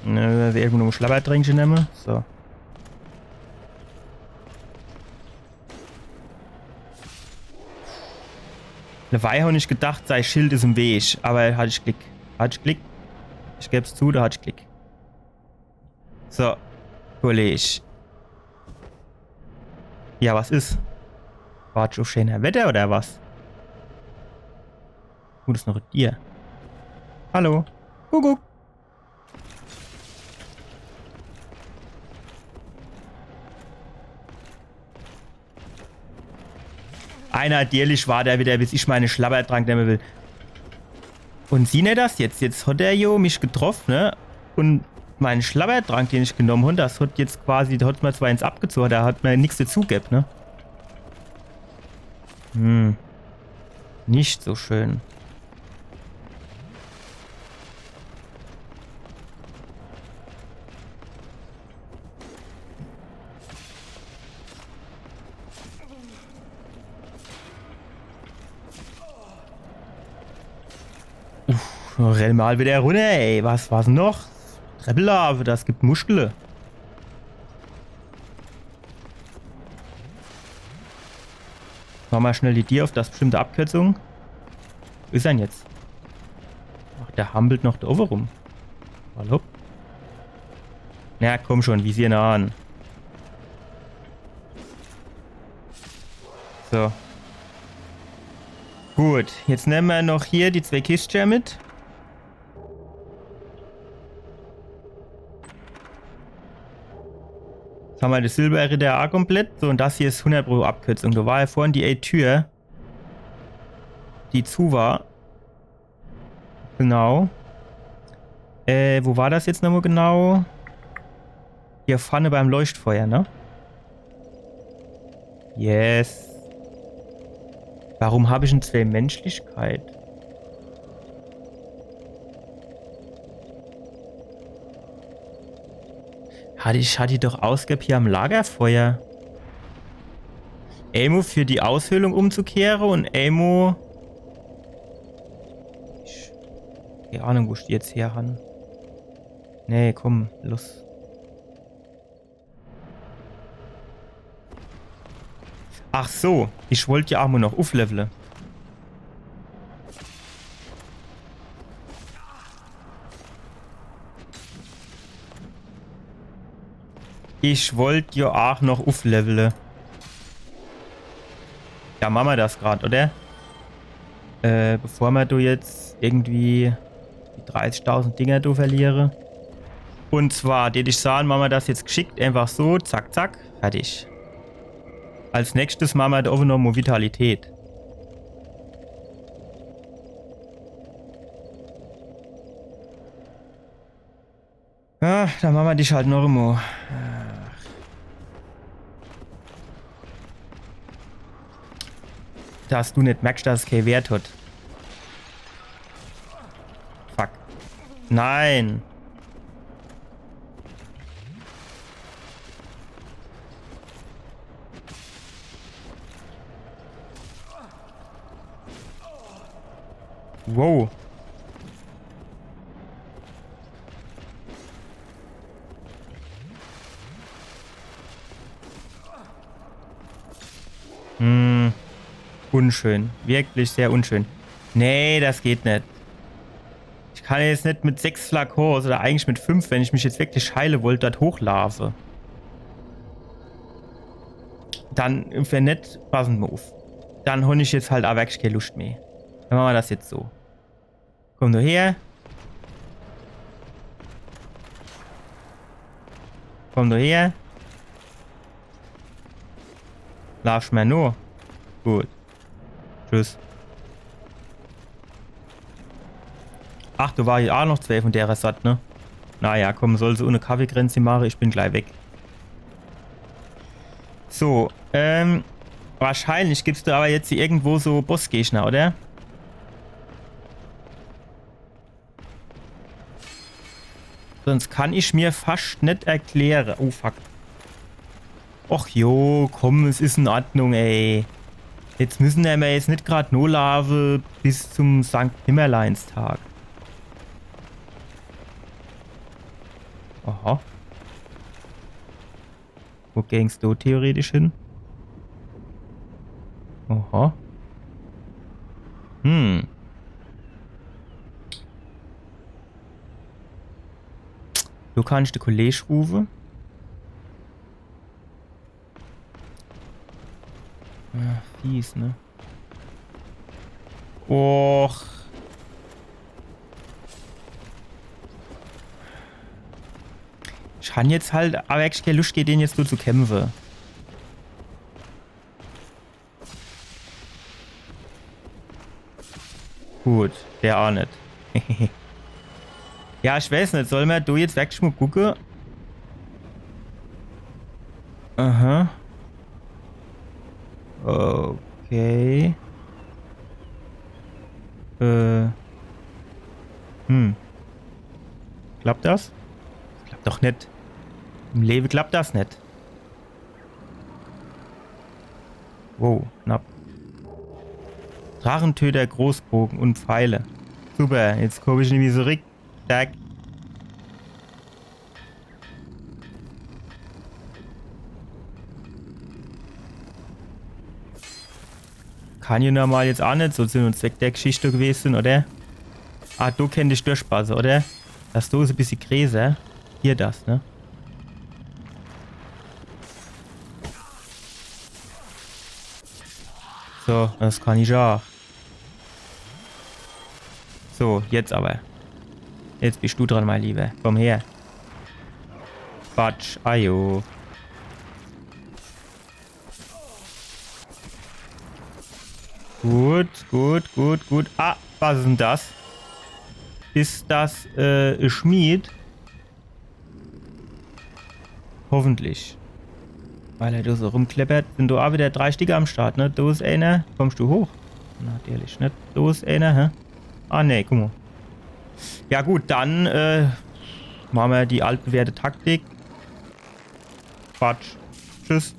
Ne, irgendwo noch Schlabbertränkche nemme. So. Dabei hab ich gedacht, sein Schild is im Weg, aber hatte ich Glück. Hatte ich Glück. Ich geb's zu, da hatte ich Glück. So, Kollege. Ja, was is? Wartsch auf schöner Wetter oder was? Gut, is noch dir. Hallo. Kuckuck. Einer, natürlich war der wieder, bis ich meine Schlabbertrank nemme will. Und siehn er das jetzt? Jetzt hat er jo mich getroffen, ne? Und Mein Schlabbertrank, den ich genommen hab, das hat jetzt quasi, da hat mer zwar eins abgezogen, da hat mer nix dazu gebb, ne? Hm. Nicht so schön. Uff, renn mal wieder runter, ey. Was, was noch? Treppelaafe, das gibt Muschkele. Mach mal schnell die Dier auf, das bestimmt e Abkürzung. Wo is er denn jetzt? Ach, der hampelt noch da owwe rum. Hallo? Na komm schon, visier ne an. So. Gut, jetzt nemme mer noch hier die zwee Kischte mit. Jetzt hammer de Silberritter a komplett. So, un das hier is hundert Pro Abkürzung. Da war ja vorhin die, ey, Tür, die zu war. Genau. Äh, wo war das jetzt nochmal genau? Hier vorne beim Leuchtfeuer, ne? Yes. Warum hab ich denn zwee Menschlichkeit? Hat ich, hat die doch ausgeb hier am Lagerfeuer. Emo für die Aushöhlung umzukehre un Emo. Ich, keine Ahnung, wo ich die jetzt her han. Nee, komm, los. Ach so, ich wollt ja ach mo noch ufflevele. Ich wollt ja ach noch ufflevele. Ja, mache mer das grad, oder? Äh, bevor mer do jetzt irgendwie die dreißigtausend Dinger do verliere. Un zwar, dät ich sage, mache mer das jetzt gschickt, einfach so, zack, zack, fertig. Als nächstes mache mer do owwe noch mo Vitalität. Ah, dann mache mer dich halt noch emo. Ach. Dass du net merkst, dass es kee Wert hat. Fuck. Nein. Wow. Hm. Unschön. Wirklich sehr unschön. Nee, das geht net. Ich kann jetzt net mit sechs Flakons oder eigentlich mit fünf, wenn ich mich jetzt wirklich heile wollt, dort hochlaafe. Dann wär net passend Move. Dann hon ich jetzt halt ach wirklich kee Luscht mehr. Dann mache mer das jetzt so. Komm du her. Komm du her. Laaf mer nur. Gut. Tschüss. Ach, do war jo ach noch zwee von derer Sort, ne? Naja, komm, soll se ohne Kaffeekränzche mache, ich bin gleich weg. So, ähm, wahrscheinlich gibt's do aber jetzt hier irgendwo so Bossgegner, oder? Sonst kann ich mir fascht net erkläre. Oh, fuck. Och jo, komm, es is in Ordnung, ey. Jetzt müssen mer jetzt net grad nolaafe bis zum Sankt-Nimmerleins-Tag. Aha. Wo gängst du theoretisch hin? Aha. Hm. Du kannst de Kollege rufe. Ah, fies, ne? Och. Ich han jetzt halt aber echt kee Luscht, gege den jetzt nur zu kämpfe. Gut, der ach net. Ja, ich weiß net, soll mer do jetzt werklich mo gucke? Aha. Okay. Äh. Hm. Klappt das? Klappt doch net. Im Lewe klappt das net. Wow, knapp. Drachentöter, Großbogen und Pfeile. Super, jetzt komm ich nämlich zurück. Zack. Kann jo normal jetzt ach net so Sinn und Zweck der Geschichte gewese, oder? Ah, do kennt ich durchpasse, oder? Das do is e bissje greeßer. Hier das, ne? So, das kann ich ach. So, jetzt aber. Jetzt bist du dran, mein Lieber. Komm her. Quatsch. Ajo. Gut, gut, gut, gut. Ah, was is denn das? Is das, äh, Schmied? Hoffentlich. Weil er do so rumkleppert, sin do ach wieder drei Stücke am Start, ne? Do is einer. Kommst du hoch? Natürlich net. Do is einer, hä? Ah, nee, guck mo. Ja gut, dann, äh, mache mer die altbewährte Taktik. Quatsch. Tschüss.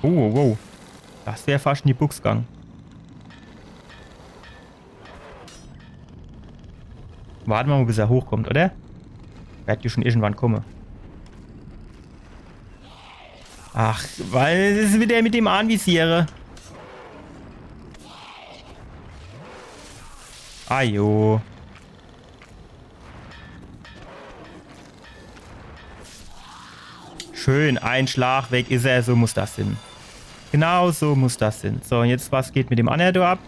Oh, wow. Das wär fascht in die Bux gang. Warte mer mo, bis er hochkommt, oder? Werd jo schon irgendwann komme. Ach, weil es is wieder mit dem Anvisiere. Ajo. Schön, ein Schlag, weg is er, so muss das sin. Genau so muss das sin. So, und jetzt, was geht mit dem annere do ab?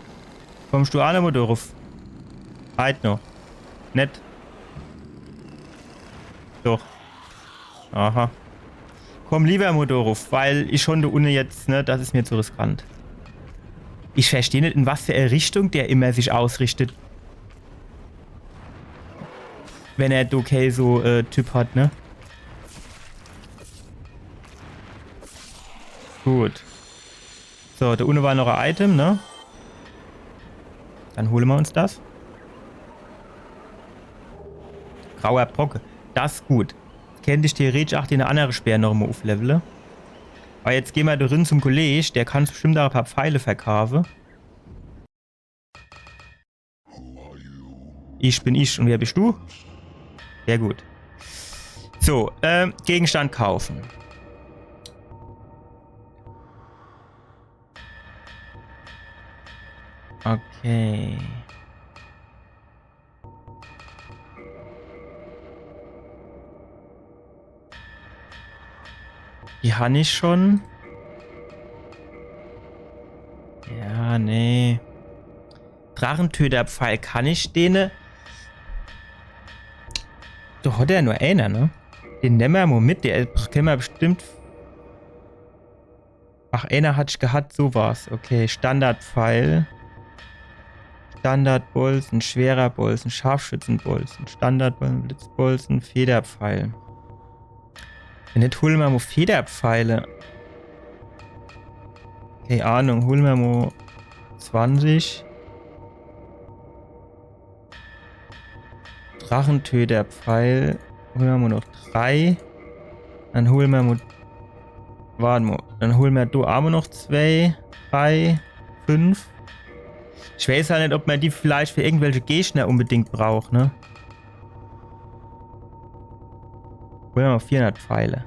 Kommst du ach noch mo druff? Halt noch. Net. Doch. Aha. Komm lieber mo druff, weil ich schon do unne jetzt, ne, das is mir zu riskant. Ich versteh net, in was für e Richtung der immer sich ausrichtet. Wenn er do kee so, äh, Typ hat, ne? Gut. So, do unne war noch e Item, ne? Dann hole mer uns das. Grauer Brocke. Das is gut. Kennt ich theoretisch ach den annere Speer noch mo uflevele. Aber jetzt geh mer do rin zum Kolleg, der kann bestimmt ach e paar Pfeile verkaafe. Ich bin ich. Und wer bist du? Sehr gut. So, ähm, Gegenstand kaufen. Okay. Die han ich schon. Ja, nee. Drachentöterpfeil, kann ich dene? Do hat er nur einer, ne? Den nemme mer mo mit, der kenne mer bestimmt. Ach, einer hat ich gehat, so war's. Okay, Standardpfeil. Standardbolzen, schwerer Bolzen, Scharfschützenbolzen, Standardbolzen, Blitzbolzen, Federpfeil. Wenn net, hole mer mo Federpfeile. Kee Ahnung, hole mer mo zwanzig. Drachentöterpfeil. Hole mer mo noch drei. Dann hole mer mo. Warte mo. Dann hole mer do ach mo noch zwei, drei, fünf. Ich weiß halt net, ob mer die vielleicht für irgendwelche Gegner unbedingt braucht, ne? Hole mer mo vierhundert Pfeile.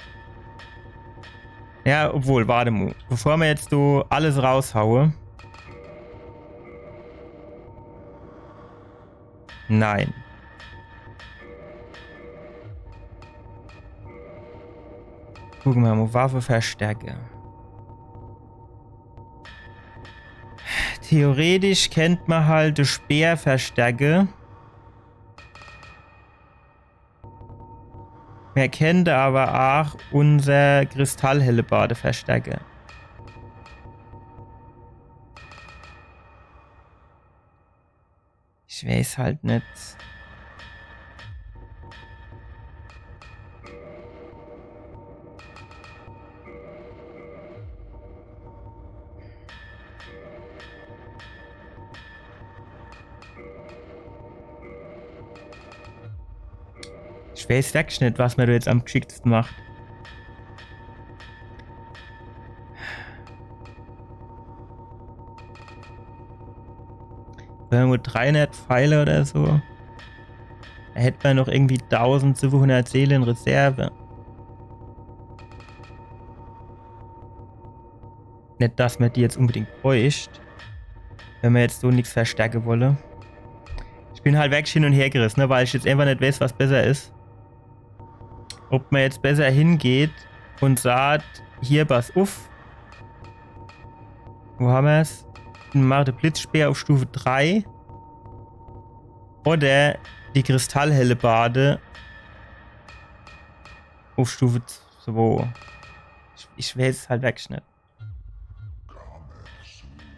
Ja, obwohl, warte mo. Bevor mer jetzt so alles raushaue. Nein. Gucke mer mo, Waffe verstärke. Theoretisch kennt mer halt de Speer verstärke. Mer kennt aber ach unser Kristallhellebarde verstärke. Ich weiß halt net. Ich weiß wirklich net, was mer do jetzt am gschickteste macht. Wenn mer nur dreihundert Pfeile oder so, do hätt mer noch irgendwie tausendzweihundert Seele in Reserve. Net, dass mer die jetzt unbedingt bräucht, wenn mer jetzt so nix verstärke wolle. Ich bin halt wirklich hin und her geriss, ne, weil ich jetzt einfach net weiß, was besser is. Ob mer jetzt besser hingeht und sagt, hier, pass uff. Wo hammer's? Mach de Blitzspeer auf Stufe drei. Oder die Kristallhellebarde auf Stufe zwei. Ich, ich weiß es halt wirklich net.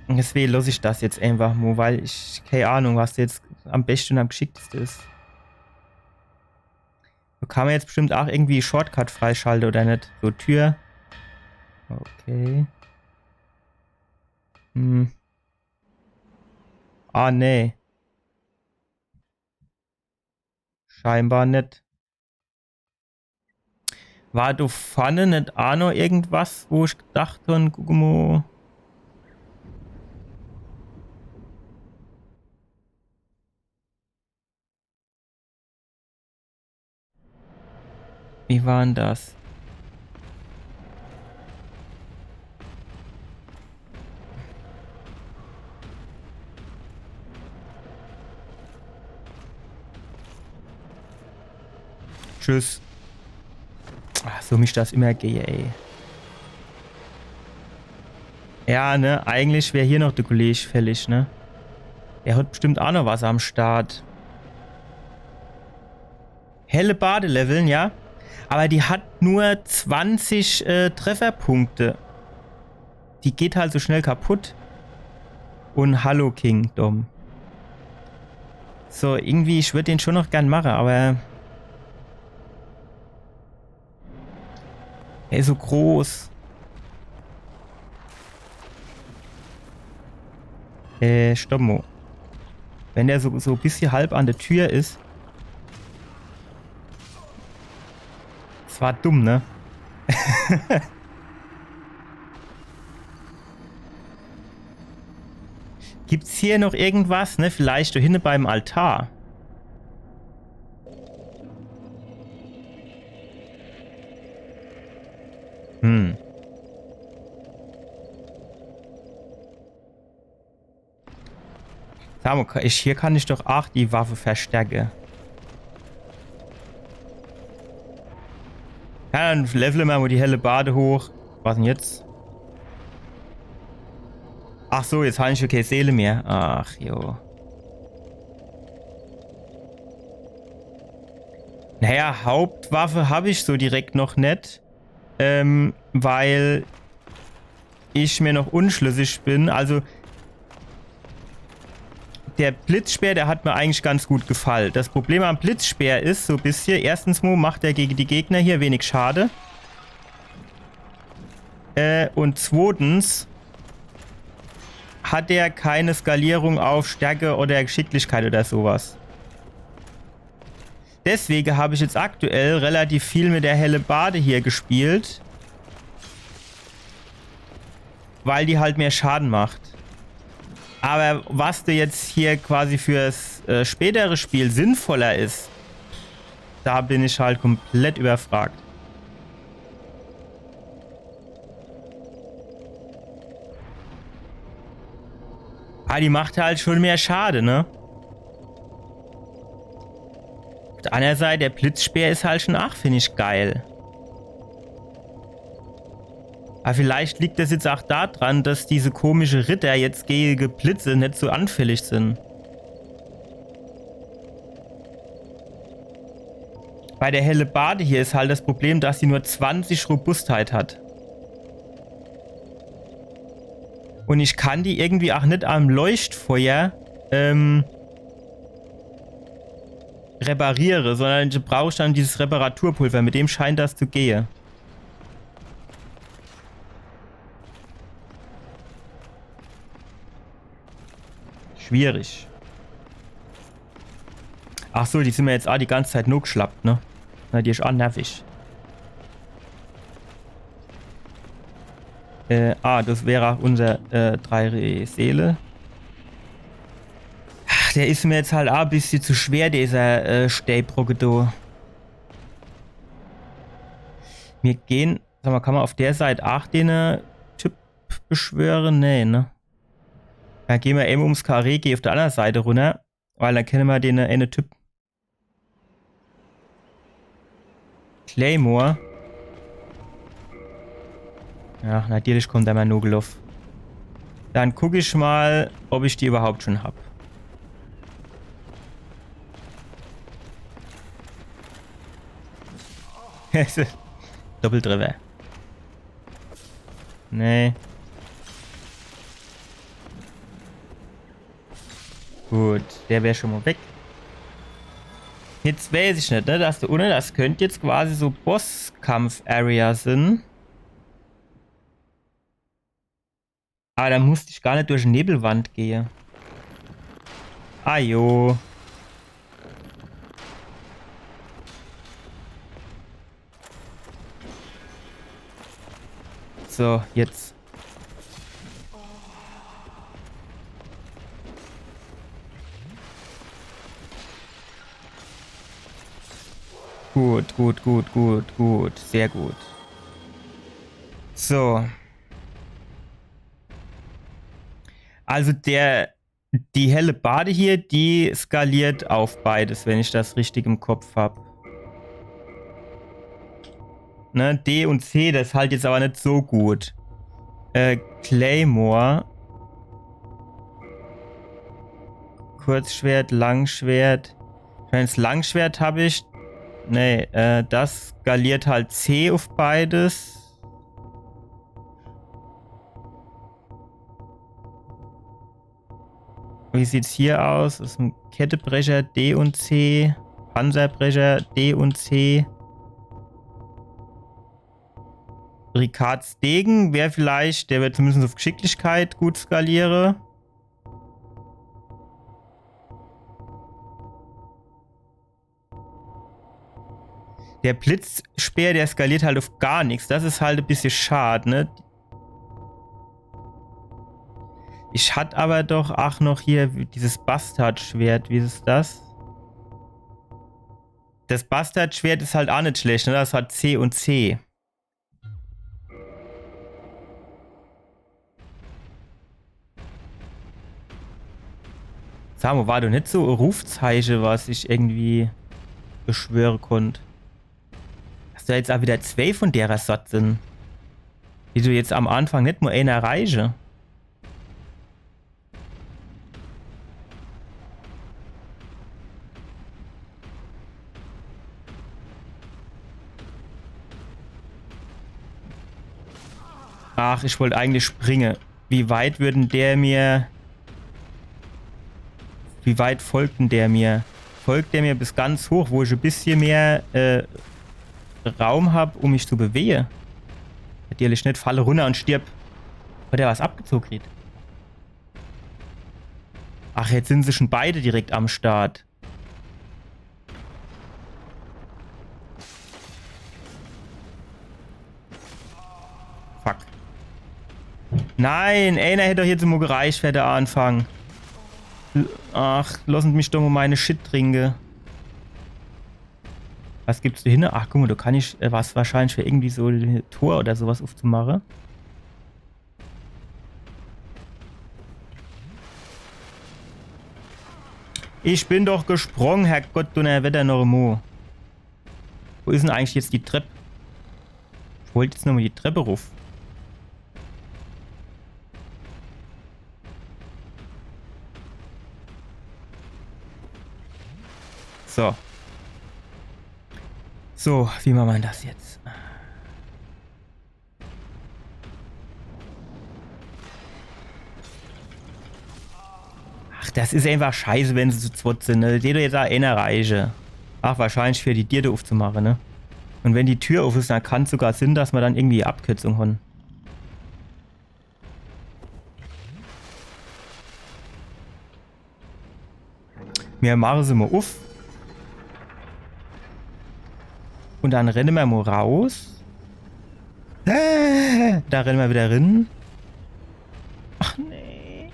Und deswege loss ich das jetzt einfach mo, weil ich kei Ahnung, was jetzt am beschte und am gschickteste is. Do kann mer jetzt bestimmt ach irgendwie Shortcut freischalte, oder net? So, Tür. Okay. Hm. Ah, nee. Scheinbar net. War do vorne net ach noch irgendwas, wo ich gedacht hab, guck mo. Wie war denn das? Tschüss. Ach, so mischt das immer gehe, ey. Ja, ne? Eigentlich wär hier noch de Kolleg fällig, ne? Der hat bestimmt ach noch was am Start. Hellebarde leveln, ja. Aber die hat nur zwanzig, äh, Trefferpunkte. Die geht halt so schnell kaputt. Und Hallo Kingdom. So, irgendwie, ich würd den schon noch gern mache, aber er is so groß. Äh, stopp mo. Wenn der so, so bissje halb an de Tür is. Das war dumm, ne? Gibt's hier noch irgendwas, ne? Vielleicht do hinne beim Altar. Hm. Sa mo, ka-, ich, hier kann ich doch ach die Waffe verstärke. Ja, dann levele mer mo die Hellebarde hoch. Was denn jetzt? Ach so, jetzt hab ich kei Seele mehr. Ach, jo. Naja, Hauptwaffe hab ich so direkt noch net. Ähm, weil ich mir noch unschlüssig bin. Also, der Blitzspeer, der hat mir eigentlich ganz gut gefallen. Das Problem am Blitzspeer is so bissje, erstens mo macht er gege die Gegner hier wenig Schade. Äh, und zwotens hat er keine Skalierung auf Stärke oder Geschicklichkeit oder sowas. Deswege hab ich jetzt aktuell relativ viel mit der Hellebarde hier gespielt. Weil die halt mehr Schaden macht. Aber was do jetzt hier quasi fürs, äh, spätere Spiel sinnvoller is, da bin ich halt komplett überfragt. Ah, die macht halt schon mehr Schade, ne? Auf der anderen Seite, der Blitzspeer is halt schon ach, find ich, geil. Aber vielleicht liegt das jetzt ach da dran, dass diese komische Ritter jetzt gege Blitze net so anfällig sind. Bei der Hellebarde hier is halt das Problem, dass sie nur zwanzig Robustheit hat. Und ich kann die irgendwie ach net am Leuchtfeuer, ähm, repariere, sondern du brauchst dann dieses Reparaturpulver. Mit dem scheint das zu gehe. Schwierig. Ach so, die sin mir jetzt ah die ganze Zeit nur geschlappt, ne? Na, die is ah nervig. Äh, ah, das wär ah unser äh, drei Seele. Ach, der is mir jetzt halt ah e bissje zu schwer, dieser äh, Steinbrocke do. Mir gehn, sag mal, kann man auf der Seit ah den äh, Typ beschwöre? Nee, ne? Dann gehn mir eben ums Karree, geh auf der andere Seit runner, weil dann kenne mir den äh, eine Typ Claymore. Ja, natürlich kommt einmal nur geloff. Dann guck ich mal, ob ich die überhaupt schon hab. Doppeltreffer. Nee. Gut, der wär schon mal weg. Jetzt weiß ich net, ne? Das do unne, das könnt jetzt quasi so Bosskampf-Area sin. Aber da musst ich gar net durch Nebelwand gehe. Ah jo. So, jetzt. Gut, gut, gut, gut, gut. Sehr gut. So. Also der, die Hellebarde hier, die skaliert auf beides, wenn ich das richtig im Kopf hab. Ne, D und C, das halt jetzt aber net so gut. Äh, Claymore. Kurzschwert, Langschwert. Ich mein, das Langschwert hab ich. Nee, äh, das skaliert halt C auf beides. Wie sieht's hier aus? Is ein Kettebrecher D und C, Panzerbrecher D und C. Ricards Degen wär vielleicht, der wird zumindest auf Geschicklichkeit gut skaliere. Der Blitzspeer, der skaliert halt auf gar nix. Das is halt e bissje schad, ne? Ich hat aber doch ach noch hier dieses Bastardschwert. Wie is das? Das Bastardschwert is halt ach net schlecht, ne? Das hat C und C. Sa mo, war doch net so e Rufzeiche, was ich irgendwie beschwöre konnt. Dass do jetzt ach wieder zwei von derer Sort sin. Wie do jetzt am Anfang net nur einer reiche. Ach, ich wollt eigentlich springe. Wie weit würden der mir... Wie weit folgt denn der mir? Folgt der mir bis ganz hoch, wo ich e bissje mehr äh, Raum hab, um mich zu bewege? Natürlich net, falle runner und stirb. Hat der was abgezoge kriegt? Ach, jetzt sin se schon beide direkt am Start. Fuck. Nein, einer hätt doch jetzt mo gereicht für de Anfang. L-, ach, lossen mich doch mo meine Shit trinke. Was gibt's do hinne? Ach, guck mo, do kann ich äh, was wahrscheinlich für irgendwie so e Tor oder sowas ufzumache. Ich bin doch gesprung, Herrgott, Dunnerwetter noch mo. Wo is denn eigentlich jetzt die Trepp? Ich wollt jetzt nochmo die Trepp ruf. So. So, wie macht man das jetzt? Ach, das is einfach scheiße, wenn se zu zwett sin, ne? Seht ihr jetzt ach, einer reiche. Ach, wahrscheinlich für die Dier do uffzumache, ne? Un wenn die Tür uff is, dann kann's sogar sinn, dass mer dann irgendwie Abkürzung hon. Mir mache se mo uff. Un dann renne mer mo raus. Äh, da renne mer wieder rin. Ach nee.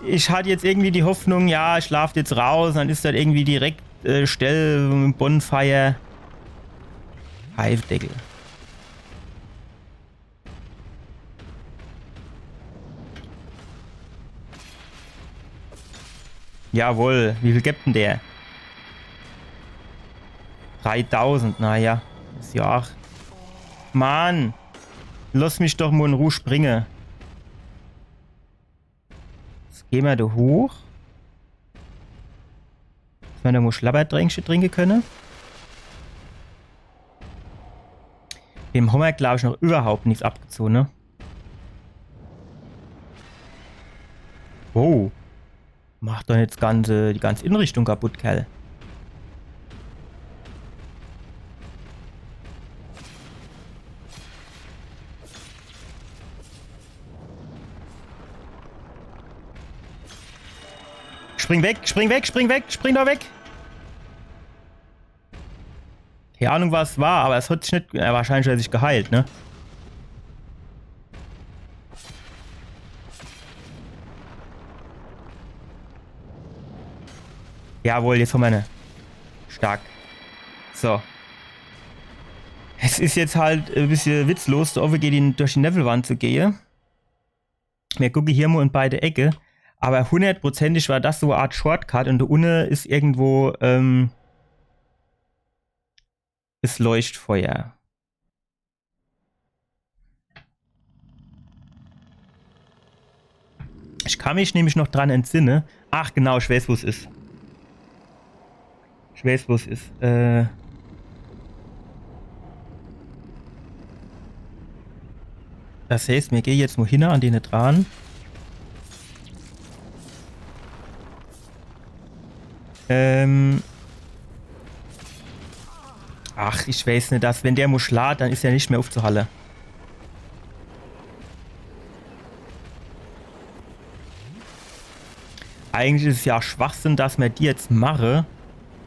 Ich hatt jetzt irgendwie die Hoffnung, ja, ich laaft jetzt raus, dann is das irgendwie direkt äh, Stell, Bonfire. Pfeifdeckel. Jawohl, wie viel gibt denn der? Dreitausend, naja. Is ja ach. Mann! Lass mich doch mo in Ruh springe. Jetzt geh mer do hoch. Dass mer do mo Schlabbertränkche trinke könne. Dem hommer, glaab ich, noch überhaupt nix abgezoge, ne? Wow. Mach doch jetzt ganze, die ganze Inrichtung kaputt, Kerl. Spring weg, spring weg, spring weg, spring doch weg! Keine Ahnung, was war, aber es hat sich net, ja, wahrscheinlich hat er sich geheilt, ne? Jawohl, jetzt hommer ne. Stark. So. Es is jetzt halt e bissche witzlos, do owwe gege die, durch die Newwelwand zu gehe. Mir gucke hier mo in beide Ecke. Aber hundertprozentig war das so e Art Shortcut un do unne is irgendwo, ähm, is Leuchtfeuer. Ich kann mich nämlich noch dran entsinne. Ach genau, ich weiß, wo's is. Ich weiß, wo's is. Äh, das heißt, mir gehe jetzt mo hinne an dene dran. Ähm. Ach, ich weiß net, dass, wenn der mo schlaat, dann is er net mehr uffzuhalle. Eigentlich is es ja Schwachsinn, dass mer die jetzt mache.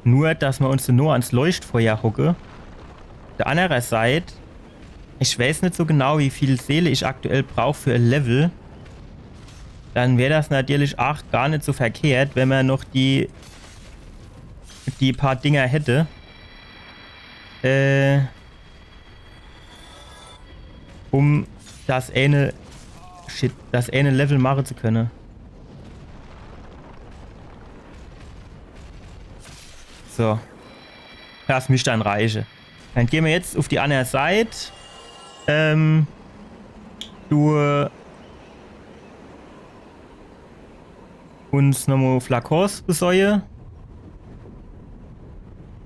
Nur, dass mer uns nur ans Leuchtfeuer hocke. Uff der annere Seit, ich weiß net so genau, wie viel Seele ich aktuell brauch für e Level. Dann wär das natürlich ach gar net so verkehrt, wenn mer noch die, die paar Dinger hätte. Äh, um das eine, shit, das eine Level mache zu könne. So. Das misst dann reiche. Dann geh mer jetzt uff die anner Seit. Ähm, du uns nomo Flakons besorge.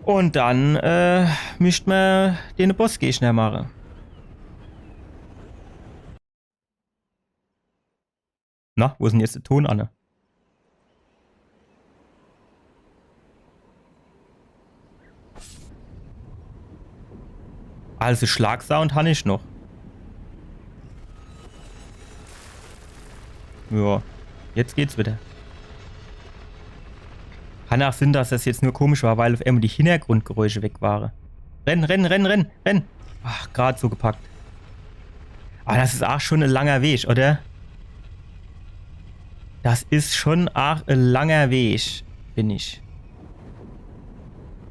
Un dann, äh, misst mer den Bossgegner mache. Na, wo is denn jetzt de Ton anne? Also Schlagsound han ich noch. Ja, jetzt geht's wieder. Kann ach sinn, dass das jetzt nur komisch war, weil uff emol die Hintergrundgeräusche weg ware. Renn, renn, renn, renn, renn! Ach, grad so gepackt. Aber das is ach schon e langer Weg, oder? Das is schon ach e langer Weg, find ich.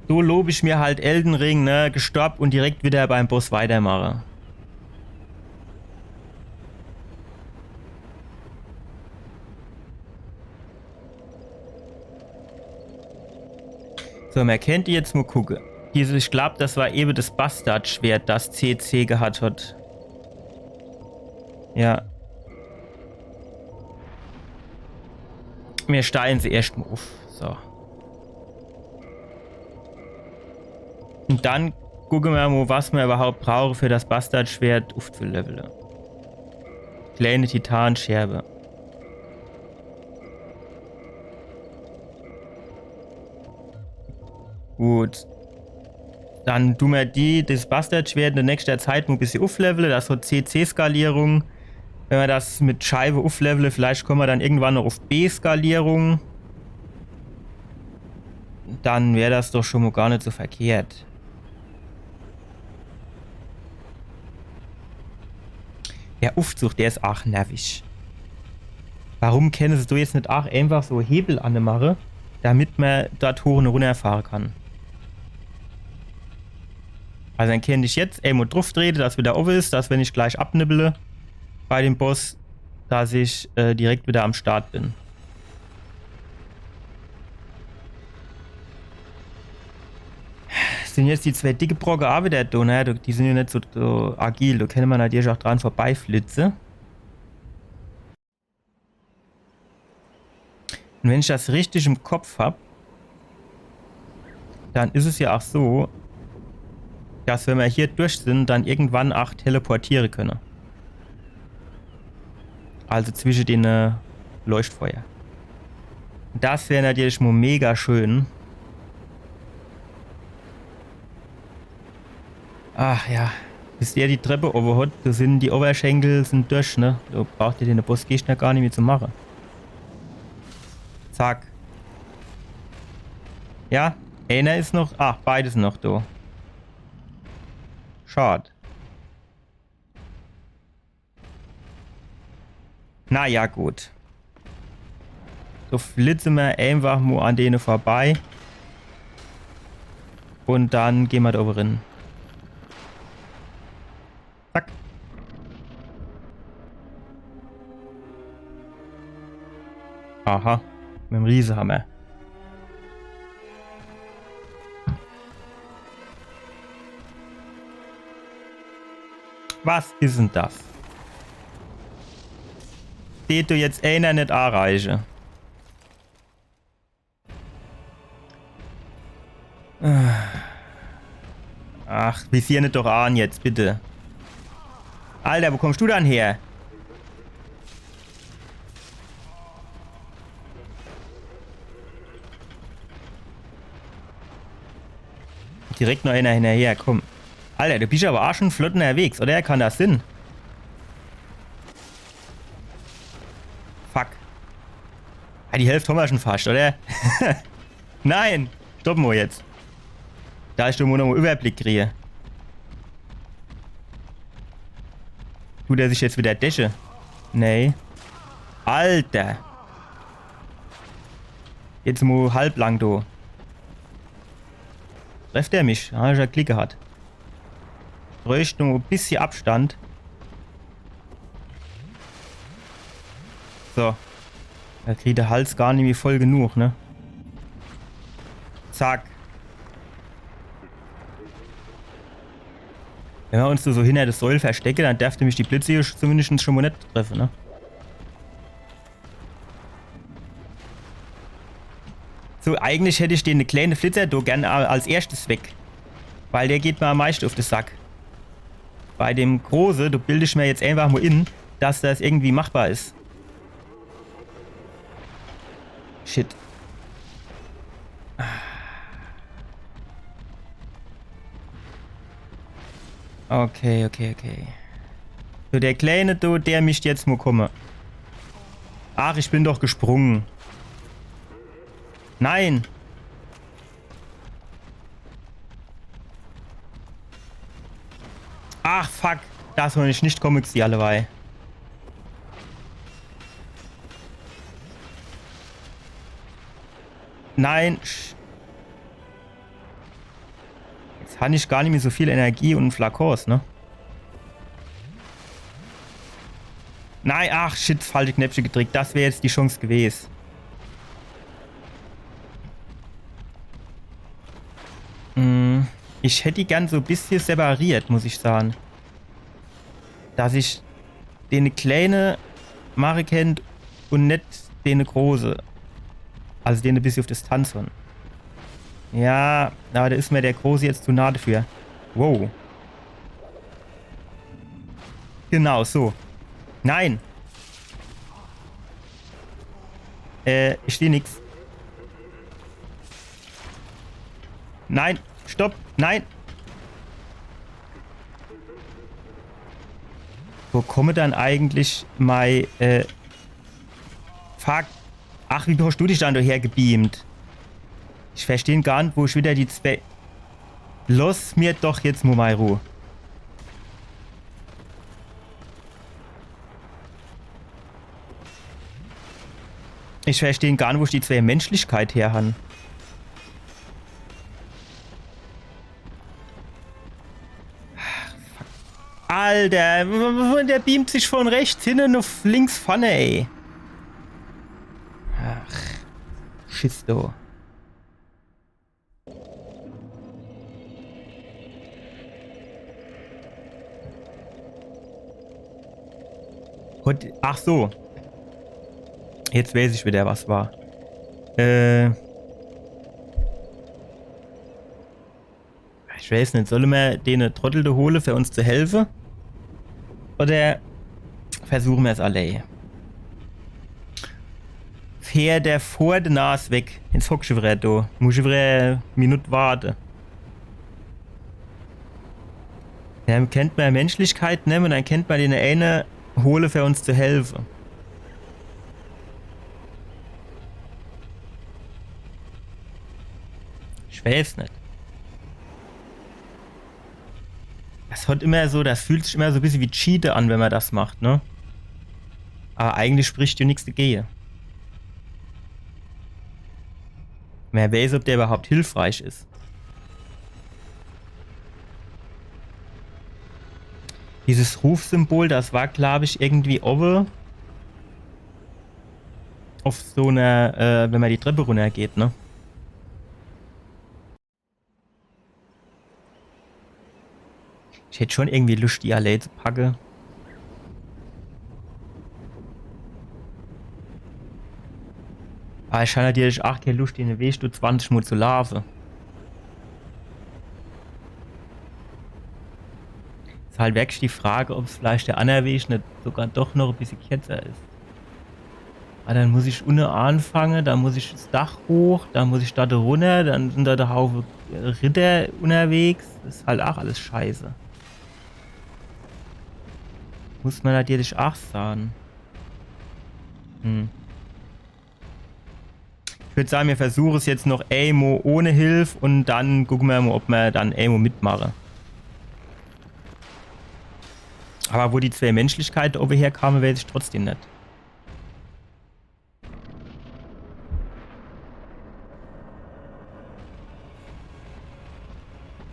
So lob ich mir halt Elden Ring, ne? Gestopp un direkt wieder beim Boss weitermache. So, mer kennt jetzt mo gucke. Dieses, ich glaub, das war ewe das Bastardschwert, das C C gehat hat. Ja. Mir steigen se erscht mo uff. So. Un dann gucke mer mo, was mer überhaupt brauche, für das Bastardschwert uffzulevele. Kleine Titanscherbe. Gut. Dann du mer die, das Bastardschwert in der nächster Zeit mo e bissje uflevele. Das hat C-C-Skalierung. Wenn mer das mit Scheibe uflevele, vielleicht komme mer dann irgendwann noch uf B-Skalierung. Dann wär das doch schon mo gar net so verkehrt. Der Ufzug, der is aach nervig. Warum kenne se do jetzt net aach einfach so Hebel anemache, damit mer dort hoch un runner fahre kann? Also dann kennt ich jetzt emol drufftrete, dass wieder owwe is, dass wenn ich gleich abnibbele bei dem Boss, dass ich äh, direkt wieder am Start bin. Sin jetzt die zwee dicke Brocke aach wieder do, ne? Die sin jo net so, so agil, do kenne mer natürlich aach dran vorbeiflitze. Un wenn ich das richtig im Kopf hab, dann is es jo aach so, dass wenn mer hier durch sin, dann irgendwann aach teleportiere kenne. Also zwische dene Leuchtfeuer. Das wär natürlich mo mega schön. Ach ja. Bis der die Treppe owwe hat, do sin die Oberschenkel sin durch, ne? Do braucht er dene Bossgegner gar nimmi zu mache. Zack. Ja, eener is noch. Ach, beide sin noch do. Schad. Na ja, gut. So flitze mer einfach mo an dene vorbei. Un dann gehn mer do owwe rin. Zack. Aha. Mit dem Riesehammer. Was is denn das? Steht do jetzt eener net areiche? Ach, visier net doch an jetzt, bitte. Alter, wo kommst du dann her? Direkt noch eener hinnerher, komm. Alter, du bisch awwer aach schon flott unnerwegs, oder? Kann das sinn? Fuck. Ah, die Hälft hommer schon fascht, oder? Nein! Stopp mo jetzt. Do ich doch mo noch en Iwwerblick krie. Dut der sich jetzt wieder däche? Nee. Alter. Jetzt mo halblang do. Trefft er mich? Do hab ich jo Glick gehat. Bräucht nur e bissje Abstand. So. Do kriet de Hals gar nimmi voll genug, ne? Zack. Wenn mer uns so, so hinner de Säul verstecke, dann derfte mich die Blitze hier sch-, zumindest schon mo net treffe, ne? So, eigentlich hätt ich den kleene Flitzer do gern a-, als erschtes weg. Weil der geht mer am meischte uff de Sack. Bei dem Große, do bild ich mer jetzt einfach mo in, dass das irgendwie machbar is. Shit. Okay, okay, okay. So, der Kleine, du, der misst jetzt mo komme. Ach, ich bin doch gesprunge. Nein! Ach, fuck. Das hab ich net komme gsieh, allewei. Nein. Sch-, jetzt han ich gar nimmi so viel Energie un Flakons, ne? Nein, ach shit, falsche Knäppche gedrickt. Das wär jetzt die Chance gewes. Mm, ich hätt die gern so e bissje separiert, muss ich sage. Dass ich dene Kleene mache kennt un net dene Große. Also dene e bissje uff Distanz han. Ja, awwer do is mer der Große jetzt zu nah dafür. Wow. Genau, so. Nein! Äh, ich seh nix. Nein, stopp, nein. Wo komme dann eigentlich mei, äh, fuck. Ach, wie hast du dich dann do hergebeamt? Ich versteh gar net, wo ich wieder die zwee... Loss mir doch jetzt mo mei Ruh. Ich versteh gar net, wo ich die zwee Menschlichkeit her han. Ach, fuck. Alter, w-, w-, der beamt sich von rechts hinne uff links vorne, ey. Ach, Schiss do. Und, ach so. Jetzt weiß ich wieder, was war. Äh. Ich weiß net, solle mer dene Trottel do hole, für uns zu helfe? Oder versuche mer's allee? Fährt der vor de Nas weg. Jetzt hocksch du wieder do. Musch du wieder e Minut warte. Dann kennt mer Menschlichkeit nemme und dann kennt mer dene ääne hole, für uns zu helfe. Ich weiß net. Das hat immer so, das fühlt sich immer so e bissje wie Cheate an, wenn mer das macht, ne? Aber eigentlich spricht jo nix dagege. Wer weiß, ob der überhaupt hilfreich is. Dieses Rufsymbol, das war, glaub ich, irgendwie owwe uff so ner, äh, wenn mer die Treppe runnergeht, ne? Ich hätt schon irgendwie Luscht, die allee zu packe. Aber ich han natürlich ach kee Luscht, dene Weg do zwanzig Mol zu laafe. Is halt wirklich die Frage, ob's vielleicht der anner Weg net sogar doch noch e bissje kerzer is. Ah, dann muss ich unne anfange, dann muss ich 's Dach hoch, dann muss ich do runner, dann sin do de Haufe, äh, Ritter unnerwegs. Das is halt ach alles scheiße. Muss mer natürlich ach sage. Hm. Ich würd sage, mir versuche's jetzt noch emol ohne Hilf und dann gucke mer mol, ob mer dann emol mitmache. Aber wo die zwee Menschlichkeit owwe herkame, weiß ich trotzdem net.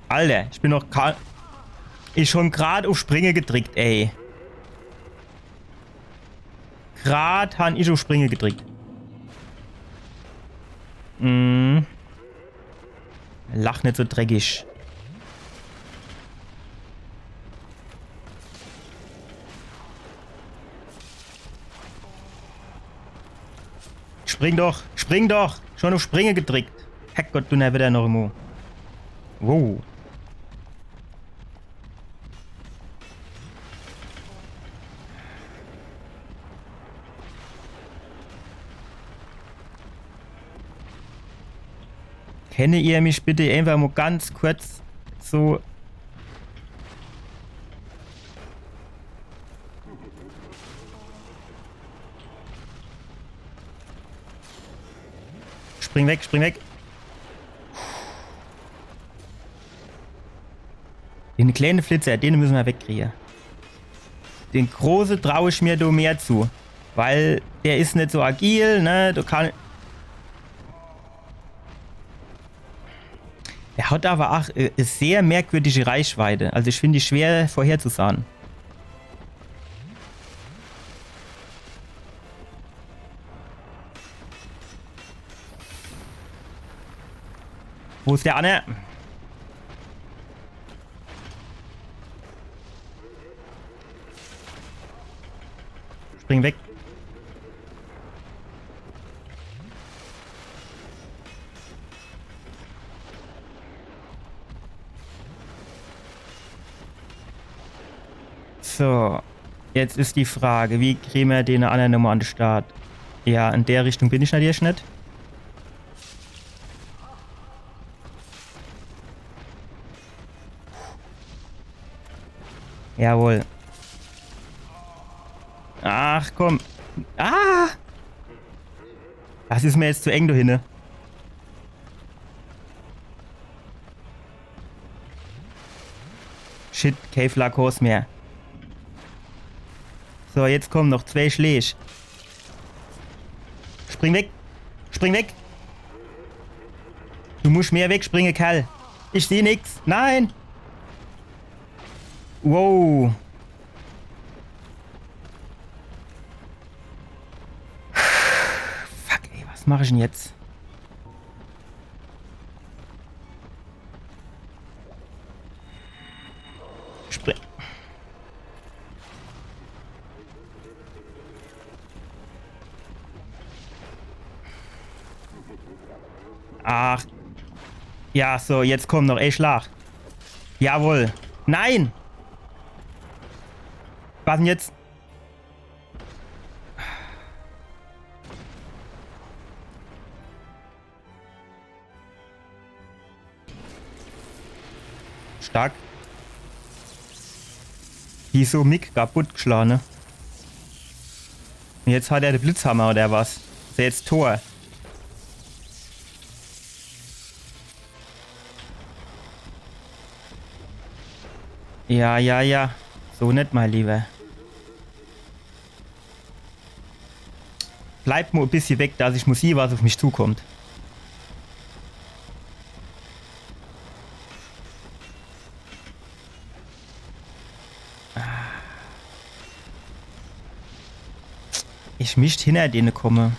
Alter, ich bin noch ka-, ich schon grad uff Springe gedrickt, ey. Grad han ich uff Springe gedrickt. Mm. Lach net so dreckig. Spring doch, spring doch. Schon uff Springe gedrickt. Herrgott, du nervt der noch emol. Wow. Kenne ihr mich bitte einfach mol ganz kurz so... Spring weg, spring weg. Den kleine Flitzer, den müsse mer wegkriege. Den große trau ich mir do mehr zu. Weil der is net so agil, ne? Du kann... Der hat aber ach, äh, sehr merkwürdige Reichweite. Also ich find die schwer vorherzusage. Wo is der anner? Spring weg. So, jetzt is die Frage, wie kriege mer den anner nochmol an de Start? Ja, in der Richtung bin ich natürlich net. Jawohl. Ach, komm. Ah! Das is mir jetzt zu eng do hinne. Shit, kee Flakons mehr. So, jetzt kommen noch zwee Schläg. Spring weg. Spring weg. Du musst mehr wegspringen, Kerl. Ich seh nix. Nein. Wow. Fuck, ey, was mach ich denn jetzt? Spring. Ach. Ja, so, jetzt komm noch. Ey, Schlag. Jawohl. Nein! Was denn jetzt? Stark. Die is so Mick kaputt geschlage, ne? Und jetzt hat er de Blitzhammer oder was? Is er jetzt tot? Ja, ja, ja. So net, mein Lieber. Bleib mo e bissje weg, dass ich mo sieh, was auf mich zukommt. Ich misst hinner dene komme.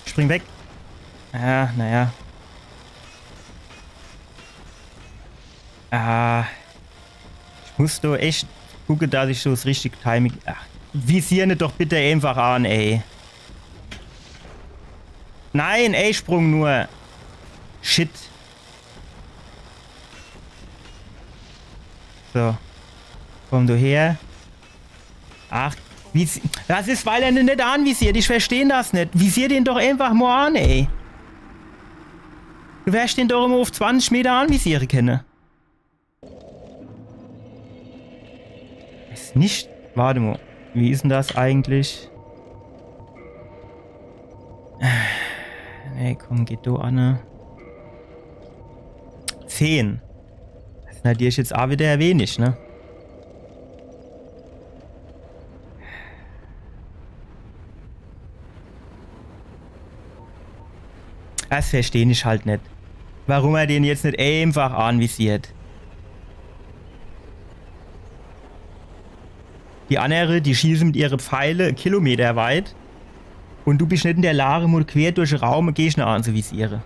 Spring weg. Ja, naja. Ah. Ich muss do echt gucke, dass ich so das richtige Timing. Ach, visier ne doch bitte einfach an, ey. Nein, ey, Sprung nur. Shit. So. Komm du her. Ach, wie, das is, weil er ne net anvisiert. Ich versteh das net. Visier den doch einfach mo an, ey. Du wärst den doch immer auf zwanzig Meter anvisiere kenne. Is net. Warte mo. Wie is denn das eigentlich? Nee, komm, geht do an, ne? Zehn. Das is natürlich jetzt a wieder wenig, ne? Das versteh ich halt net. Warum er den jetzt net einfach anvisiert. Die annere, die schieße mit ihre Pfeile kilometerweit. Und du bist net in der Lage, mo quer durch de Raum e Gegner anzuvisiere.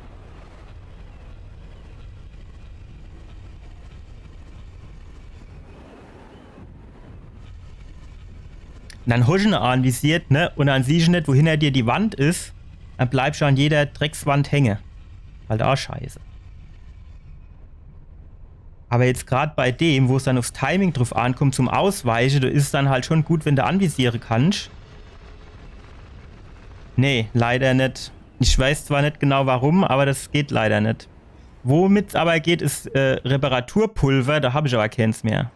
Dann hosch en anvisiert, ne? Und dann siehsch net, wo hinner dir die Wand is. Dann bleibsch an jeder Dreckswand hänge. Halt a scheiße. Aber jetzt grad bei dem, wo's dann aufs Timing drauf ankommt zum Ausweiche, do is es dann halt schon gut, wenn de anvisiere kannsch. Nee, leider net. Ich weiß zwar net genau warum, aber das geht leider net. Womit's aber geht, is, äh, Reparaturpulver, do hab ich aber keens mehr.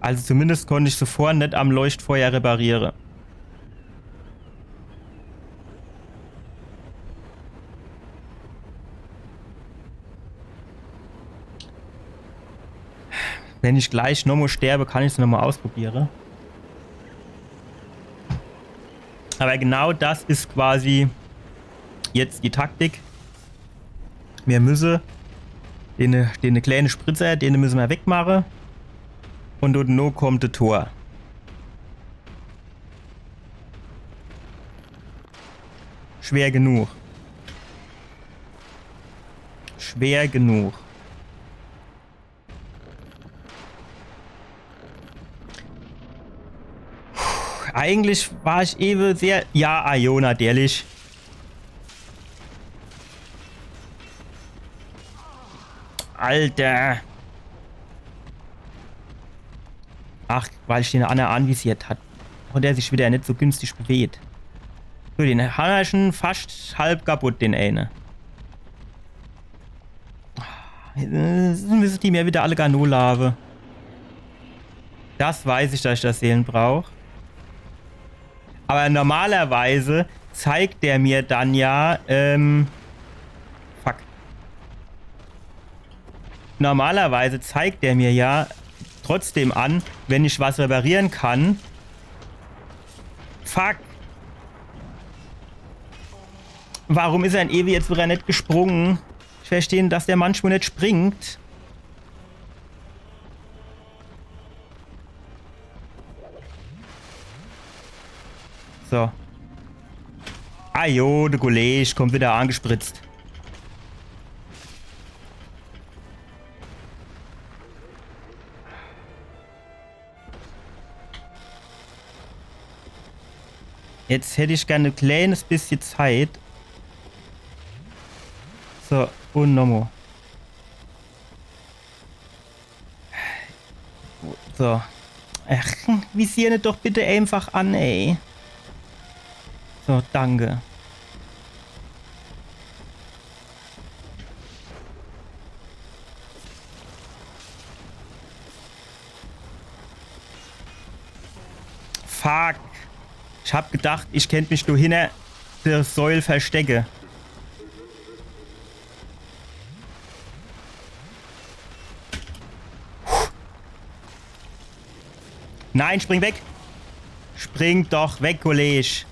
Also zumindest konnt ich se vorhin net am Leuchtfeuer repariere. Wenn ich gleich nochmo sterbe, kann ich's nochmo ausprobiere. Aber genau das is quasi jetzt die Taktik. Mir müsse den, den kleine Spritzer, den müsse mir wegmache. Und dort no kommt de Tor. Schwer genug. Schwer genug. Eigentlich war ich ewe sehr. Ja, Iona, ehrlich. Alter. Ach, weil ich den anner anvisiert hat. Und der sich wieder net so günstig bewegt. So, den hammer schon fascht halb kaputt, den eine. Jetzt müssen die mir wieder alle Gano lave. Das weiß ich, dass ich das Seelen brauch. Aber normalerweise zeigt der mir dann ja, ähm, fuck. Normalerweise zeigt der mir ja trotzdem an, wenn ich was reparieren kann. Fuck. Warum is er in Ewe jetzt wieder net gesprungen? Ich verstehe, dass der manchmal net springt. So. Ah jo, de Kollege kommt wieder angespritzt. Jetzt hätt ich gern e kleines bisschen Zeit. So, und nochmal. So. Ach, visier ne doch bitte einfach an, ey. So, danke. Fuck. Ich hab gedacht, ich kennt mich do hinner der Säul verstecke. Nein, spring weg. Spring doch weg, Kollege.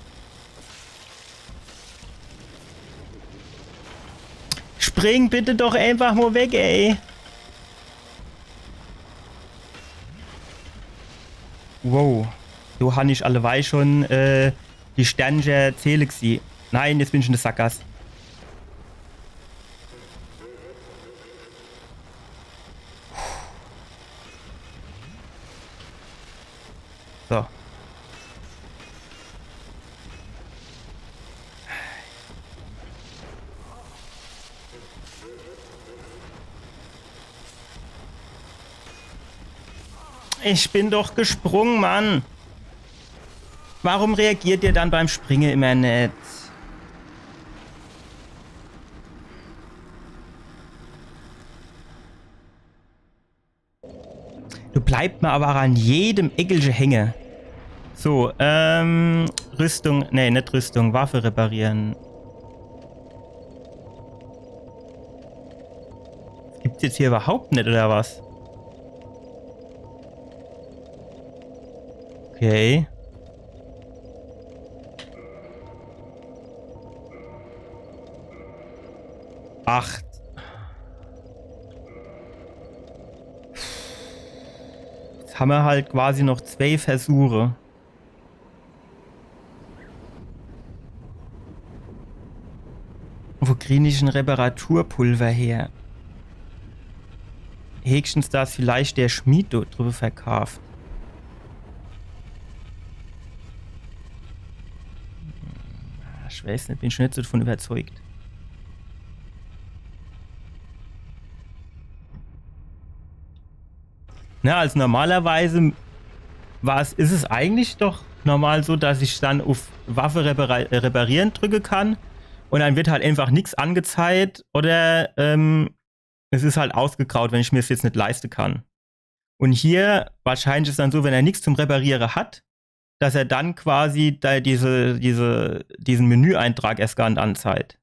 Spring bitte doch einfach mo weg, ey. Wow. Do han ich alleweil schon, äh, die Sterncher Zelixi. Nein, jetzt bin ich in der Sackgass. So. Ich bin doch gesprungen, Mann. Warum reagiert ihr dann beim Springen immer net? Du bleibst mir aber an jedem Eckelche hänge. So, ähm, Rüstung, nee, net Rüstung, Waffe reparieren. Gibt's jetzt hier überhaupt net, oder was? Okay. Acht. Jetzt hammer halt quasi noch zwei Versuche. Wo krieg ich en Reparaturpulver her? Höchstens, dass vielleicht der Schmied do drüber verkauft. Ich weiß net, bin schon net so davon überzeugt. Na, also normalerweise war's, is es eigentlich doch normal so, dass ich dann auf Waffe repara-, äh, reparieren drücke kann und dann wird halt einfach nix angezeigt oder, ähm, es is halt ausgegraut, wenn ich mir's jetzt net leiste kann. Und hier wahrscheinlich is dann so, wenn er nix zum Repariere hat, dass er dann quasi da diese, diese, diesen Menüeintrag erst gar net anzeigt.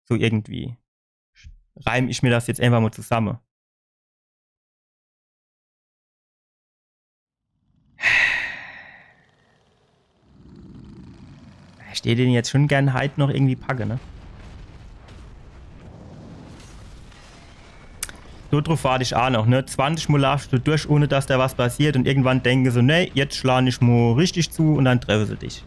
So irgendwie. Reim ich mir das jetzt einfach mal zusammen. Ich dät den jetzt schon gern halt noch irgendwie packe, ne? So drauf wart ich auch noch, ne? Zwanzig Mal laufst du durch, ohne dass da was passiert und irgendwann denke so, nee, jetzt schlan ich mal richtig zu und dann treffe se dich.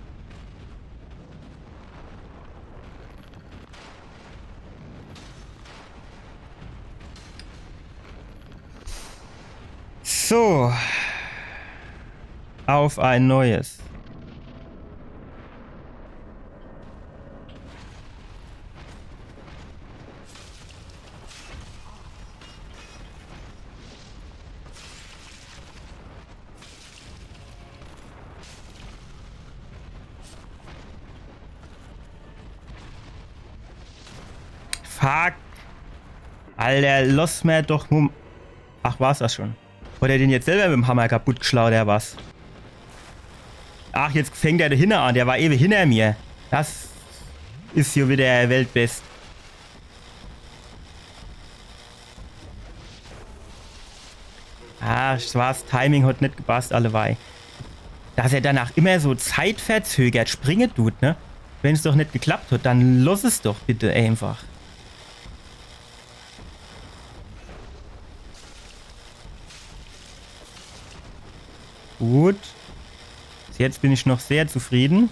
So. Auf ein Neues. Fuck. Alter, loss mer doch mum. Ach, war's das schon? Hat er den jetzt selber mit'm Hammer kaputt geschlagen, oder was? Ach, jetzt fängt er do hinne an. Der war ewig hinter mir. Das is jo wieder Weltbest. Ah, das war's. Timing hat net gepasst, alleweil. Dass er danach immer so zeitverzögert springe tut, ne? Wenn's doch net geklappt hat, dann loss es doch bitte einfach. Gut. Bis jetzt bin ich noch sehr zufrieden.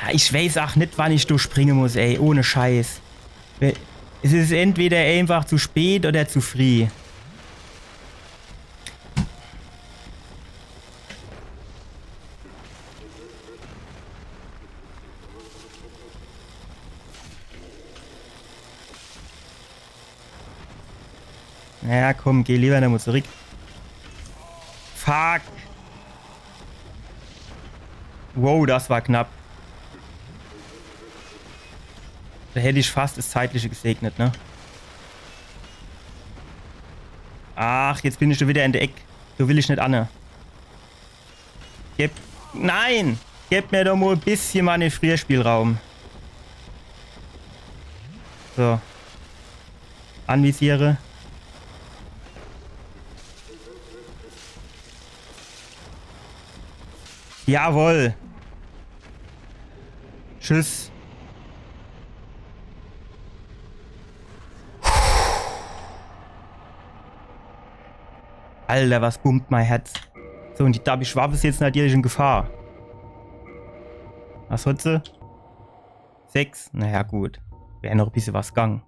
Ah, ich weiß ach net, wann ich do springe muss, ey. Ohne Scheiß. Es is entweder einfach zu spät oder zu frieh. Naja, komm, geh lieber nochmol zurück. Fuck. Wow, das war knapp. Do hätt ich fast das Zeitliche gesegnet, ne? Ach, jetzt bin ich schon wieder in der Eck. Do will ich net anne. Geb, nein! Geb mir doch mol e bissje Manövrierspielraum. So. Anvisiere. Jawohl. Tschüss. Alter, was pumpt mei Herz. So, und die dabbisch Waffe is jetzt natürlich in Gefahr. Was hat se? Sechs? Naja, gut. Wär noch e bissje was gang.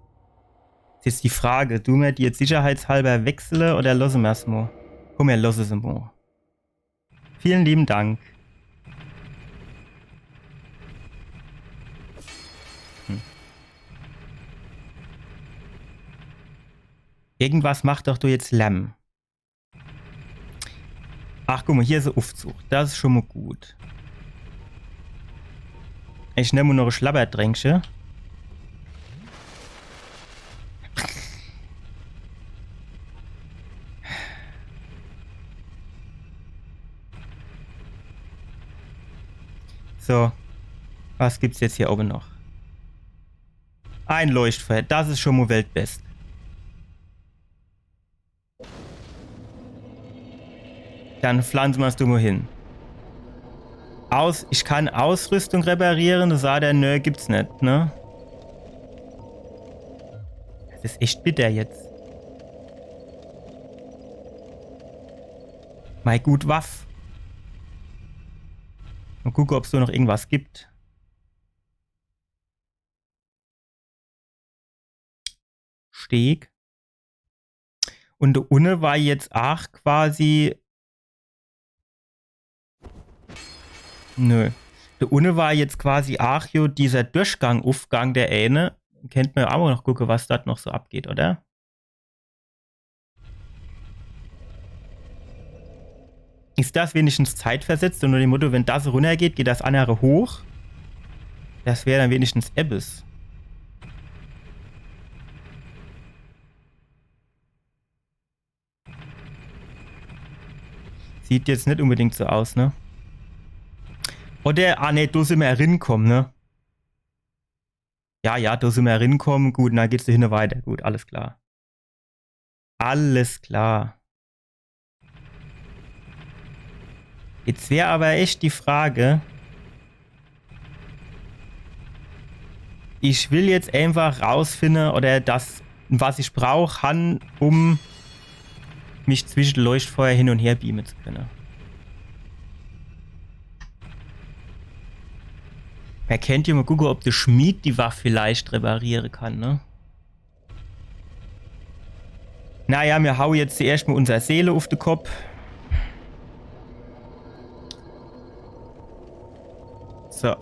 Is jetzt die Frage, du mer die jetzt sicherheitshalber wechsle oder losse mer's mo? Komm, mir losse se mo. Vielen lieben Dank. Hm. Irgendwas macht doch do jetzt Lärm. Ach, guck mo, hier is e Uffzug. Das is schon mo gut. Ich nemm mo noch e Schlabbertränkche. So. Was gibt's jetzt hier oben noch? Ein Leuchtfeuer. Das is schon mo Weltbest. Dann pflanze mer's do mo hin. Aus, ich kann Ausrüstung repariere, do sagt er, nö, gibt's net, ne? Das is echt bitter jetzt. Mei gut Waff. Mo gucke, ob's do noch irgendwas gibt. Steg. Und do unne war jetzt aach quasi. Nö. Do unne war jetzt quasi aach jo dieser Durchgang, Uffgang, der ähne. Kennt mer awwer noch gucke, was dort noch so abgeht, oder? Is das wenigstens zeitversetzt? Unter dem Motto, wenn das runnergeht, geht das annere hoch? Das wär dann wenigstens ebbes. Sieht jetzt net unbedingt so aus, ne? Oder, ah ne, do simmer rinkomme, ne? Ja, ja, do simmer rinkomme. Gut, dann geht's do hinne weiter. Gut, alles klar. Alles klar. Jetzt wär awwer echt die Frage, ich will jetzt einfach rausfinde, oder das, was ich brauch, han, um mich zwische Leuchtfeuer hin und her beame zu könne. Mer kennt jo mo gucke, ob de Schmied die Waff vielleicht repariere kann, ne? Naja, mir haue jetzt zuerscht mo unser Seele uff de Kopp. So.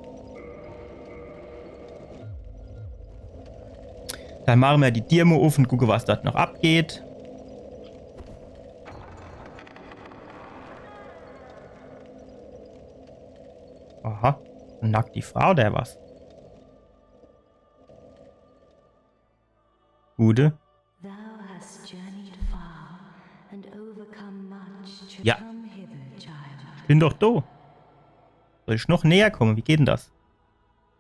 Dann mache mer die Dier mo uff und gucke, was dort noch abgeht. Aha. Nackt die Frau oder was? Gude. Thou hast journeyed far and overcome much to Ja. Come hither, child. Bin doch do. Soll ich noch näher komme? Wie geht denn das?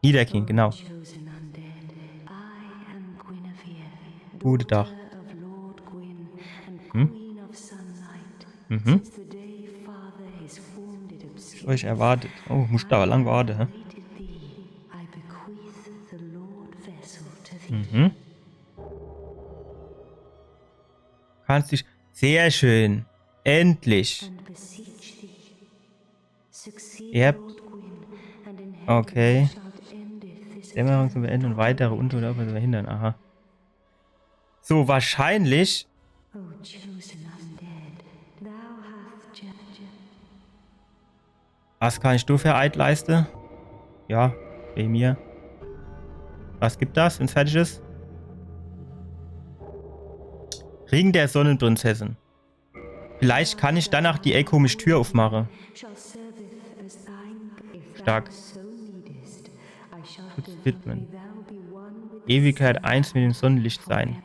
Niederknien, genau. Chosen undead, I am Guinevere, Guten Tag. Daughter of Lord Gwyn and Hm? Queen of Sunlight. Mhm. Since the day Father has formed it obscure, Euch erwartet. Oh, muss da lang warten, hä? Created thee, I bequeath the Lord Vessel to thee. Mhm. Kannst dich. Sehr schön. Endlich. And beseech thee. Succeed Yep. Lord Gwyn and inherit Okay. shalt endeth this Dämmerung zu beenden und weitere Untote zu verhindern. Aha. So, wahrscheinlich. O chosen undead, thou hast judged. Was kann ich do für Eid leiste? Ja, wege mir. Was gibt das, wenn's fertig is? Ring der Sonnenprinzessin. Vielleicht kann ich danach die ey komisch Tür aufmache. Shall serve as thine if Stark. thou so needest. I shall Schutz grant widmen. thee thou be one with Ewigkeit eins mit dem Sonnenlicht sein.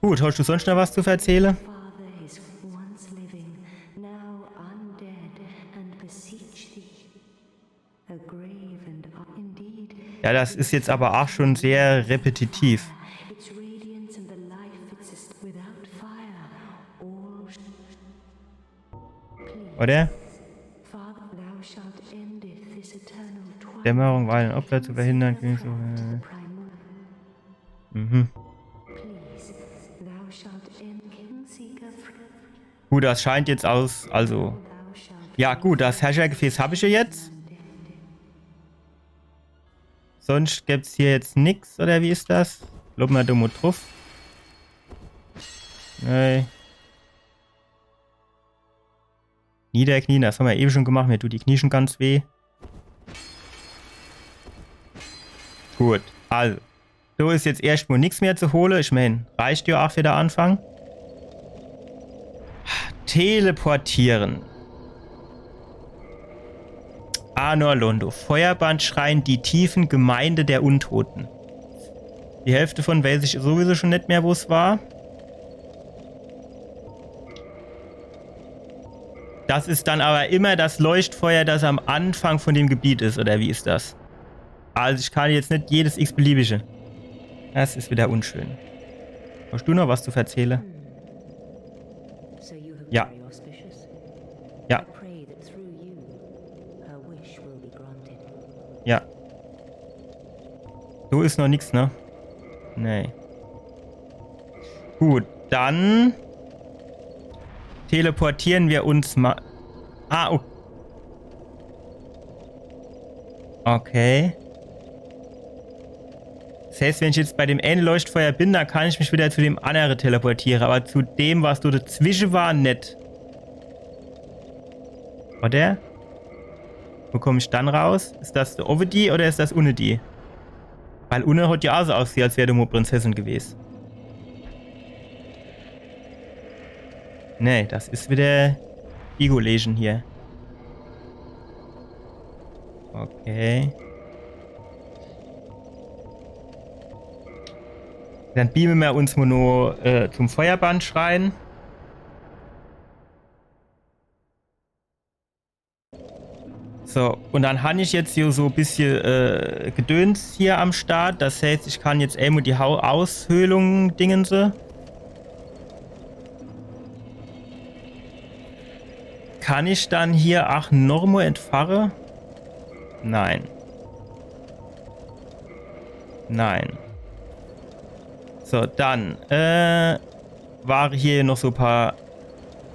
Gut, hast du sonst noch was zu verzählen? Father is once living, now undead, and beseech thee. A grave and indeed. Ja, das ist jetzt aber auch schon sehr repetitiv. Its radiance and the life it sustains. Without fire, all Oder? Father, thou shalt endeth this eternal twilight. Dämmerung, Weile und Opfer zu verhindern. König- Primal. Mhm. Please, thou shalt end Kingseeker. Gut, das scheint jetzt aus, also. Thou shalt Ja, gut, das Herrschergefäß hab ich ja jetzt. Sonst gibt's hier jetzt nix, oder wie ist das? Lob mal dumm drauf. Nee. Niederknien, das haben wir eben schon gemacht. Mir tut die Knie schon ganz weh. Gut, also. So is jetzt erscht mal nix mehr zu hole. Ich mein, reicht ja auch für de Anfang. Teleportieren. Anor Londo. Feuerbandschrein, die tiefen Gemeinde der Untoten. Die Hälfte von weiß ich sowieso schon net mehr, wo's war. Das is dann aber immer das Leuchtfeuer, das am Anfang von dem Gebiet is, oder wie is das? Also ich kann jetzt net jedes x-beliebige. Das is wieder unschön. Hast du noch was zu verzähle? So you have Ja. been very auspicious. Ja. I pray that through you, her wish will be granted. Ja. So is noch nix, ne? Nee. Gut, dann teleportieren wir uns mal. Ah, oh. Okay. Das heißt, wenn ich jetzt bei dem einen Leuchtfeuer bin, dann kann ich mich wieder zu dem anderen teleportieren. Aber zu dem, was do dazwischen war, net. Oder? Wo komm ich dann raus? Is das do owwe die oder is das unne die? Weil unne hat ja auch so ausgesehen, als wär do mo Prinzessin gewesen. Nee, das is wieder Ego Legion hier. Okay. Dann beamen wir uns mo noch äh, zum Feuerbandschrein. So, und dann han ich jetzt hier so e bissche äh, Gedöns hier am Start. Das heißt, ich kann jetzt emol die Hau Aushöhlung dingense. Kann ich dann hier ach noch mo entfache? Nein. Nein. So, dann äh, ware hier noch so paar,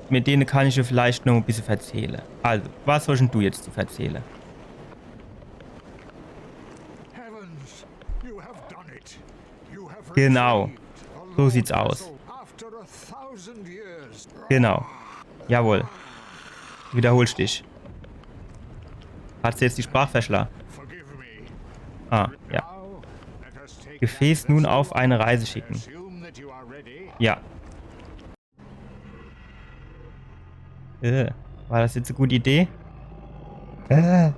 mit denen kann ich dir vielleicht noch e bissche verzähle. Also, was hast denn du jetzt zu verzähle? Heavens, you have done it. You have Genau. retrieved the So Lord sieht's aus. Vessel after a thousand years. Genau. Jawohl. Wiederholst dich. Hat's jetzt die Sprach verschla? Forgive me. Ah, ja. Now, let us take Gefäß that nun vessel auf eine Reise and schicken. Assume that you are ready. Ja. Äh, war das jetzt e gute Idee? Äh.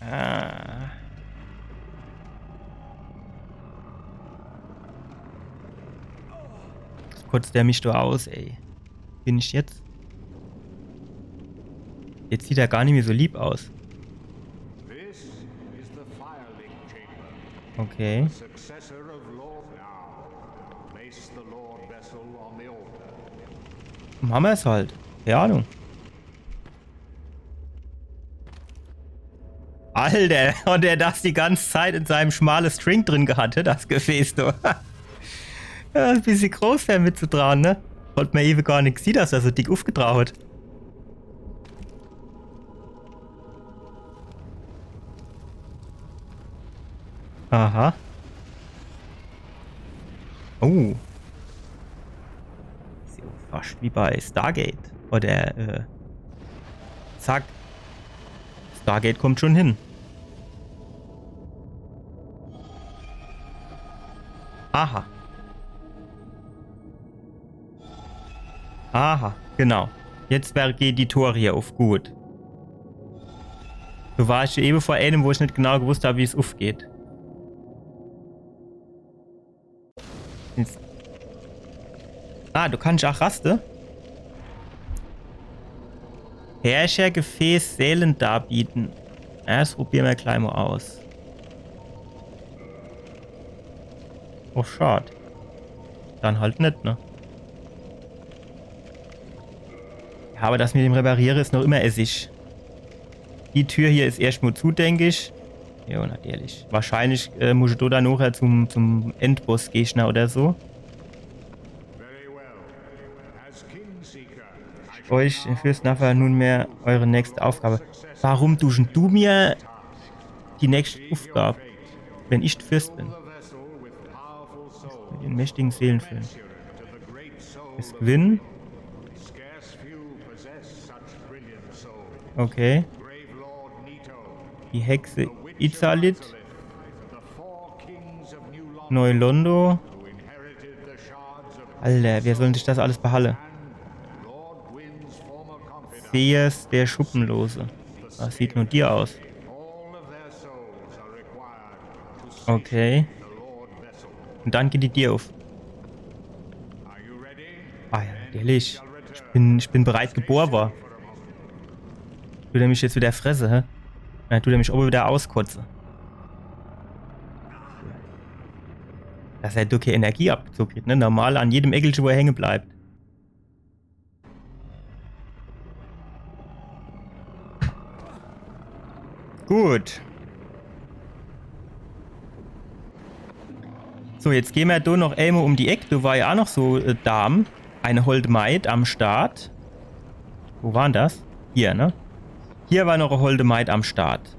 Ah. Jetzt kotzt der mich do aus, ey. Bin ich jetzt? Jetzt sieht er gar nimmi so lieb aus. This is the Firelink Chamber. Okay. The successor of Lord. Now, place the Lord Vessel on the altar. Mache mer's halt. Keine Ahnung. Alter, hat er das die ganze Zeit in seinem schmale String drin gehat, das Gefäß, du. Ja, is e bissje groß fer mitzutrage, ne? Hat mer ewe gar net gesiehn, dass er so dick ufgetrage hat. Aha. Oh. Is jo fascht wie bei Stargate. Oder, äh, zack. Stargate kommt schon hin. Aha. Aha, genau. Jetzt wär, geht die Tor hier uf. Gut. Do war ich ewe vor eenem, wo ich net genau gewusst hab, wie's ufgeht. Jetzt. Ah, do kann ich ach raste. Herrschergefäß Seelen darbieten. Ja, das probiere mer gleich mo aus. Oh, schad. Dann halt net, ne? Ja, awwer das mit dem Repariere is noch immer Essig. Die Tür hier is erscht mo zu, denk ich. Jo, natürlich. Wahrscheinlich, äh, muss ich do dann nochher zum, zum Endboss-Gegner oder so. Euch, den Fürsten Naffa, nunmehr eure nächste Aufgabe. Warum dusch denn du mir die nächste Ufgab, wenn ich de Fürst bin? Mit den mächtigen Seelen füllen. Is Gwyn? Okay. Die Hexe Izalith. Neu-Londo. Alter, wer soll sich das alles behalle? Seers der Schuppenlose. Das sieht no dir aus. Okay. Un dann geht die Dier uf. Ah ja, natürlich. Ich bin, ich bin bereit gebore. Dut er mich jetzt widder fresse, hä? Na, dut er mich awwer widder auskotze. Dass er do kee Energie abgezoge kriegt, ne? Normal an jedem Eckelche, wo er hänge bleibt. Gut. So, jetzt gehn mer do noch emol um die Eck. Do war jo ach noch so, äh, Dame. Eine holde Maid am Start. Wo war dann das? Hier, ne? Hier war noch e holde Maid am Start.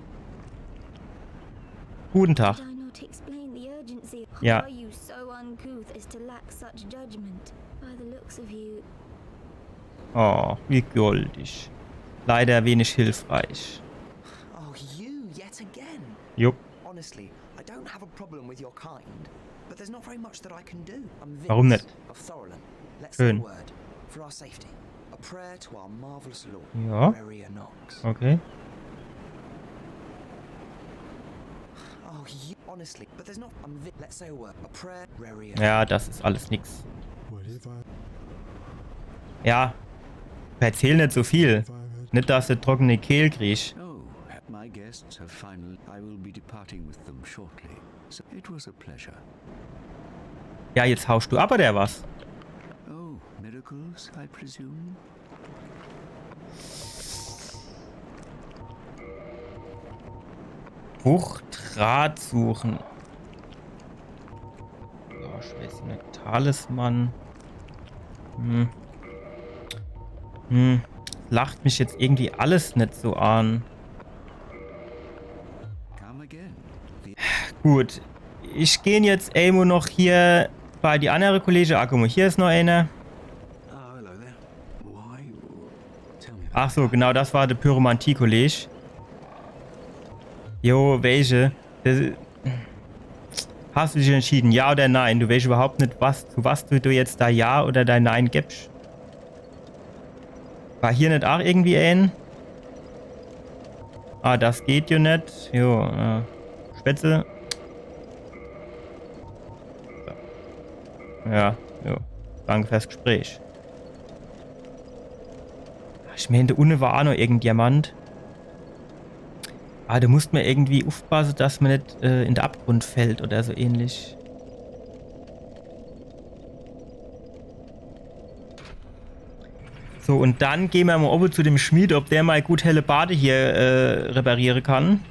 Guten Tag. Did I not explain the urgency? Ja. Are you so uncouth as to lack such judgment? By the looks of you, Oh, wie goldig. Leider wenig hilfreich. Oh, you yet again. Jupp. Honestly, I don't have a problem with your kind, but there's not very much that I can do. I'm Warum Vince net? Of Thorolund. Let's say a Schön. Word for our safety. A prayer to our marvelous Lord, Ja. Reria Nox. Okay. Oh, you, honestly, but there's not. I'm Vi-, let's say a word. A prayer, Reria. Ja, das is alles nix. What if I, Ja, erzähl net so viel. If I had Net, dass de trockene Kehl kriegsch. Oh, my guests have finally. I will be departing with them shortly. So it was a pleasure. Ja, jetzt hauscht du ab, oder was? Oh, miracles, I presume? Bucht Rat suchen. Ja, ich weiß net. Talisman. Hm. Hm. Lacht mich jetzt irgendwie alles net so an. Come again. Gut. Ich geh jetzt emol noch hier bei die annere Kollege. Ah, guck mol, hier is noch eener. Ah, hello there. Why? Tell me about Ach so, genau, das war de Pyromantie-Kolleg. Jo, welche? Das, hast du dich entschieden, ja oder nein? Du weescht überhaupt net, was, zu was du, du jetzt dei Ja oder dei Nein gebsch. War hier net ach irgendwie een? Ah, das geht jo net. Jo, äh, Spitze. So. Ja, jo. Danke fürs Gespräch. Ich meen, do unne war aa noch irgendjemand. Ah, do musst mer irgendwie uffpasse, dass mer net, äh, in de Abgrund fällt oder so ähnlich. So, un dann gehn mer mol owwe zu dem Schmied, ob der mei gut Hellebarde hier, äh, repariere kann.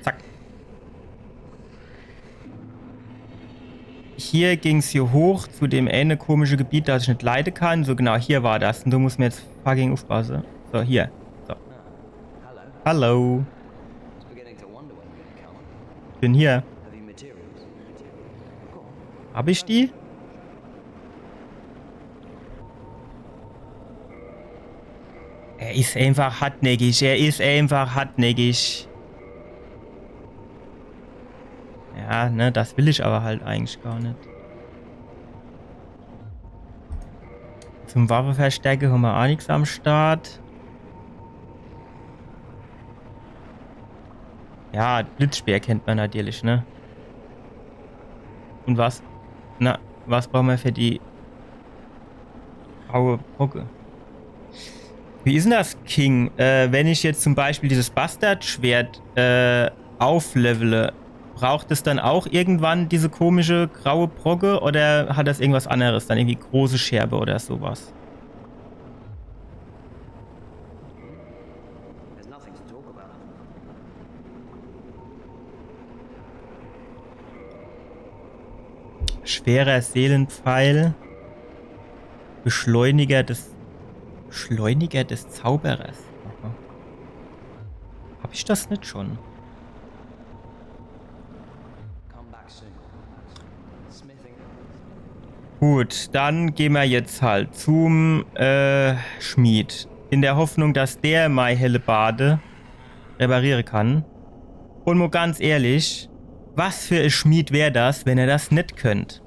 Zack. Hier ging's hier hoch zu dem eene komische Gebiet, das ich net leide kann. So genau, hier war das. Un do muss mer jetzt fucking uffpasse. So, hier. So. Hallo. Bin hier. Hab ich die? Er is einfach hartnäckig, er is einfach hartnäckig. Ja, ne, das will ich awwer halt eigentlich gar net. Zum Waffeverstärke hommer aa nix am Start. Ja, Blitzspeer kennt mer natürlich, ne? Un was? Na, was brauche mer für die graue Brocke? Wie is denn das, King? Äh, wenn ich jetzt zum Beispiel dieses Bastardschwert, äh, auflevele, braucht es dann auch irgendwann diese komische graue Brocke oder hat das irgendwas anderes? Dann irgendwie große Scherbe oder sowas? Schwerer Seelenpfeil. Beschleuniger des, Beschleuniger des Zauberers. Aha. Hab ich das net schon? Gut, dann gehn mer jetzt halt zum, äh, Schmied. In der Hoffnung, dass der mei Hellebarde repariere kann. Un mo ganz ehrlich, was für e Schmied wär das, wenn er das net könnt?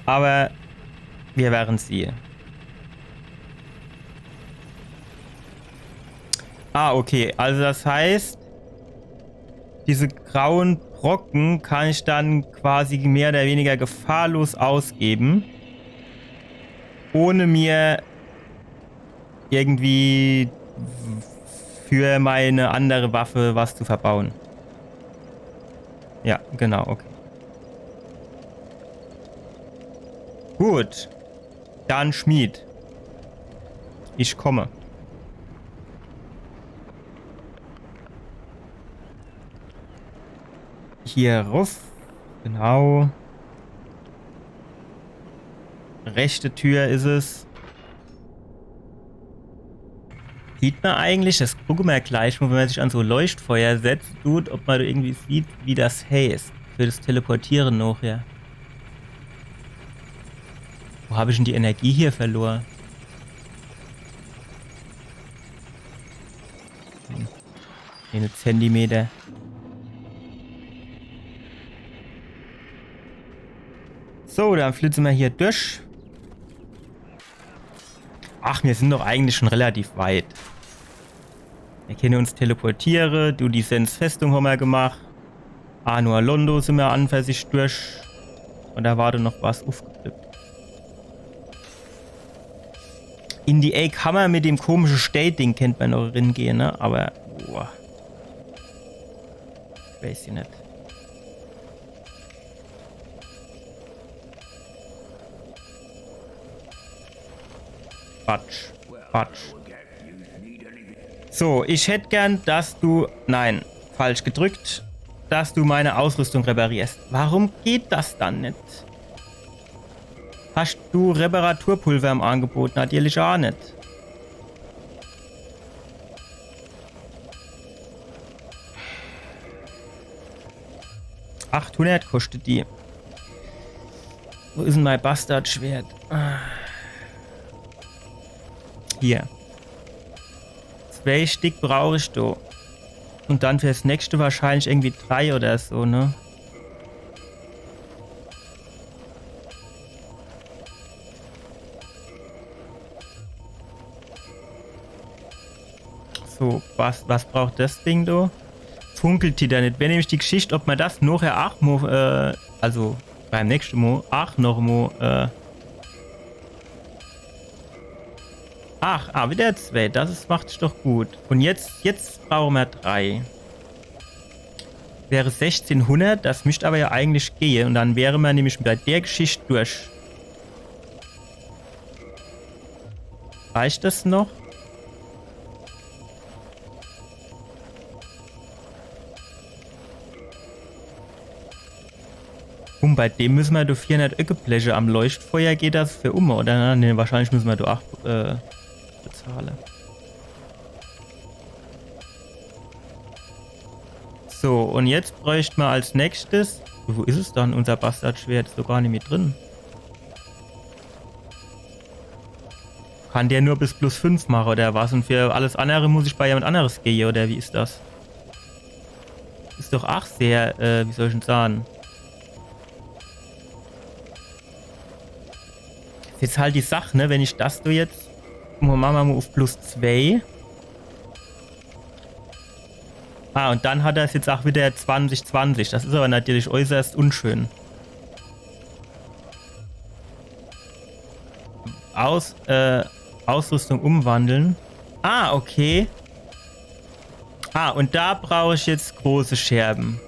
Awwer mir werren's siehe. Ah, okay. Also das heißt, diese grauen Brocken kann ich dann quasi mehr oder weniger gefahrlos ausgeben, ohne mir irgendwie für meine andere Waffe was zu verbauen. Ja, genau, okay. Gut. Dann Schmied. Ich komme. Hier ruff. Genau. Rechte Tür is es. Sieht mer eigentlich, das gucke mer gleich mo, wenn mer sich an so Leuchtfeuer setzt, tut, ob mer do irgendwie sieht, wie das heißt. Für das Teleportiere nochher. Wo hab ich denn die Energie hier verlor? Hm. Eine Zentimeter. So, dann flitze mer hier durch. Ach, mir sin doch eigentlich schon relativ weit. Mir kenne uns teleportiere. Duty Sens Festung hommer gemacht. Anor Londo sin mer an für sich durch. Un do war do noch was uffgeblibbe. In die Eckkammer mit dem komische Steh-Ding kennt mer noch ringehe, ne? Awwer, boah. Weiß ich net. Quatsch. Quatsch. So, ich hätt gern, dass du, nein, falsch gedrückt, dass du meine Ausrüstung reparierst. Warum geht das dann net? Hast du Reparaturpulver im Angebot? Natürlich aa net. Achthundert kostet die. Wo is denn mei Bastardschwert? Ah. Hier. Zwei Stick brauch ich do. Un dann fürs nächste wahrscheinlich irgendwie drei oder so, ne? So, was, was braucht das Ding do? Funkeltitanit. Wär nämlich die Geschicht, ob mer das nochher ach mo, äh, also beim nächschte Mo, ach noch mo, äh, ach, ah, wieder zwei. Das is, macht sich doch gut. Und jetzt, jetzt brauche mer drei. Wäre sechzehnhundert, das misst aber ja eigentlich gehe. Und dann wäre mer nämlich bei der Geschicht durch. Reicht das noch? Und bei dem müsse mer do vierhundert Öcke bleche. Am Leuchtfeuer geht das für umme, oder? Nee, wahrscheinlich müsse mer do ach, äh, bezahle. So, und jetzt bräucht mer als nächstes. Wo is es dann, unser Bastardschwert? Is doch gar nimmi drin. Kann der nur bis plus fünf mache, oder was? Und für alles andere muss ich bei jemand anderes gehe, oder wie is das? Is doch ach sehr, äh, wie soll ich denn sagen? Is jetzt halt die Sach, ne? Wenn ich das do jetzt, mache mer mo uff plus zwei. Ah, und dann hat er's jetzt ach wieder zwanzig zwanzig. Das is aber natürlich äußerst unschön. Aus, äh, Ausrüstung umwandeln. Ah, okay. Ah, und da brauch ich jetzt große Scherben.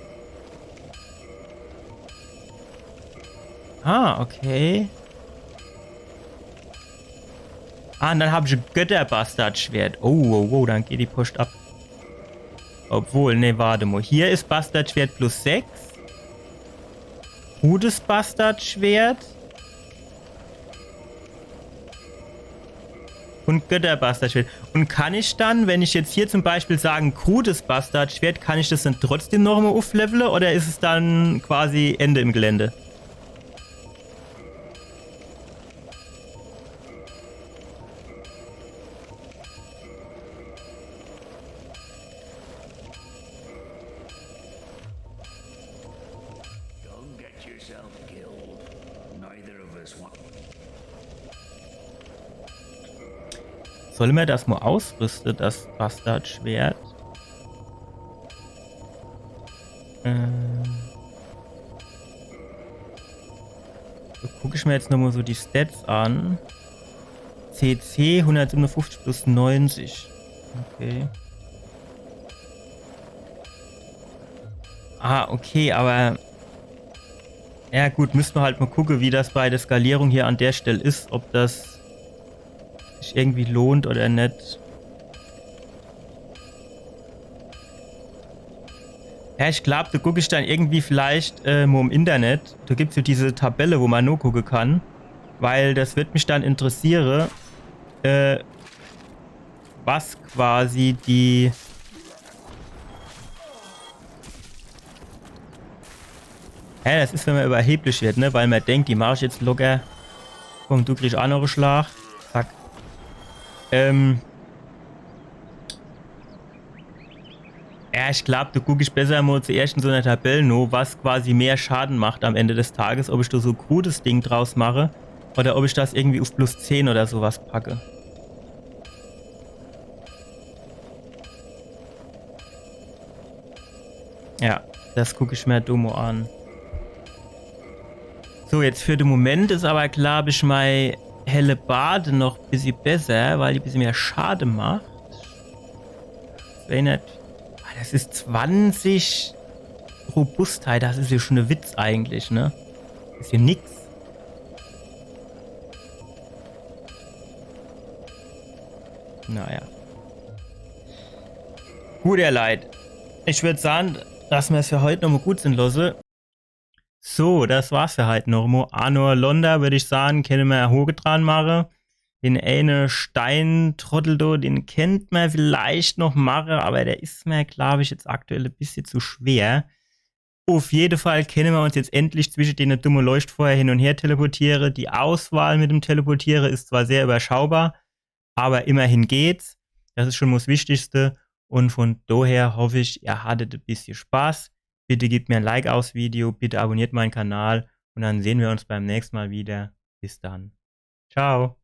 Ah, okay. Ah, und dann hab ich e Götterbastardschwert. Oh, oh, oh, dann geht die Post ab. Obwohl, nee, warte mo. Hier is Bastardschwert plus sechs. Krudes Bastardschwert. Und Götterbastardschwert. Und kann ich dann, wenn ich jetzt hier zum Beispiel sage, krudes Bastardschwert, kann ich das dann trotzdem noch mo ufflevele oder is es dann quasi Ende im Gelände? Don't get yourself killed. Neither of us want. Solle mer das mo ausrüste, das Bastardschwert? Ähm. So, guck ich mir jetzt nochmal so die Stats an. C C hundertsiebenundfünfzig plus neunzig. Okay. Ah, okay, aber ja gut, müsst mer halt mal gucke, wie das bei der Skalierung hier an der Stelle is, ob das sich irgendwie lohnt oder net. Ja, ich glaub, do guck ich dann irgendwie vielleicht äh, mo im Internet. Do gibt's so diese Tabelle, wo man nogucke kann. Weil das wird mich dann interessiere, äh, was quasi die Hä, das is, wenn man überheblich wird, ne? Weil man denkt, die mach ich jetzt locker. Komm, du kriegst auch noch en Schlag. Zack. Ähm. Ja, ich glaub, do guck ich besser mal zuerst in so einer Tabelle no, was quasi mehr Schaden macht am Ende des Tages, ob ich do so e krudes Ding draus mache oder ob ich das irgendwie auf plus zehn oder sowas packe. Ja, das guck ich mir do mo an. So, jetzt für de Moment is aber, glaub ich, mei Hellebarde noch e bissje besser, weil die e bissje mehr Schade macht. Das wär net. Ah, das is zwanzig Robustheit, das is ja schon e Witz eigentlich, ne? Is ja nix. Naja. Gut, ihr Leit. Ich würd sagen, dass mer's für heut nochmal gut sin losse. So, das war's für heut nochmal. Anor Londo, würd ich sagen, kenne mer Hoge dran mache. Den eine Steintrottel do, den kennt mer vielleicht noch mache, aber der is mer, glaub ich, jetzt aktuell e bissje zu schwer. Auf jede Fall kenne mer uns jetzt endlich zwische dene dumme Leuchtfeuer hin und her teleportiere. Die Auswahl mit dem Teleportiere is zwar sehr überschaubar, aber immerhin geht's. Das is schon mal 's Wichtigste. Und von daher hoff ich, ihr hattet e bissje Spaß. Bitte gebt mir ein Like aufs Video, bitte abonniert meinen Kanal und dann sehen wir uns beim nächsten Mal wieder. Bis dann. Ciao.